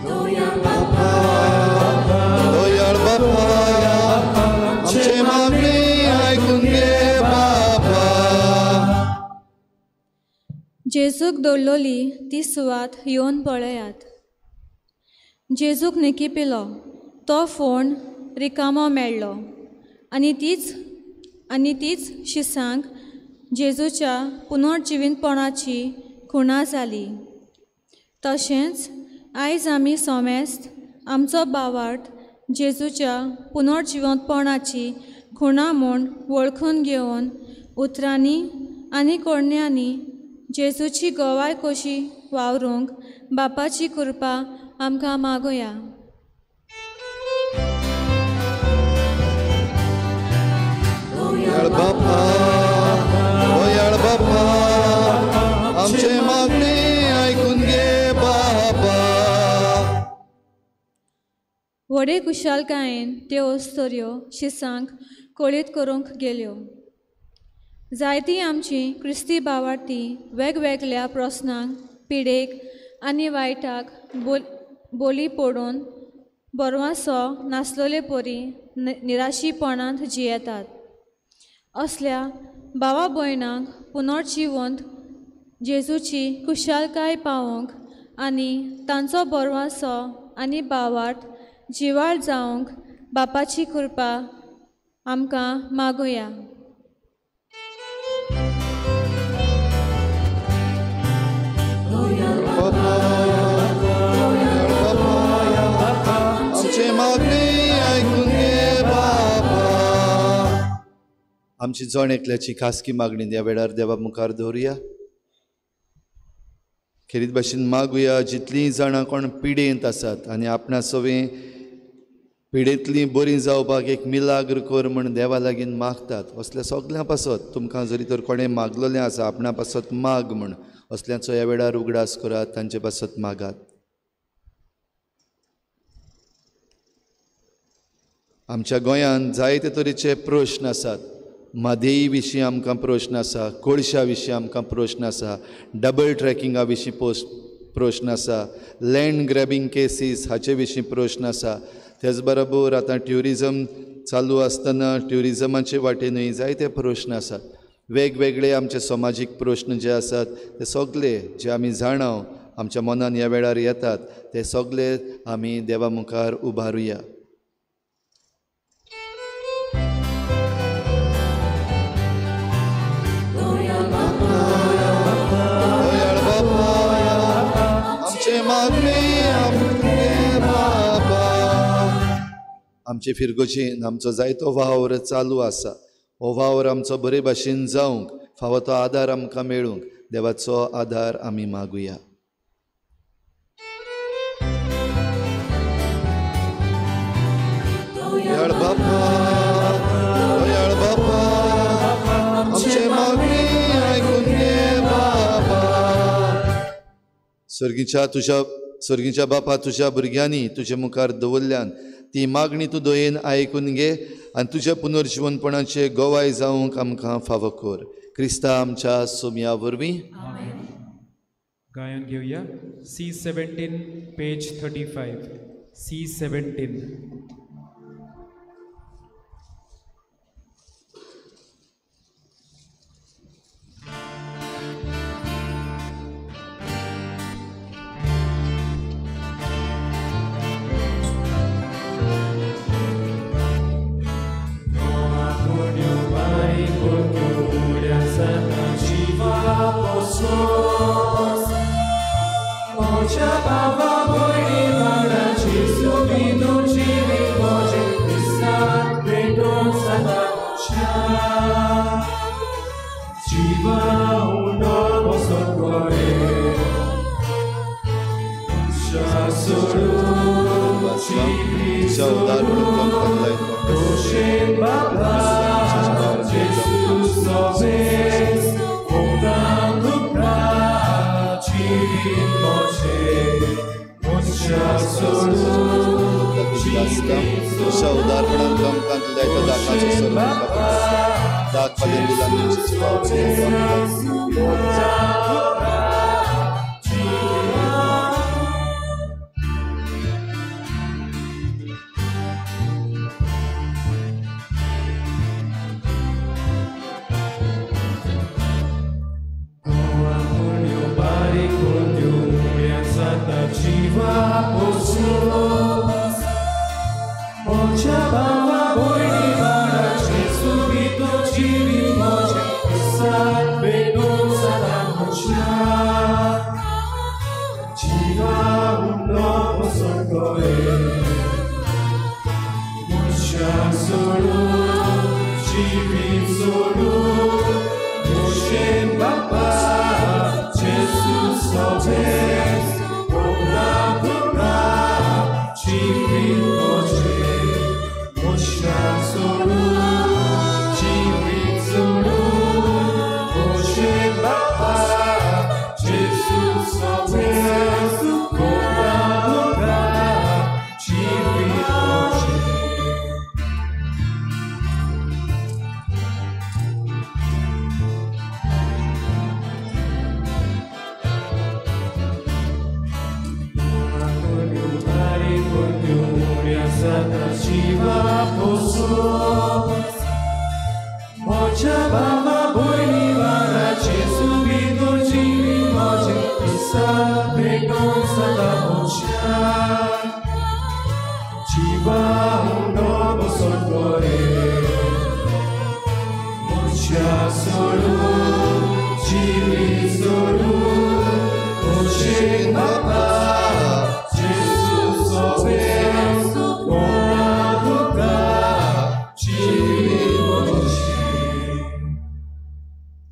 दयाळ बापा आमचे मागणी आयकून घे बाबा. जेजूक दवरलोली ती सुवात येवन पळयात. जेजूक निकिपिलो तो फोंड रिकामो मेळ्ळो आनी तीच शिसांक जेजूच्या पुनर्जिवीतपणाची खुणा जाली. तशेंच आयज आमी सोमेस्त आमचो भावार्थ जेजूच्या पुनर्जिवंतपणाची खुणा म्हूण वळखून घेवन उतरांनी आनी कोरण्यांनी जेजूची गवाय कशी वावरूंक बापाची कृपा आमकां मागुया. दयाळ बापा दयाळ बापा आमचे मागणी आयकून घे बाबा. व्हडे कुशालकायेन त्यो अस्तुऱ्यो शिसांक कळीत करूंक गेल्यो. जायतीं आमची क्रिस्ती भावार्थी वेगवेगळ्या प्रस्नांक, पिडेक आनी वायटाक बोली पडून बरवासो नासलेले परी निराशीपणांत जियेतात. असल्या भावा भयणांक पुनर्जिवंत जेजूची खुशालकाय पावोवंक आनी तांचो बरवासो आनी भावार्थ जिवाळ जावंक बापाची कृपा आमकां मागुया. आमची जण एकल्याची खासगी मागणी ह्या वेळार देवा मुखार दवरुया. खेरीत भाशेन मागुया जितलीं जाणां कोण पिडेंत आसात आनी आपणा सवें पिडेंतलीं बरीं जावपाक एक मिलाग्र कर म्हण देवा लागीं मागतात, असल्या सगल्यां पासत तुमकां जरी तर कोणें मागलेलें आसा आपणा पासत माग म्हण, असल्यांचो ह्या वेळार उगडास करात, तांचे पासत मागात. आमच्या गोंयांत जायते तरेचे प्रश्न आसात. म्हादेई विशीं आमकां प्रश्न आसा, कोळशा विशीं आमकां प्रश्न आसा, डबल ट्रॅकिंगा विशीं प्रश्न आसा, लँड ग्रॅबींग केसीस हाचे विशीं प्रश्न आसा. तेच बरोबर आतां ट्युरिजम चालू आसतना ट्युरिजमाचे वाटेनूय जायते प्रश्न आसात. वेगवेगळे आमचे समाजीक प्रश्न जे आसात ते सगळे जे आमी जाणाव आमच्या मनान ह्या वेळार येतात ते सगळे आमी देवा मुखार उबारुया. आमचे फिरगोजेन आमचो जायतो वावर चालू आसा. हो वावर आमचो बरे भाशेन जावंक फावो तो आदार आमकां मेळूंक देवाचो आदार आमी मागुया. दयाळ बापा, दयाळ बापा, आमचे मागणी आयकून घे बापा. सर्गीच्या तुज्या सर्गीच्या बापा, तुज्या भुरग्यांनी तुजे मुखार दवरल्यान ती मागणी तूं दयेन आयकून घे आनी तुज्या पुनर्जिवनपणाचे गवाय जावंक आमकां फावो कर. क्रिस्ता आमच्या सोम्या वरवीं. गायन घेवया. C17 page 35. C17. जिवा पोसोप म्हज्या बाबा भयणी वांगडा जेजू भितर जिवी म्हजें दिसा भेटोन सदां मनशाक जिवा उंडो बसोन बरें मनशा सोडून जिवी सोडून मनशेक बाबा जेजू सोबें कोणा तुका जिवी मनशेक.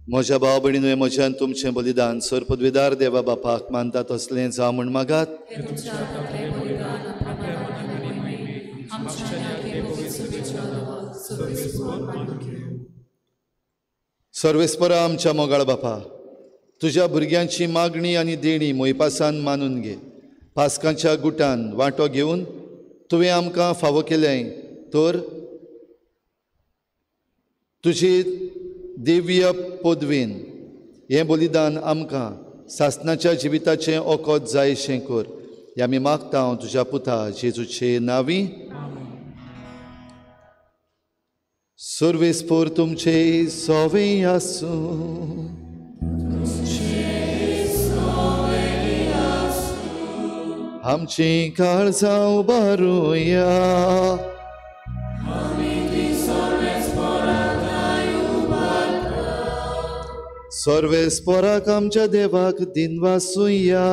म्हज्या भाव भयणीनो, म्हज्यान तुमचें बलिदान सर्वपदवीदार देवा बापाक मानता तसलें जावं म्हूण मागात. सर्वेस्परा आमच्या मोगाळ बापा, तुज्या भुरग्यांची मागणी आनी देणी मोयपासान मानून घे. पास्कांच्या गुटान वांटो घेवन तुवें आमकां फावो केलें तर तुजी देवीय पदवेन हें बलिदान आमकां सासणाच्या जिविताचें ओकोत जायशें कर. हें आमी मागता हांव तुज्या पुता जेजूचे नांवी. सर्वेस्पोर तुमचे सोवे आसूं. आमचीं काळजां उबारुया. सर्वेस्पोराक आमच्या देवाक दिनवासुया.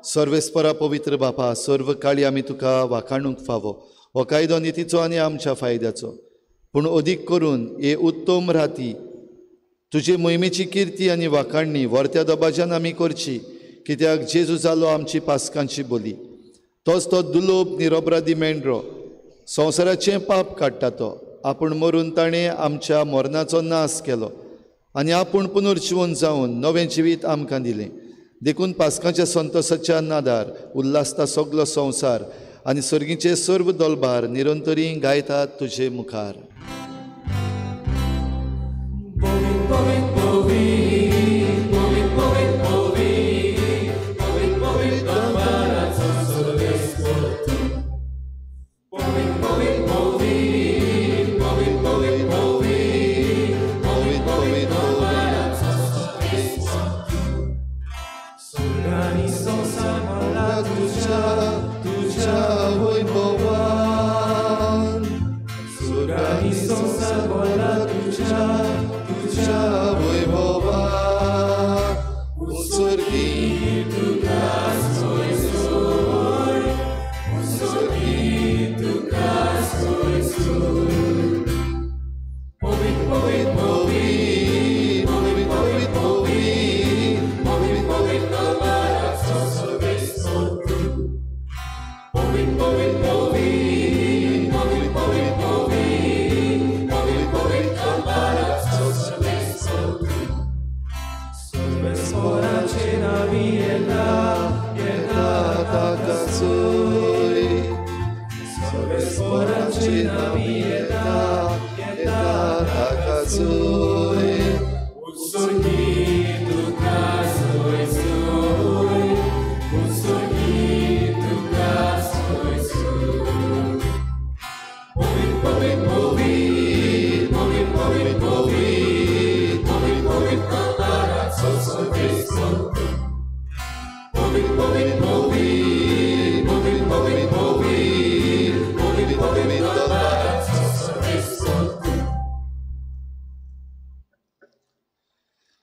सर्वेस्परा पवित्र बापा, सर्व काळी आमी तुका वाखाणूंक फावो. हो कायदो नितीचो आनी आमच्या फायद्याचो, पूण अदीक करून हे उत्तम राती तुजे मोहिमेची किर्ती आनी वाखाणणी वर्त्या दबाज्यान आमी करची, कित्याक जेजू जालो आमची पास्कांची बोली. तोच तो दुलोब निरोब्रादी मेंढरो संवसाराचें पाप काडटा तो. आपूण मरून ताणें आमच्या मरणाचो नाश केलो आनी आपूण पुनर्जिवन जावन नवें जिवीत आमकां दिलें. देखून पास्कांच्या संतोसाच्या नादार उल्हासता सगलो संवसार आनी सर्गीचे सर्व दलबार निरंतरी गायतात तुजे मुखार.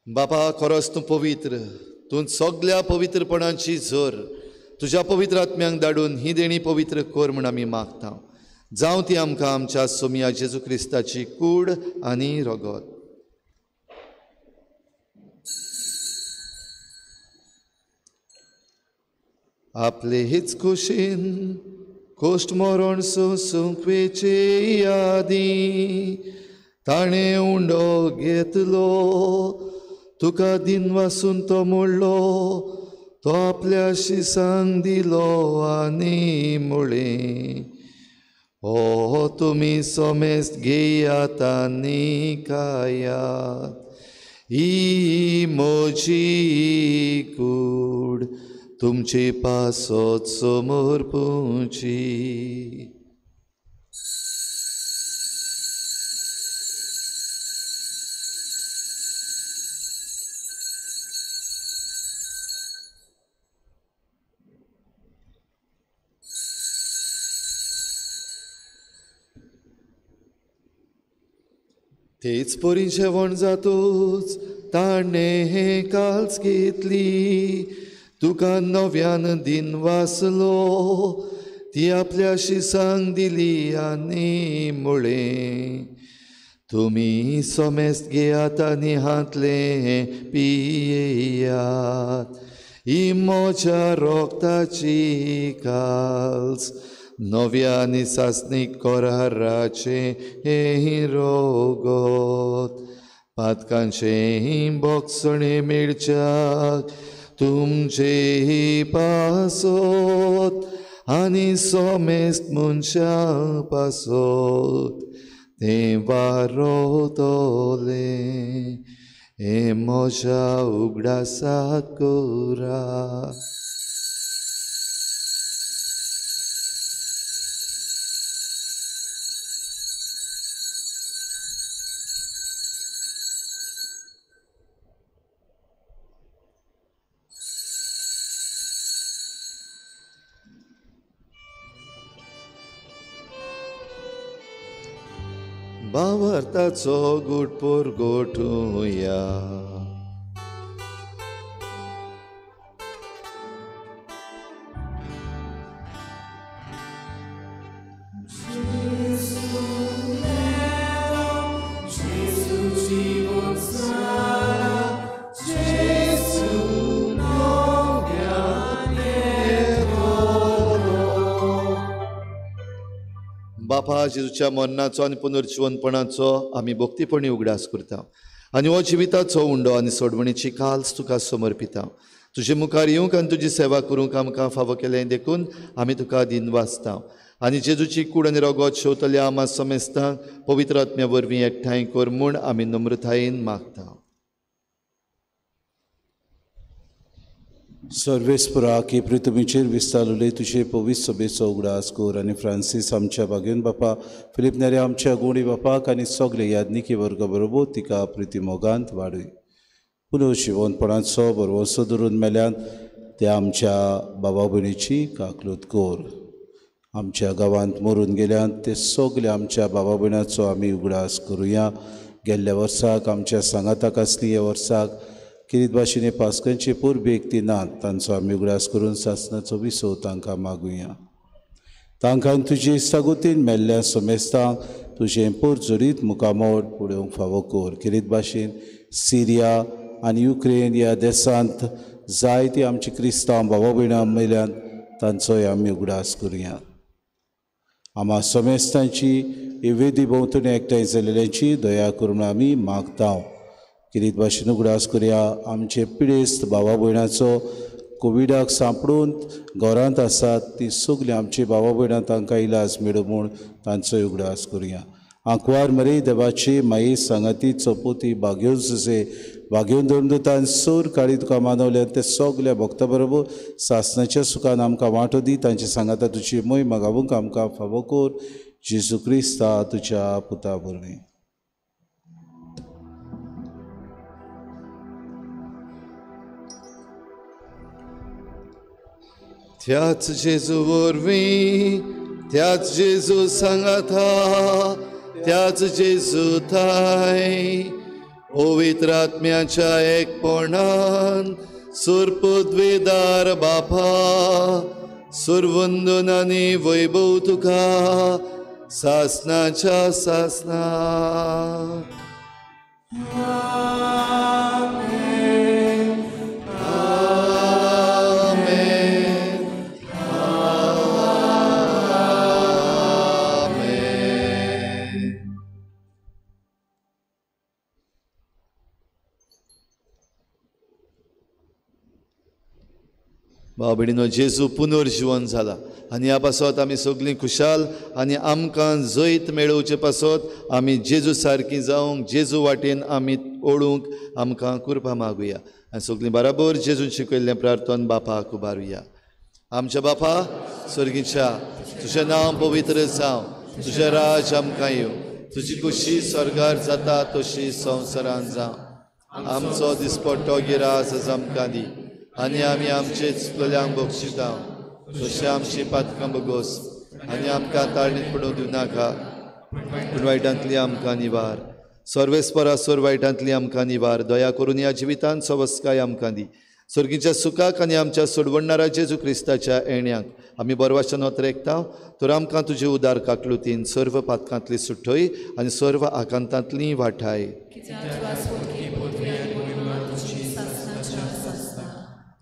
बापा, खरोच तूं पवित्र, तूं सगल्या पवित्रपणाची झर. तुज्या पवित्र आत्म्यांक धाडून ही देणी पवित्र कर म्हूण आमी मागता. जावं ती आमकां आमच्या सोमया जेजू क्रिस्ताची कूड आनी रगत. आपले हीच कुशीन कोश्ट मरण सोंसूंक वेचे यादी ताणें उंडो घेतलो. तुका दिनवासून तो मोडलो, तो आपल्या शिसांक दिलो आनी म्हळें, हो तुमी सोमेस्त घेयात आनी खायात, ही म्हजी कूड. तुमचे पासत समर्पुची. तेच परी जेवण जातूच ताणें काल्स घेतली, तुका नव्यान दिन वाचलो, ती आपल्या शिसांक दिली आनी म्हळें, तुमी समेस्त घेयात आनी हांतलें पियेयात, ही म्हज्या रोगताची काल्स, नव्या आनी सासणीक कराराचें हें रोगत, पातकांचें बोगसणें मेळच्याक तुमचे पासत आनी समेस्त मनशां पासत तें वारोतलें, हें म्हज्या उगडासाक करा. भावार्थाचो गुटपोर गोठुया. बापा, जेजूच्या मरणाचो आनी पुनर्जिवनपणाचो आमी भक्तीपणी उगडास करता आनी हो जिविताचो उंडो आनी सोडवणीची काल्स तुका समर्पिता. तुजे मुखार येवंक आनी तुजी सेवा करूंक आमकां फावो केलें देखून आमी तुका दिन वाचता आनी जेजूची कूड आनी रगत शेवतल्या आमा समेस्तांक पवित्र आत्म्या वरवीं एकठांय कर म्हूण आमी नम्रतायेन मागता. सर्वेस्परा की पृथ्वीचेर विस्तारले तुजे पवित्र सभेचो उगडास कर आनी फ्रांसीस आमच्या बागेवन बापा, फिलीप नेरे आमच्या गोंडी बापाक आनी सगळे याज्ञिकी वर्ग बरोबर तिका प्रिती मोगांत वाडय. पुनर्जिवनपणाचो भरवंसो धरून मेल्यान त्या आमच्या बाबा भयणीची काकलूत कर. आमच्या गांवांत मरून गेल्यान ते सगळे आमच्या बाबा भयणाचो आमी उगडास करुया. गेल्ल्या वर्साक आमच्या सांगाताक आसली, ह्या वर्साक किरीत भाशेन पास्कनचे परबेक ती नात, तांचो आमी उगडास करून सासणाचो विसव तांकां मागुया. तांकां तुजे सागोतीन मेल्ल्या समेस्तांक तुजें पोरजोरीत मुखामोड पळोवंक फावो कर. किरीत भाशेन सिरिया आनी युक्रेन ह्या देशांत जायती आमची क्रिस्तांव बाबा भयणां मेल्यान तांचोय आमी उगडास करुया. आमा समेस्तांची ही वेदी भोंवतणी एकठांय जाल्ल्यांची दया करून आमी मागता. किरीत भाशेन उगडास करुया आमचे पिडेस्त बाबा भयणाचो, कोविडाक सांपडून घरांत आसात ती सगळीं आमची बाबा भयणां तांकां इलाज मेळूं म्हूण तांचोय उगडास करुया. आंकवार मरे देवाची माई सांगाती चपोती बागेवन सुसे बागेवन धरून दुतान सोर काळी तुका मानवल्या ते सगल्या भक्ता बरोबर सासणाच्या सुखान आमकां वांटो दी. तांचे सांगाता तुजी मोय मागावूंक आमकां फावो कर. जेजू क्रिस्ता तुज्या पुता वरवीं. त्याच जेजू वरवीं, त्याच जेजू सांगाता, त्याच जेजू थाय पवित्र आत्म्याच्या एकपणान सुरपुद्वेदार बापा, सुरवंदन आनी वैभव तुका सासणाच्या सासणा. भाव भयणीनो, जेजू पुनर्जिवन जाला आनी ह्या पासत आमी सगळीं खुशाल आनी आमकां जैत मेळोवचे पासत आमी जेजू सारकी जावंक, जेजू वाटेन आमी ओडूंक आमकां कृपा मागुया आनी सगळीं बराबर जेजून शिकयल्लें प्रार्थन बापाक उबारुया. आमच्या बापा स्वर्गीच्या, तुजें नांव पवित्र जावं, तुजें राज आमकां येवं, तुजी खुशी स्वर्गार जाता तशी संवसारान जावं. आमचो दिसपट्टो गिरास आज आमकां दी आनी आमी आमचे चुकल्यांक बक्षिता तशें आमची पातकां बगोस आनी आमकां ताळणीत पडूंक दिवं नाका, पूण वायटांतली आमकां निवार. सर्वेस्परा सोर वायटांतली आमकां निवार. दया करून ह्या जिवितांत सवस्काय आमकां दी. स्वर्गीच्या सुखाक आनी आमच्या सोडवणणारा जेजू क्रिस्ताच्या येण्याक आमी बरवाच्या नोत रेखता तर आमकां तुजे उदार काकलुतीन सर्व पातकांतली सुटय आनी सर्व आकांतांतली वाठाय.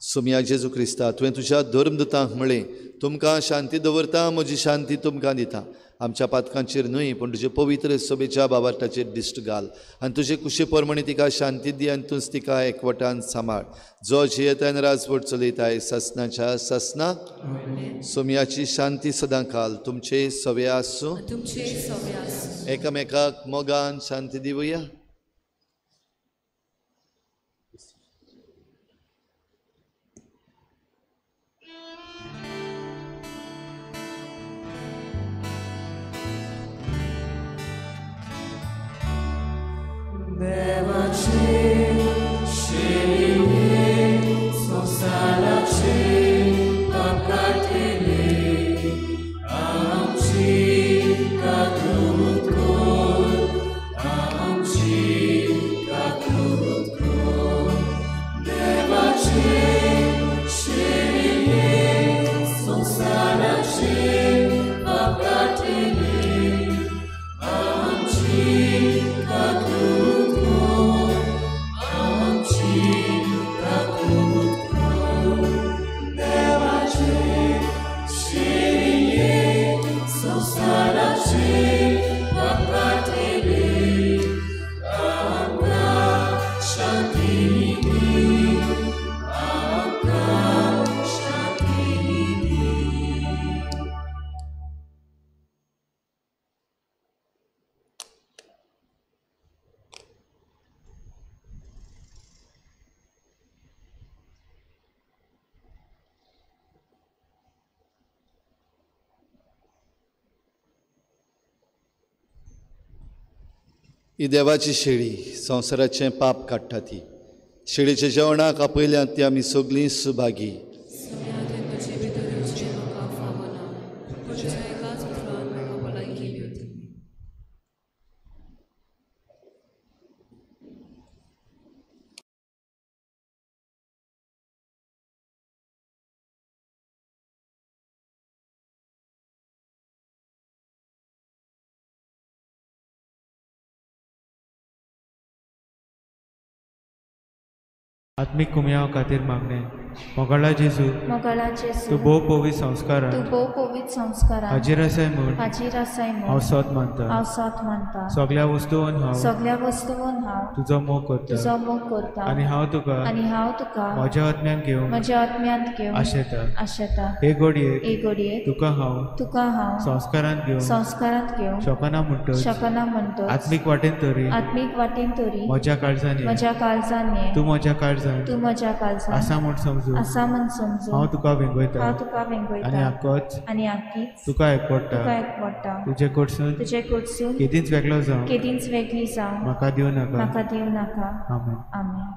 सोमया जेजू क्रिस्ता, तुवें तुज्या धर्मदूतांक म्हळें, तुमकां शांती दवरता, म्हजी शांती तुमकां दिता. आमच्या पातकांचेर न्हय पूण तुजे पवित्र सभेच्या बाबार्टाचेर दिश्ट घाल आनी तुजे कुशी प्रमाणे तिका शांती दी आनी तूंच तिका एकवटान सांबाळ, जो जियेतान राजवट चलयताय ससनाच्या ससना. सोमयाची शांती सदां काल तुमचे सवे आसूं. एकामेकाक मोगान शांती दिवया. देवाचे शेळये संवसाराचे पाप काडटले, आमची काकूट कर, आमची काकूट कर. देवाचे शेळये संवसाराचे पाप काडटले, आमची काकूट कर, आमची काकूट कर. देवाचे शेळये संवसाराचे पाप काडटले, आमकां शांती दी, आमकां शांती दी. ही देवाची शेळी संवसाराचें पाप काडटा. ती शेळीच्या जेवणाक आपयल्यात ती आमी सगळीं सुभागी. आत्मीक कुमयाव खातीर मागणें. मोगाळा जेजू, मोगाळा जेजू, तूं भोव पवित्र संस्कारान, तूं भोव पवित्र संस्कारान हाजीर आसाय म्हूण, हाजीर आसाय म्हूण हांव सोद मानता, हांव सोद मानता. सगळ्या वस्तून हांव, सगळ्या वस्तून हांव तुजो मोग करता, तुजो मोग करता. आनी हांव तुका, आनी हांव तुका म्हज्या आत्म्यान घेवंक, म्हज्या आत्म्यांत घेवंक आशेता, आशेता. हे घडयेक, हे घडयेक तुका हांव, तुका हांव संस्कारांत घेवंक, संस्कारांत घेवंक शकना म्हणटच, शकना म्हणटच आत्मीक वाटेन तरी, आत्मीक वाटेन तरी म्हज्या काळजान, म्हज्या काळजान तूं म्हज्या काळजान, तूं म्हज्या काळजान आसा म्हूण समजून, आसा म्हूण समजून हांव तुका वेंगयता, हांव तुका वेंगयता. आनी आकोच, आनी आकीच तुका एकवटा, तुका एकवटा. तुजे कडसून, तुजे कडसून केदींच वेगळो जावं, केदींच वेगळी जावं म्हाका दिवं नाका, म्हाका दिवं नाका. आमेन. आमेन.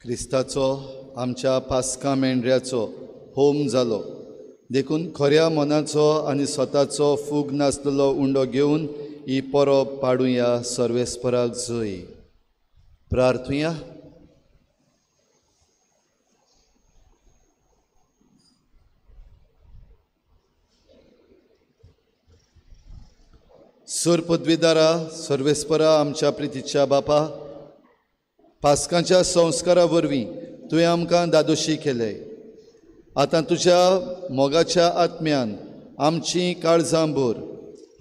क्रिस्ताचो आमच्या पास्का मेंढऱ्याचो होम जालो देखून खऱ्या मनाचो आनी स्वताचो फूग नासलेलो उंडो घेवन ही परब पाडुया सर्वेस्पराक जय. प्रार्थुया. सुर पदवीदारा सर्वेस्परा आमच्या प्रितीच्या बापा, पास्कांच्या संस्कारा वरवीं तुवें आमकां दादोशी केले. आतां तुज्या मोगाच्या आत्म्यान आमची काळजां भर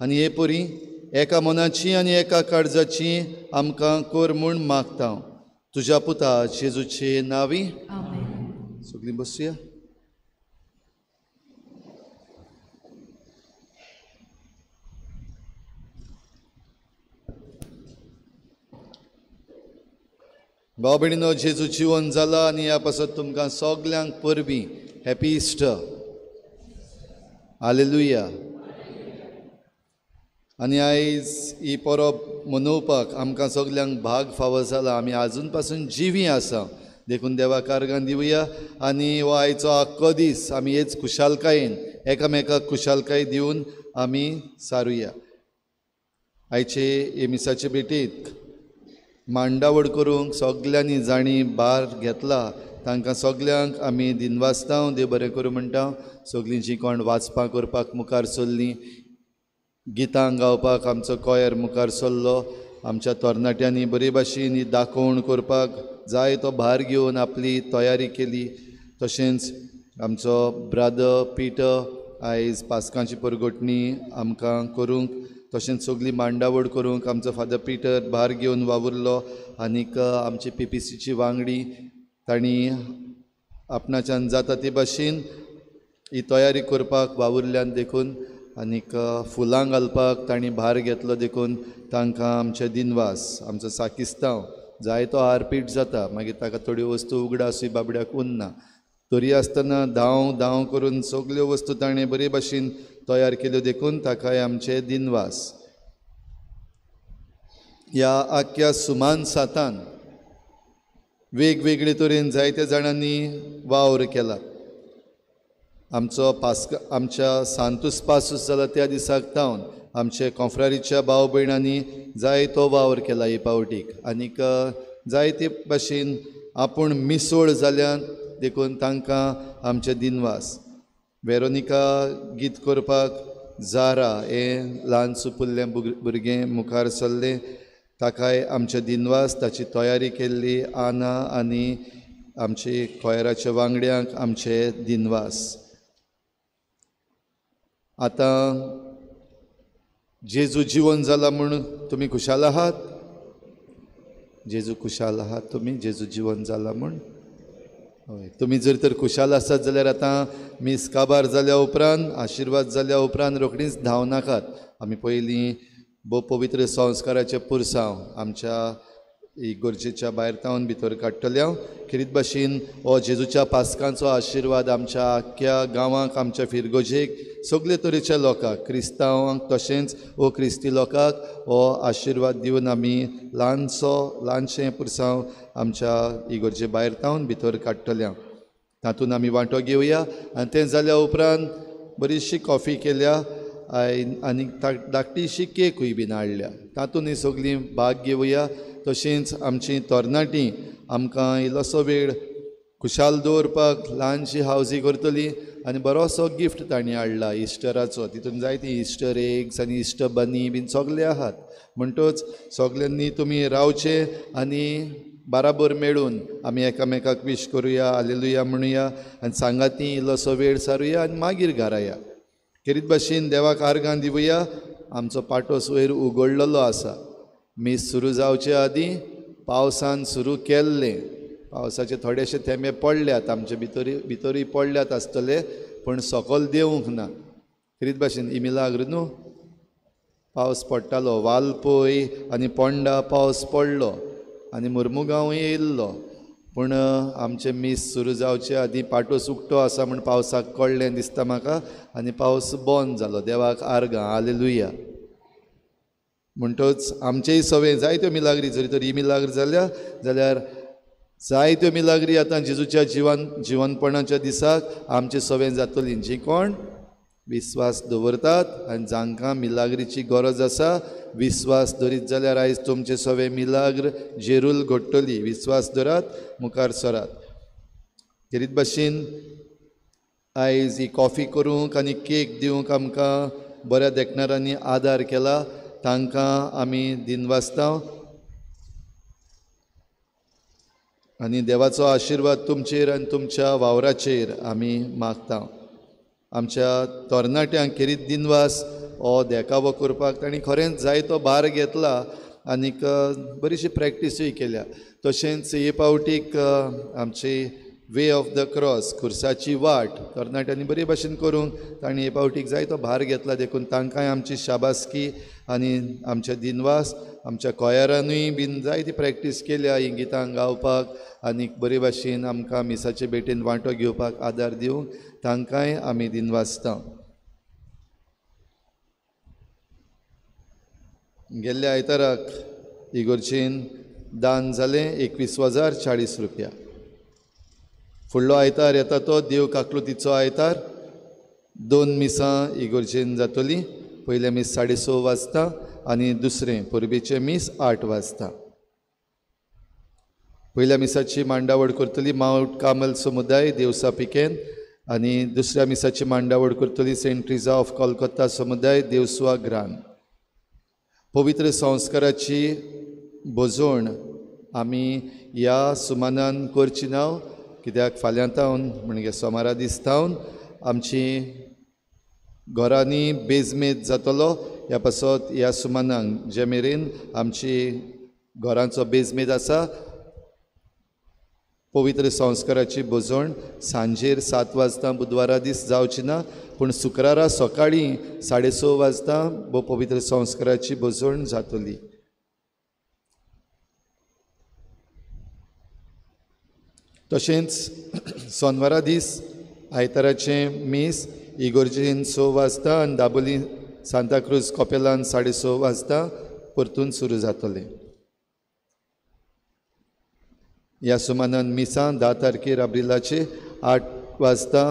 आनी हे परी एका मनाची आनी एका काळजाची आमकां कर म्हूण मागता तुज्या पुता जेजूचे नांवी. सगळीं बसुया. भाव भयणीनो, जेजू जिवन जाला आनी ह्या पासत तुमकां सगल्यांक परबीं. Happy Easter. हालेलुया. आनी आयज ही परब मनोवपाक आमकां सगल्यांक भाग फावो जाला. आमी आजून पासून जिवी आसा देखून देवा कारगान दिवया आनी हो आयचो आख्खो दीस आमी हेच खुशालकायेन एकामेकाक खुशालकाय दिवन आमी सारुया. आयचे हे मिसाचे भेटीक मांडावळ करूंक सगल्यांनी जांणी भार घेतला तांकां सगल्यांक आमी दिनवासता. देव बरें करूं म्हणटा. सगलीं जीं कोण वाचपाक करपाक मुखार सरलीं, गितां गावपाक आमचो कोयर मुखार सरलो, आमच्या तरणाट्यांनी बरे भाशेन ही दाखोवण करपाक जाय तो भार घेवन आपली तयारी केली. तशेंच आमचो ब्रादर पिटर आयज पास्कांची परगटणी आमकां करूंक, तशेंच सगळी मांडावळ करूंक आमचो फादर पिटर भार घेवन वावुरलो. आनीक आमची पीपीसीची वांगडी तांणी आपणाच्यान जाता ते भाशेन ही तयारी करपाक वावुरल्यान देखून आनीक फुलां घालपाक तांणी भार घेतलो देखून तांकां आमचे दिनवास. आमचो साकिस्तांव जायतो हारपीट जाता, मागीर ताका थोड्यो वस्तू उगडासूय बाबड्याक उरना, तरी आसतना धांव धांव करून सगल्यो वस्तू ताणें बरे भाशेन तयार केल्यो देखून ताकाय आमचे दिनवास. ह्या आख्ख्या सुमान सातान वेगवेगळे तरेन जायत्या जाणांनी वावर केला. आमचो पास्क आमच्या सांतूस पासूस जाला त्या दिसाक तावन आमचे कोंफ्रारीच्या भाव भयणांनी जायतो वावर केला हे पावटीक आनीक जायते भाशेन आपूण मिसोळ जाल्यान देखून तांकां आमचे दिनवास. वेरोनिका गीत करपाक जारा हें ल्हान सुपुल्लें भुरगें मुखार सरलें, ताकाय आमचे दिनवास. ताची तयारी केल्ली आना आनी आमचे कोयराच्या वांगड्यांक आमचे दिनवास. आतां जेजू जिवन जाला म्हूण तुमी खुशाल आहात? जेजू खुशाल आहात तुमी? जेजू जिवन जाला म्हूण? हय, तुमी जर तर खुशाल आसात जाल्यार आतां मीस काबार जाल्या उपरांत, आशिर्वाद जाल्या उपरांत रोखडीच धांव नाकात. आमी पयलीं भोव पवित्र संस्काराचें पुरसांव आमच्या इगर्जेच्या भायर तावन भितर काडटले हांव. खेरीत भाशेन हो जेजूच्या पास्कांचो आशिर्वाद आमच्या आख्ख्या गांवांक, आमच्या फिरगोजेक, सगळे तरेच्या लोकांक, क्रिस्तांवांक तशेंच ओ क्रिस्ती लोकांक हो आशिर्वाद दिवन आमी ल्हानशें पुरसांव आमच्या इगर्जे भायर तावन भितर काडटले हांव. तातूंत आमी वांटो घेवया. आनी तें जाल्या उपरांत बरीचशी कॉफी केल्या आनी धाकटीशी केकूय बीन हाडल्या, तातूंत ही सगळीं भाग घेवया. तशेंच आमची तरणाटीं आमकां इल्लोसो वेळ खुशाल दवरपाक ल्हानशी हावजी करतली आनी बरोसो गिफ्ट तांणी हाडला इस्टराचो. तितून जायती इस्टर एग्स आनी इस्टर बनी बीन सगळे आहात. म्हणटच सगल्यांनी तुमी रावचे आनी बाराबर मेळून आमी एकामेकाक विश करुया, आलेलुया म्हणुया आनी सांगाती इल्लोसो वेळ सारुया आनी मागीर घरा या. खेरीत भाशेन देवाक आर्गां दिवया. आमचो पाटोस वयर उगडलेलो आसा. मीस सुरू जावचे आदीं पावसान सुरू केल्लें, पावसाचे थोडेशे थेंबे पडल्यात, आमचे भितरूय पडल्यात आसतले, पूण सकल देवूंक ना. खेरीत भाशेन इमिलाग्र न्हू पावस पडटालो, वालपोय आनी पोंडा पावस पडलो आनी मुर्मुगांवूय येयल्लो, पूण आमचें मीस सुरू जावचे आदीं पाटोस उक्तो आसा म्हूण पावसाक कळ्ळें दिसता म्हाका आनी पावस बंद जालो. देवाक आर्गां, आलेलुया. म्हणटच आमचेय सवे जायत्यो मिलाग्री, जरी तर ही मिलाग्र जाल्या जाल्यार जायत्यो मिलाग्री आतां जेजूच्या जिवनपणाच्या दिसाक आमचे सवे जातली. जी कोण विस्वास दवरतात आनी जांकां मिलाग्रीची गरज आसा, विस्वास दवरीत जाल्यार आयज तुमचे सवे मिलाग्र जेरूल घडटली. विस्वास दवरात, मुखार सरात. खेरीत भाशेन आयज ही कॉफी करूंक आनी केक दिवंक आमकां बऱ्या देखणारांनी आदार केला, तांकां आमी दिनवासता आनी देवाचो आशिर्वाद तुमचेर आनी तुमच्या वावराचेर आमी मागता. आमच्या तरणाट्यांक खेरीत दिनवास हो देखावो करपाक तांणी खरेंच जायतो भार घेतला आनीक बरीशी प्रॅक्टिसूय केल्या. तशेंच हे पावटीक आमची वे ऑफ the cross, खुर्साची वाट तरणाट्यांनी बरे भाशेन करूंक तांणी हे पावटीक जायतो भार घेतला, देखून तांकांय आमची शाबासकी आनी आमचे दिनवास. आमच्या कोयरानूय बीन जायती प्रॅक्टीस केल्या ही गितां गावपाक आनी बरे भाशेन आमकां मिसाचे भेटेन वांटो घेवपाक आदार दिवंक तांकांय आमी दिनवासता. गेल्ल्या आयताराक इगोर्जेन दान जालें 21,040 रुपया. फुडलो आयतार येता तो देव काकलुतीचो आयतार. 2 मिसां इगोर्जेन जातली. पयलें मीस 6:30 वाजता आनी दुसरें परबेचें मीस 8 वाजता. पयल्या मिसाची मांडावळ करतली मावंट कार्मेल समुदाय देवसा पिकेन आनी दुसऱ्या मिसाची मांडावळ करतली सेंट ट्रिजा ऑफ कोलकाता समुदाय देवसुआ ग्रान. पवित्र संस्काराची भोजवण आमी ह्या सुमानान करची ना, कित्याक फाल्यां तावन म्हणजे सोमारा दीस तावन आमची घरांनी बेजमेज जातलो. ह्या पासत ह्या सुमानाक जे मेरेन आमची घरांचो बेजमेज आसा, पवित्र संस्काराची भोजवण सांजेर 7 वाजता बुधवारा दीस जावची ना, पूण शुक्रारा सकाळीं 6:30 वाजता पवित्र संस्काराची भोजवण जातली. तशेंच सोनवारा दीस आयताराचें मीस इगोर्जेन 6 वाजता आनी दाबोली सांताक्रूज कॉपेलान 6:30 वाजता परतून सुरू जातलें. ह्या सुमानान मिसां 10 तारखेर आब्रिलाचे 8 वाजता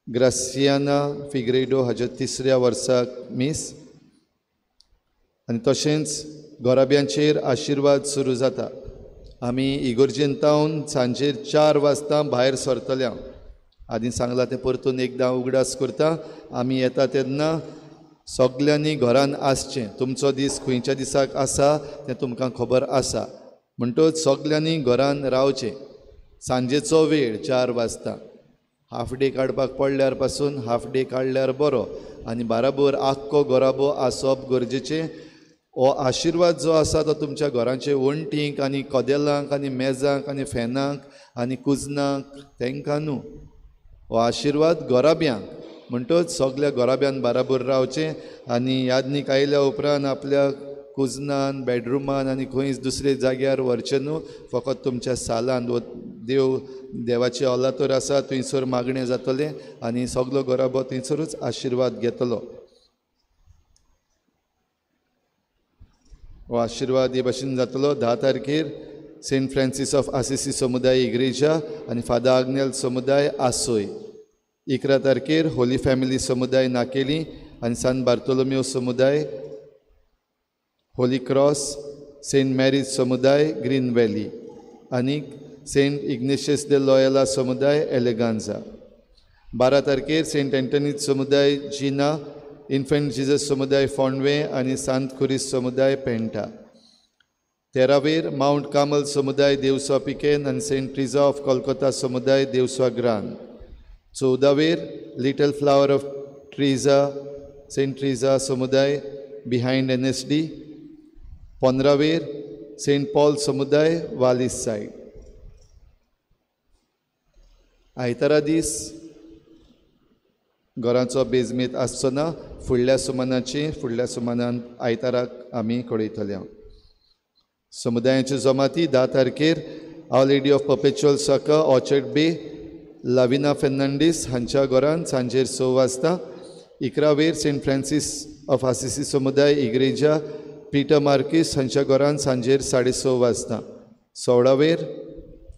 ग्रासियाना फिग्रेडो हाच्या 3ऱ्या वर्साक मीस आनी तशेंच गोराब्यांचेर आशिर्वाद सुरू जाता. आमी इगोर्जेन तावन सांजेर 4 वाजता भायर सरतले. आदीं सांगलां तें परतून एकदां उगडास करता. आमी येता तेन्ना सगल्यांनी घरान आसचें. तुमचो दीस खंयच्या दिसाक आसा तें तुमकां खबर आसा, म्हणटच सगल्यांनी घरान रावचें. सांजेचो वेळ 4 वाजता. हाफ डे काडपाक पडल्यार पासून हाफ डे काडल्यार बरो आनी बाराबर आख्खो गोराबो आसप गरजेचें. हो आशिर्वाद जो आसा तो तुमच्या घरांचे वण्टींक आनी कदेलांक आनी मेजांक आनी फॅनांक आनी कुजनांक तेंकां न्हू, हो आशिर्वाद घराब्यांक. म्हणटच सगल्या घराब्यान बाराबर रावचें आनी यादनीक आयल्या उपरांत आपल्या कुजनान, बेडरुमान आनी खंयच दुसरे जाग्यार व्हरचें न्हू, फकत तुमच्या सालान वो देव देवाची ऑलातोर आसा थंयसर मागणें जातलें आनी सगलो घराबो थंयसरूच आशिर्वाद घेतलो. हो आशिर्वाद हे भाशेन जातलो. 10 तारखेर सेंट फ्रांसीस ऑफ आसिसी समुदाय इग्रेजा आनी फादर आग्नेल समुदाय आसोय. 11 तारखेर होली फॅमिली समुदाय नाकेली आनी सान बार्तोलोमियो समुदाय, होली क्रॉस सेंट मॅरीज समुदाय ग्रीन व्हॅली आनी सेंट इग्नेशियस दे लॉयला समुदाय एलेगांजा. 12 तारखेर सेंट एंटनीज समुदाय जिना, इन्फंट जीजस समुदाय फोंडवे आनी सांत खुरीस समुदाय पेंटा. 13वेर मावंट कामल समुदाय देवस्वा पिकेन आनी सेंट ट्रिजा ऑफ कोलकाता समुदाय देवस्वा ग्रान. 14वेर little flower of Teresa Saint Teresa समुदाय बिहायंड NSD. 15वेर सेंट पॉल समुदाय वालीस सायड. आयतारा दीस घराचो बेजमेत आसचो ना. फुडल्या सुमानाची फुडल्या सुमानान आयताराक आमी कळयतले. समुदायाच्यो जमाती 10 तारखेर our lady of perpetual succour Orchard Bay Lavina Fernandes हांच्या घरान सांजेर 6 वाजता. 11वेर सेंट फ्रांसीस ऑफ आसिसी समुदाय इग्रेजा पीटर मार्कीस हांच्या घरान सांजेर 6:30 वाजता. 16वेर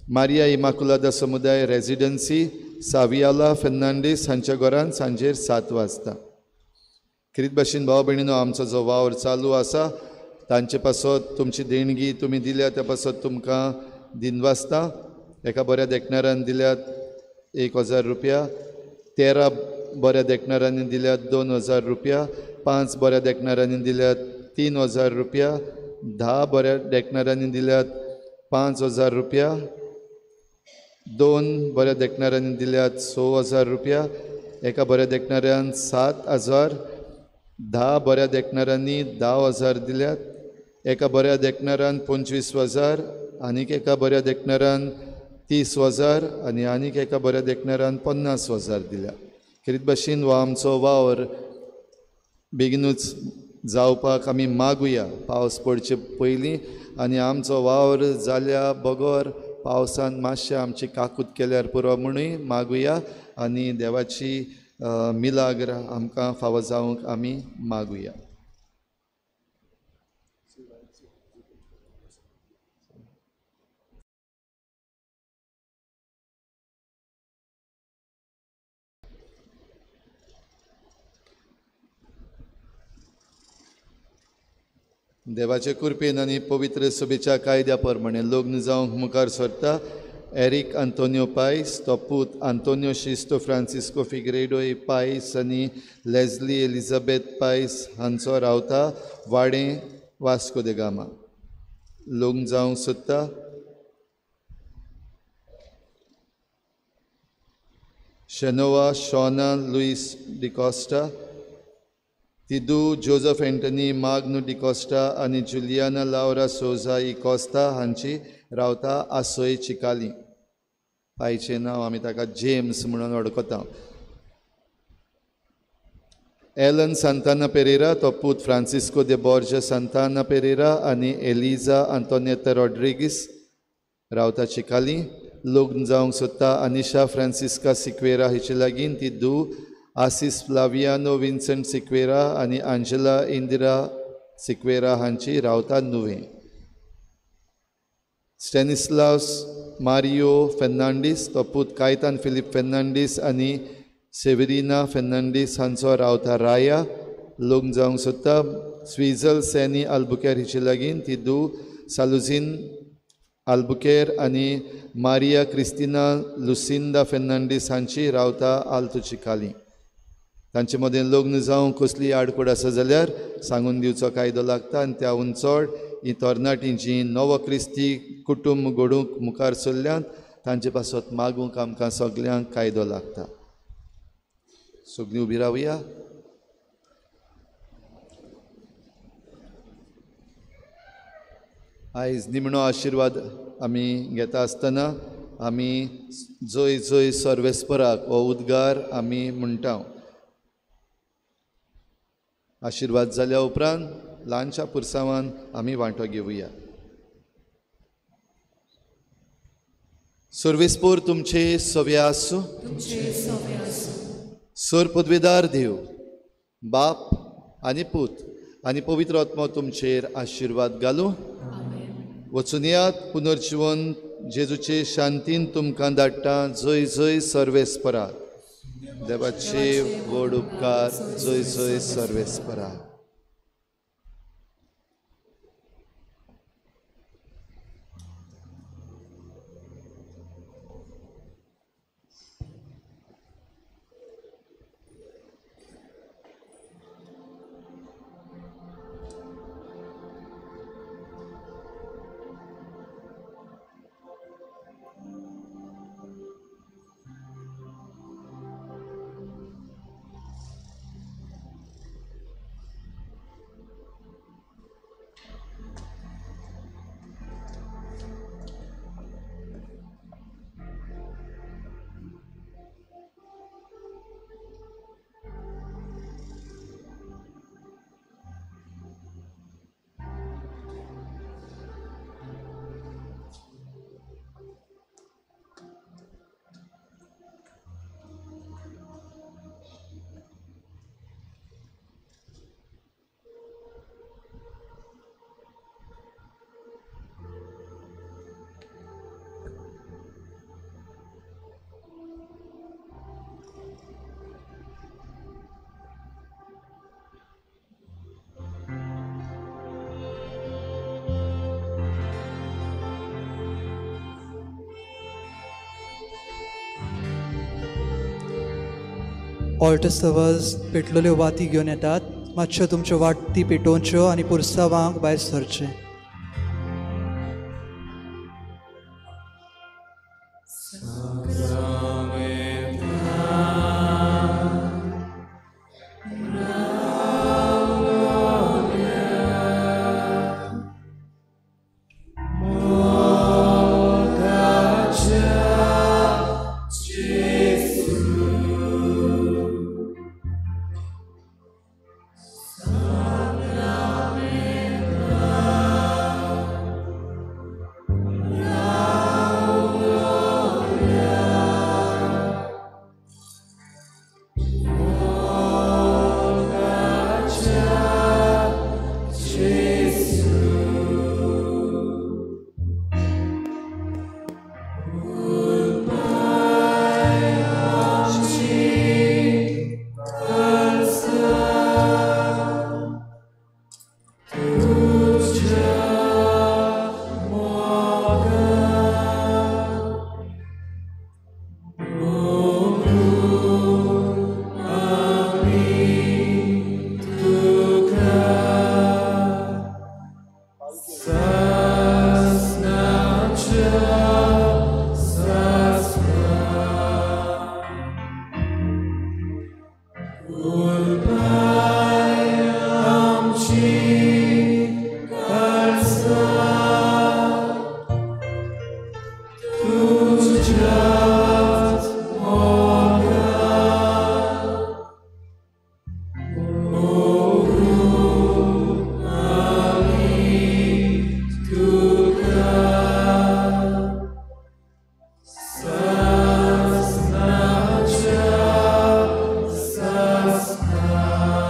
मारिया इमाकुलादा समुदाय रेजिडन्सी सावियाला फेर्नांडीस हांच्या घरान सांजेर 7 वाजता. खेरीत भाशेन भाव भयणीनो, आमचो जो वावर चालू आसा तांचे पासत तुमची देणगी तुमी दिल्या त्या पासत तुमकां दिनवासता. एका बऱ्या देखणाऱ्यान दिल्यात 1000 रुपया, 13 बऱ्या देखणाऱ्यांनी दिल्यात 2000 रुपया, 5 बऱ्या देखणाऱ्यांनी दिल्यात 3000 रुपया, 10 बऱ्या देखणाऱ्यांनी दिल्यात 5000 रुपया, 2 बऱ्या देखणाऱ्यांनी दिल्यात 6000 रुपया, एका बऱ्या देखणाऱ्यान 7000, 10 बऱ्या देखणाऱ्यांनी 10000 दिल्यात, एका बऱ्या देखणाऱ्यान 25000, आनीक एका बऱ्या देखणाऱ्यान 30000 आनी आनीक एका बऱ्या देखणाऱ्यान 50000 दिल्या. खेरीत भाशेन हो आमचो वावर बेगीनूच जावपाक आमी मागुया पावस पडचे पयलीं आनी आमचो वावर जाल्या बगर पावसान मातशें आमची काकूत केल्यार पुरो म्हणूय मागुया आनी देवाची मिलाग्र आमकां फावो जावंक आमी मागुया. देवाचे कृपेन आनी पवित्र सभेच्या कायद्या प्रमाणे लग्न जावंक मुखार सरता एरीक आंतोनियो पायस, तो पूत आंतोनियो शिस्तो फ्रांसिस्को फिग्रेडो पायस आनी लेजली एलिझाबेथ पायस हांचो रावता वाडें वास्को दे गामा. लग्न जावंक सोदता शेनोवा शोना लुईस डिकॉस्टा, तिदू जोजफ एंटनी माग्नू डिकॉस्टा आनी जुलियाना लावरा सोजा इकॉस्ता हांची रावता आसोय चिकाली. पायचें नांव आमी ताका जेम्स म्हणून वळखता. एलन सांताना पेरेरा, तो पूत फ्रांसिस्को दे बोर्ज सांताना पेरेरा आनी एलिजा आंतोनेता रॉड्रिगीस रावता चिकाली. लग्न जावंक सोदता अनिशा फ्रांसिस्का सिक्वेरा हिचे लागीं. ती धूव आसिस फ्लावियानो विन्संट सिक्वेरा आनी आंजेला इंदिरा सिक्वेरा हांची रावता नुवें. स्टॅनिस्लास मारियो फेर्नांडीस, तो पूत कायतान फिलीप फेर्नांडीस आनी सेवरिना फेर्नांडीस हांचो रावता राया. लग्न जावंक सोदता स्विजल सॅनी आल्बुकेर हिचे लागीं. ती धूव सालुझीन आल्बुकेर आनी मारिया क्रिस्तिना लुसिंदा फेर्नांडीस हांची रावता आल्तू चिकाली. तांचे मदें लग्न जावंक कसली आडखळ आसा जाल्यार सांगून दिवचो कायदो लागता आनी त्याहून चड ही तरणाटीं जीं नवो क्रिस्ती कुटुंब घडूंक मुखार सरल्यांत तांचे पासत मागूंक आमकां सगल्यांक कायदो लागता. सगळीं उबी रावया. आयज निमणो आशिर्वाद आमी घेता आसतना आमी जय जय सर्वेस्पराक हो उद्गार आमी म्हणटा. आशिर्वाद जाल्या उपरांत ल्हानशा पुरसांवान आमी वांटो घेवया. सर्वेस्पोर तुमचे सवे आसूं. सर पदवेदार देव बाप आनी पूत आनी पवित्र आत्मो तुमचेर आशिर्वाद घालूं. वचून यात पुनर्जिवन जेजूचे शांतीन तुमकां धाडटा. जय जय सर्वेस्परा. देवाचे व्हड उपकार. जय जय सर्वेस्परा. ऑल्टर सर्वर्स पेटलेल्यो वाती घेवन येतात. मातश्यो तुमच्यो वाती पेटोवच्यो आनी पुरसावांक भायर सरचें. Sasna.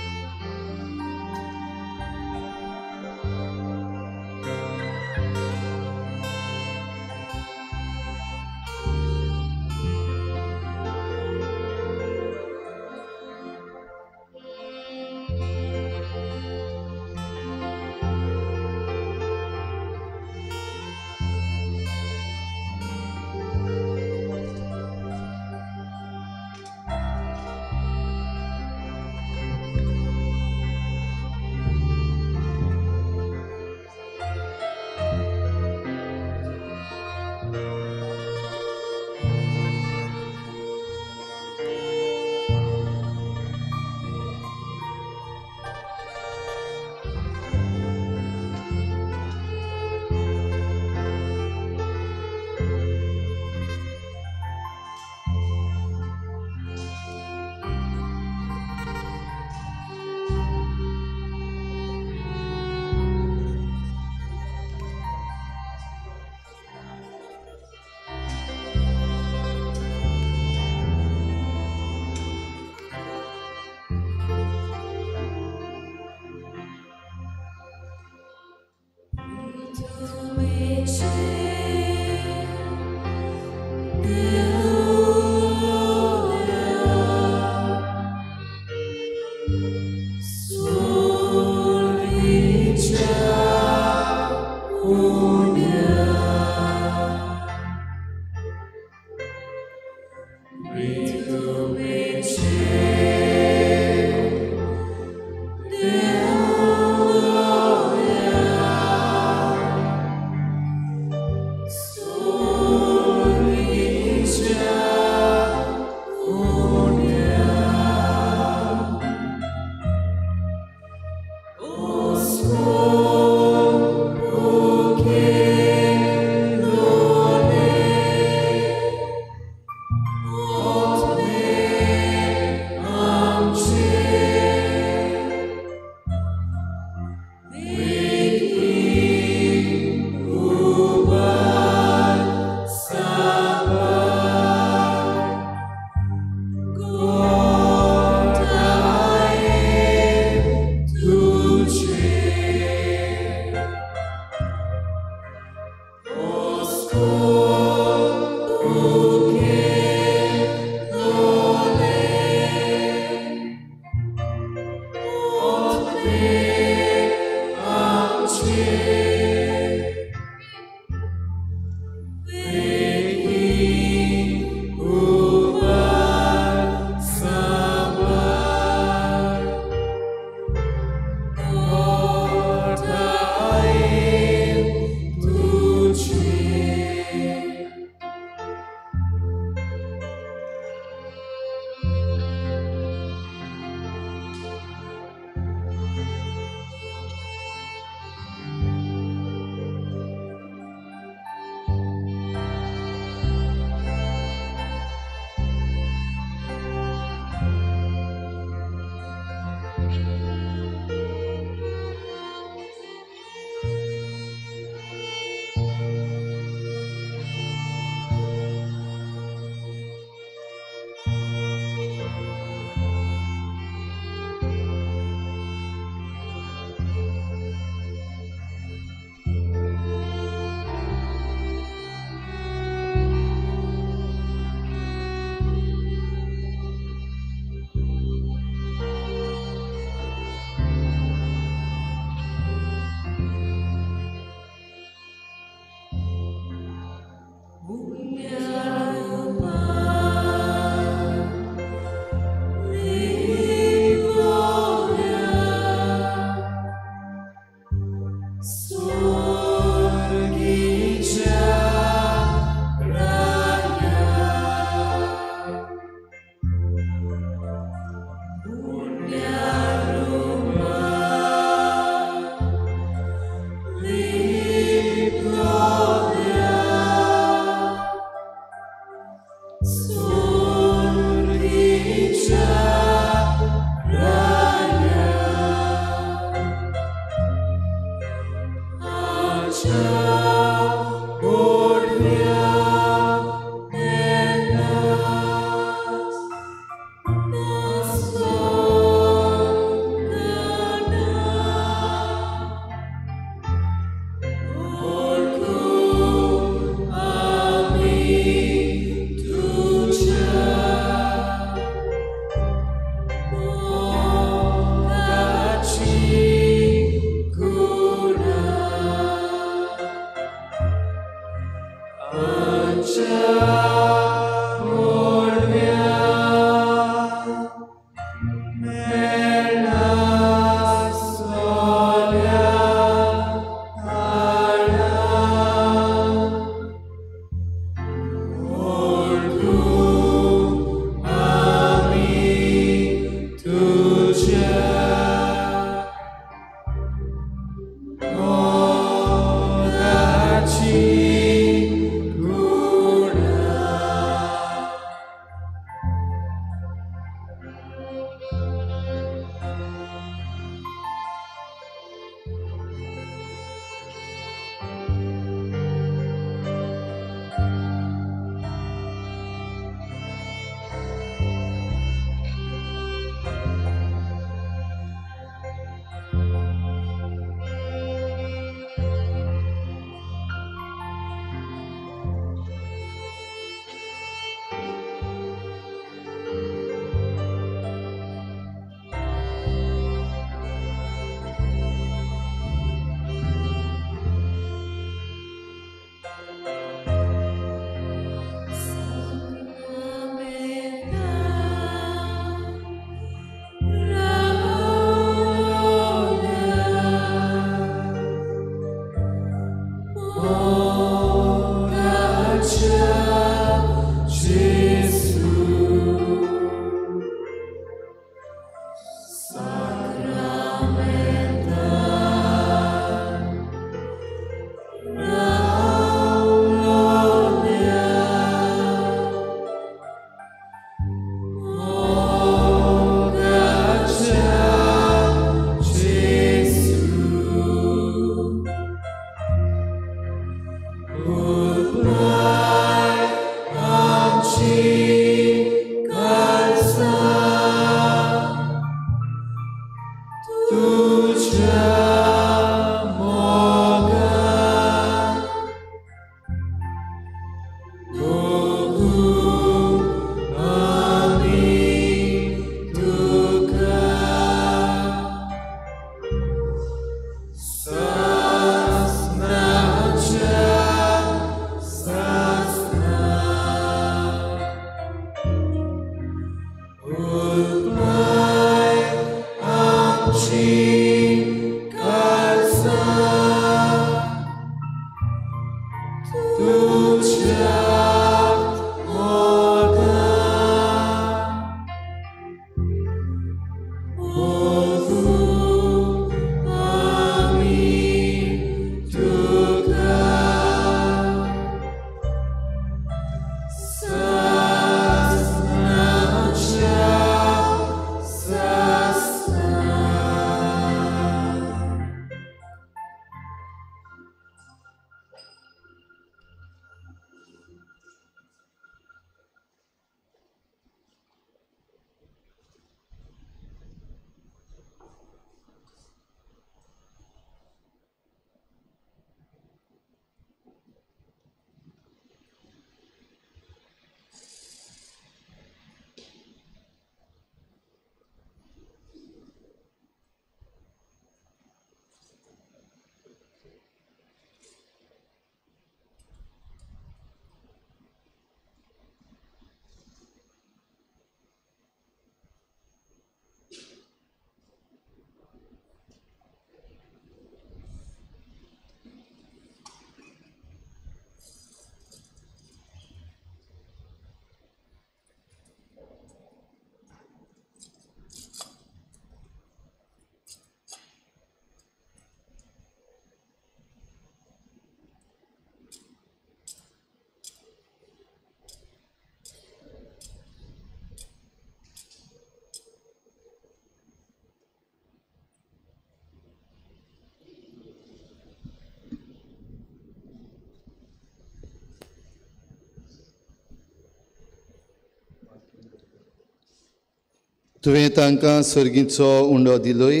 तुवें तांकां सर्गीचो उंडो दिलोय,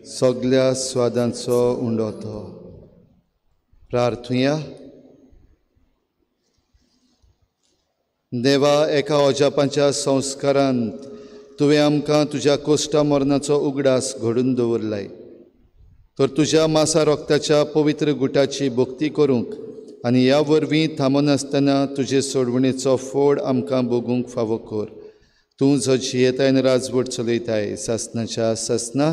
सगल्या स्वादांचो उंडो तो. प्रार्थुया. देवा, एका अजापांच्या संस्कारांत तुवें आमकां तुज्या कोश्टा मरणाचो उगडास घडून दवरलाय, तर तुज्या मासा रोगताच्या पवित्र गुटाची भक्ती करूंक आनी ह्या वरवीं थांबनासतना तुजे सोडवणेचो फोड आमकां भोगूंक फावो कर. तूं जो जियेताय आनी राजवट चलयताय सासनाच्या सासना.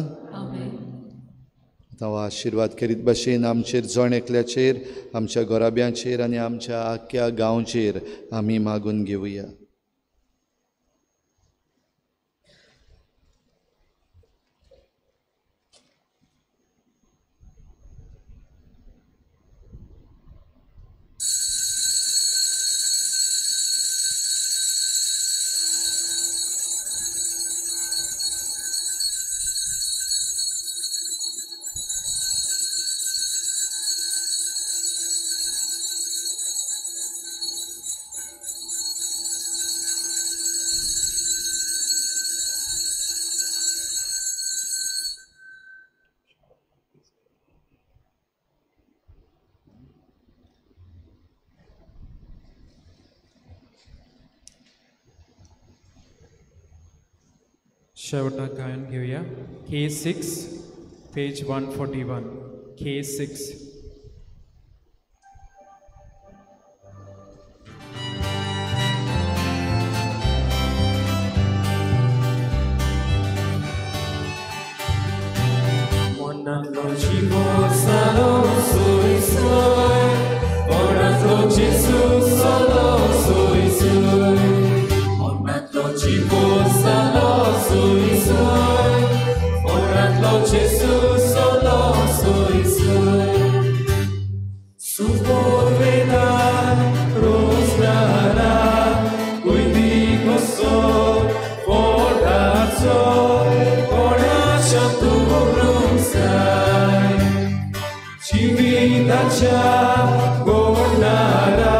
आतां हो आशिर्वाद करीत भाशेन आमचेर जण एकल्याचेर, आमच्या घराब्यांचेर आनी आमच्या आख्ख्या गांवचेर आमी मागून घेवया. शेवटाक गायन घेवया. K6 page 141. K6. मनांतलो जिवो जालो सोय सोय, मनांतलो जेजू जालो सोय सोय, मनांतलो जिवो जालो सोय सोय, मनांतलो जेजू जालो सोय सोय. सुपोरवेदान रोजदारा कुयदी कसो पोटाचो कोणाच्या तुरूंक जाय, जिविताच्या गोंडारा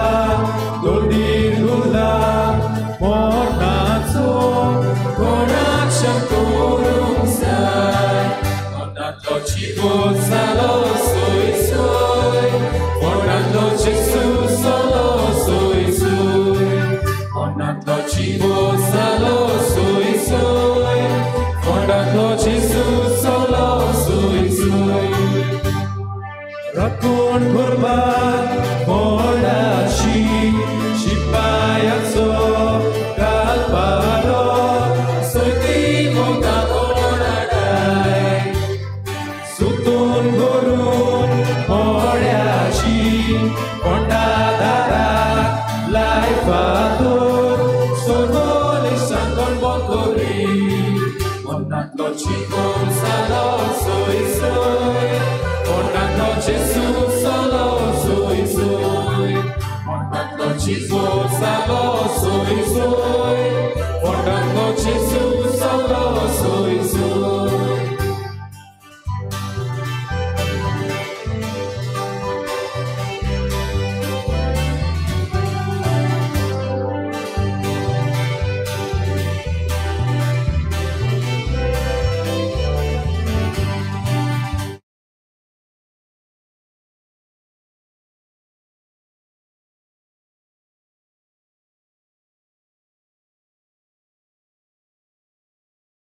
दोडीर गुलाब मोटाचो कोणाच्या करूंक जाय, मनांतलो जिवो जालो सोय सोय, मनांतलो जेजू जालो सोय सोय, मनांतलो जिवो जालो सोय सोय, मनांतलो जेजू जालो सोय सोय. राखण करपाक कोणाची शिपायाचो घालपालो सोयती मोगा कोणाडाय, तो जिवो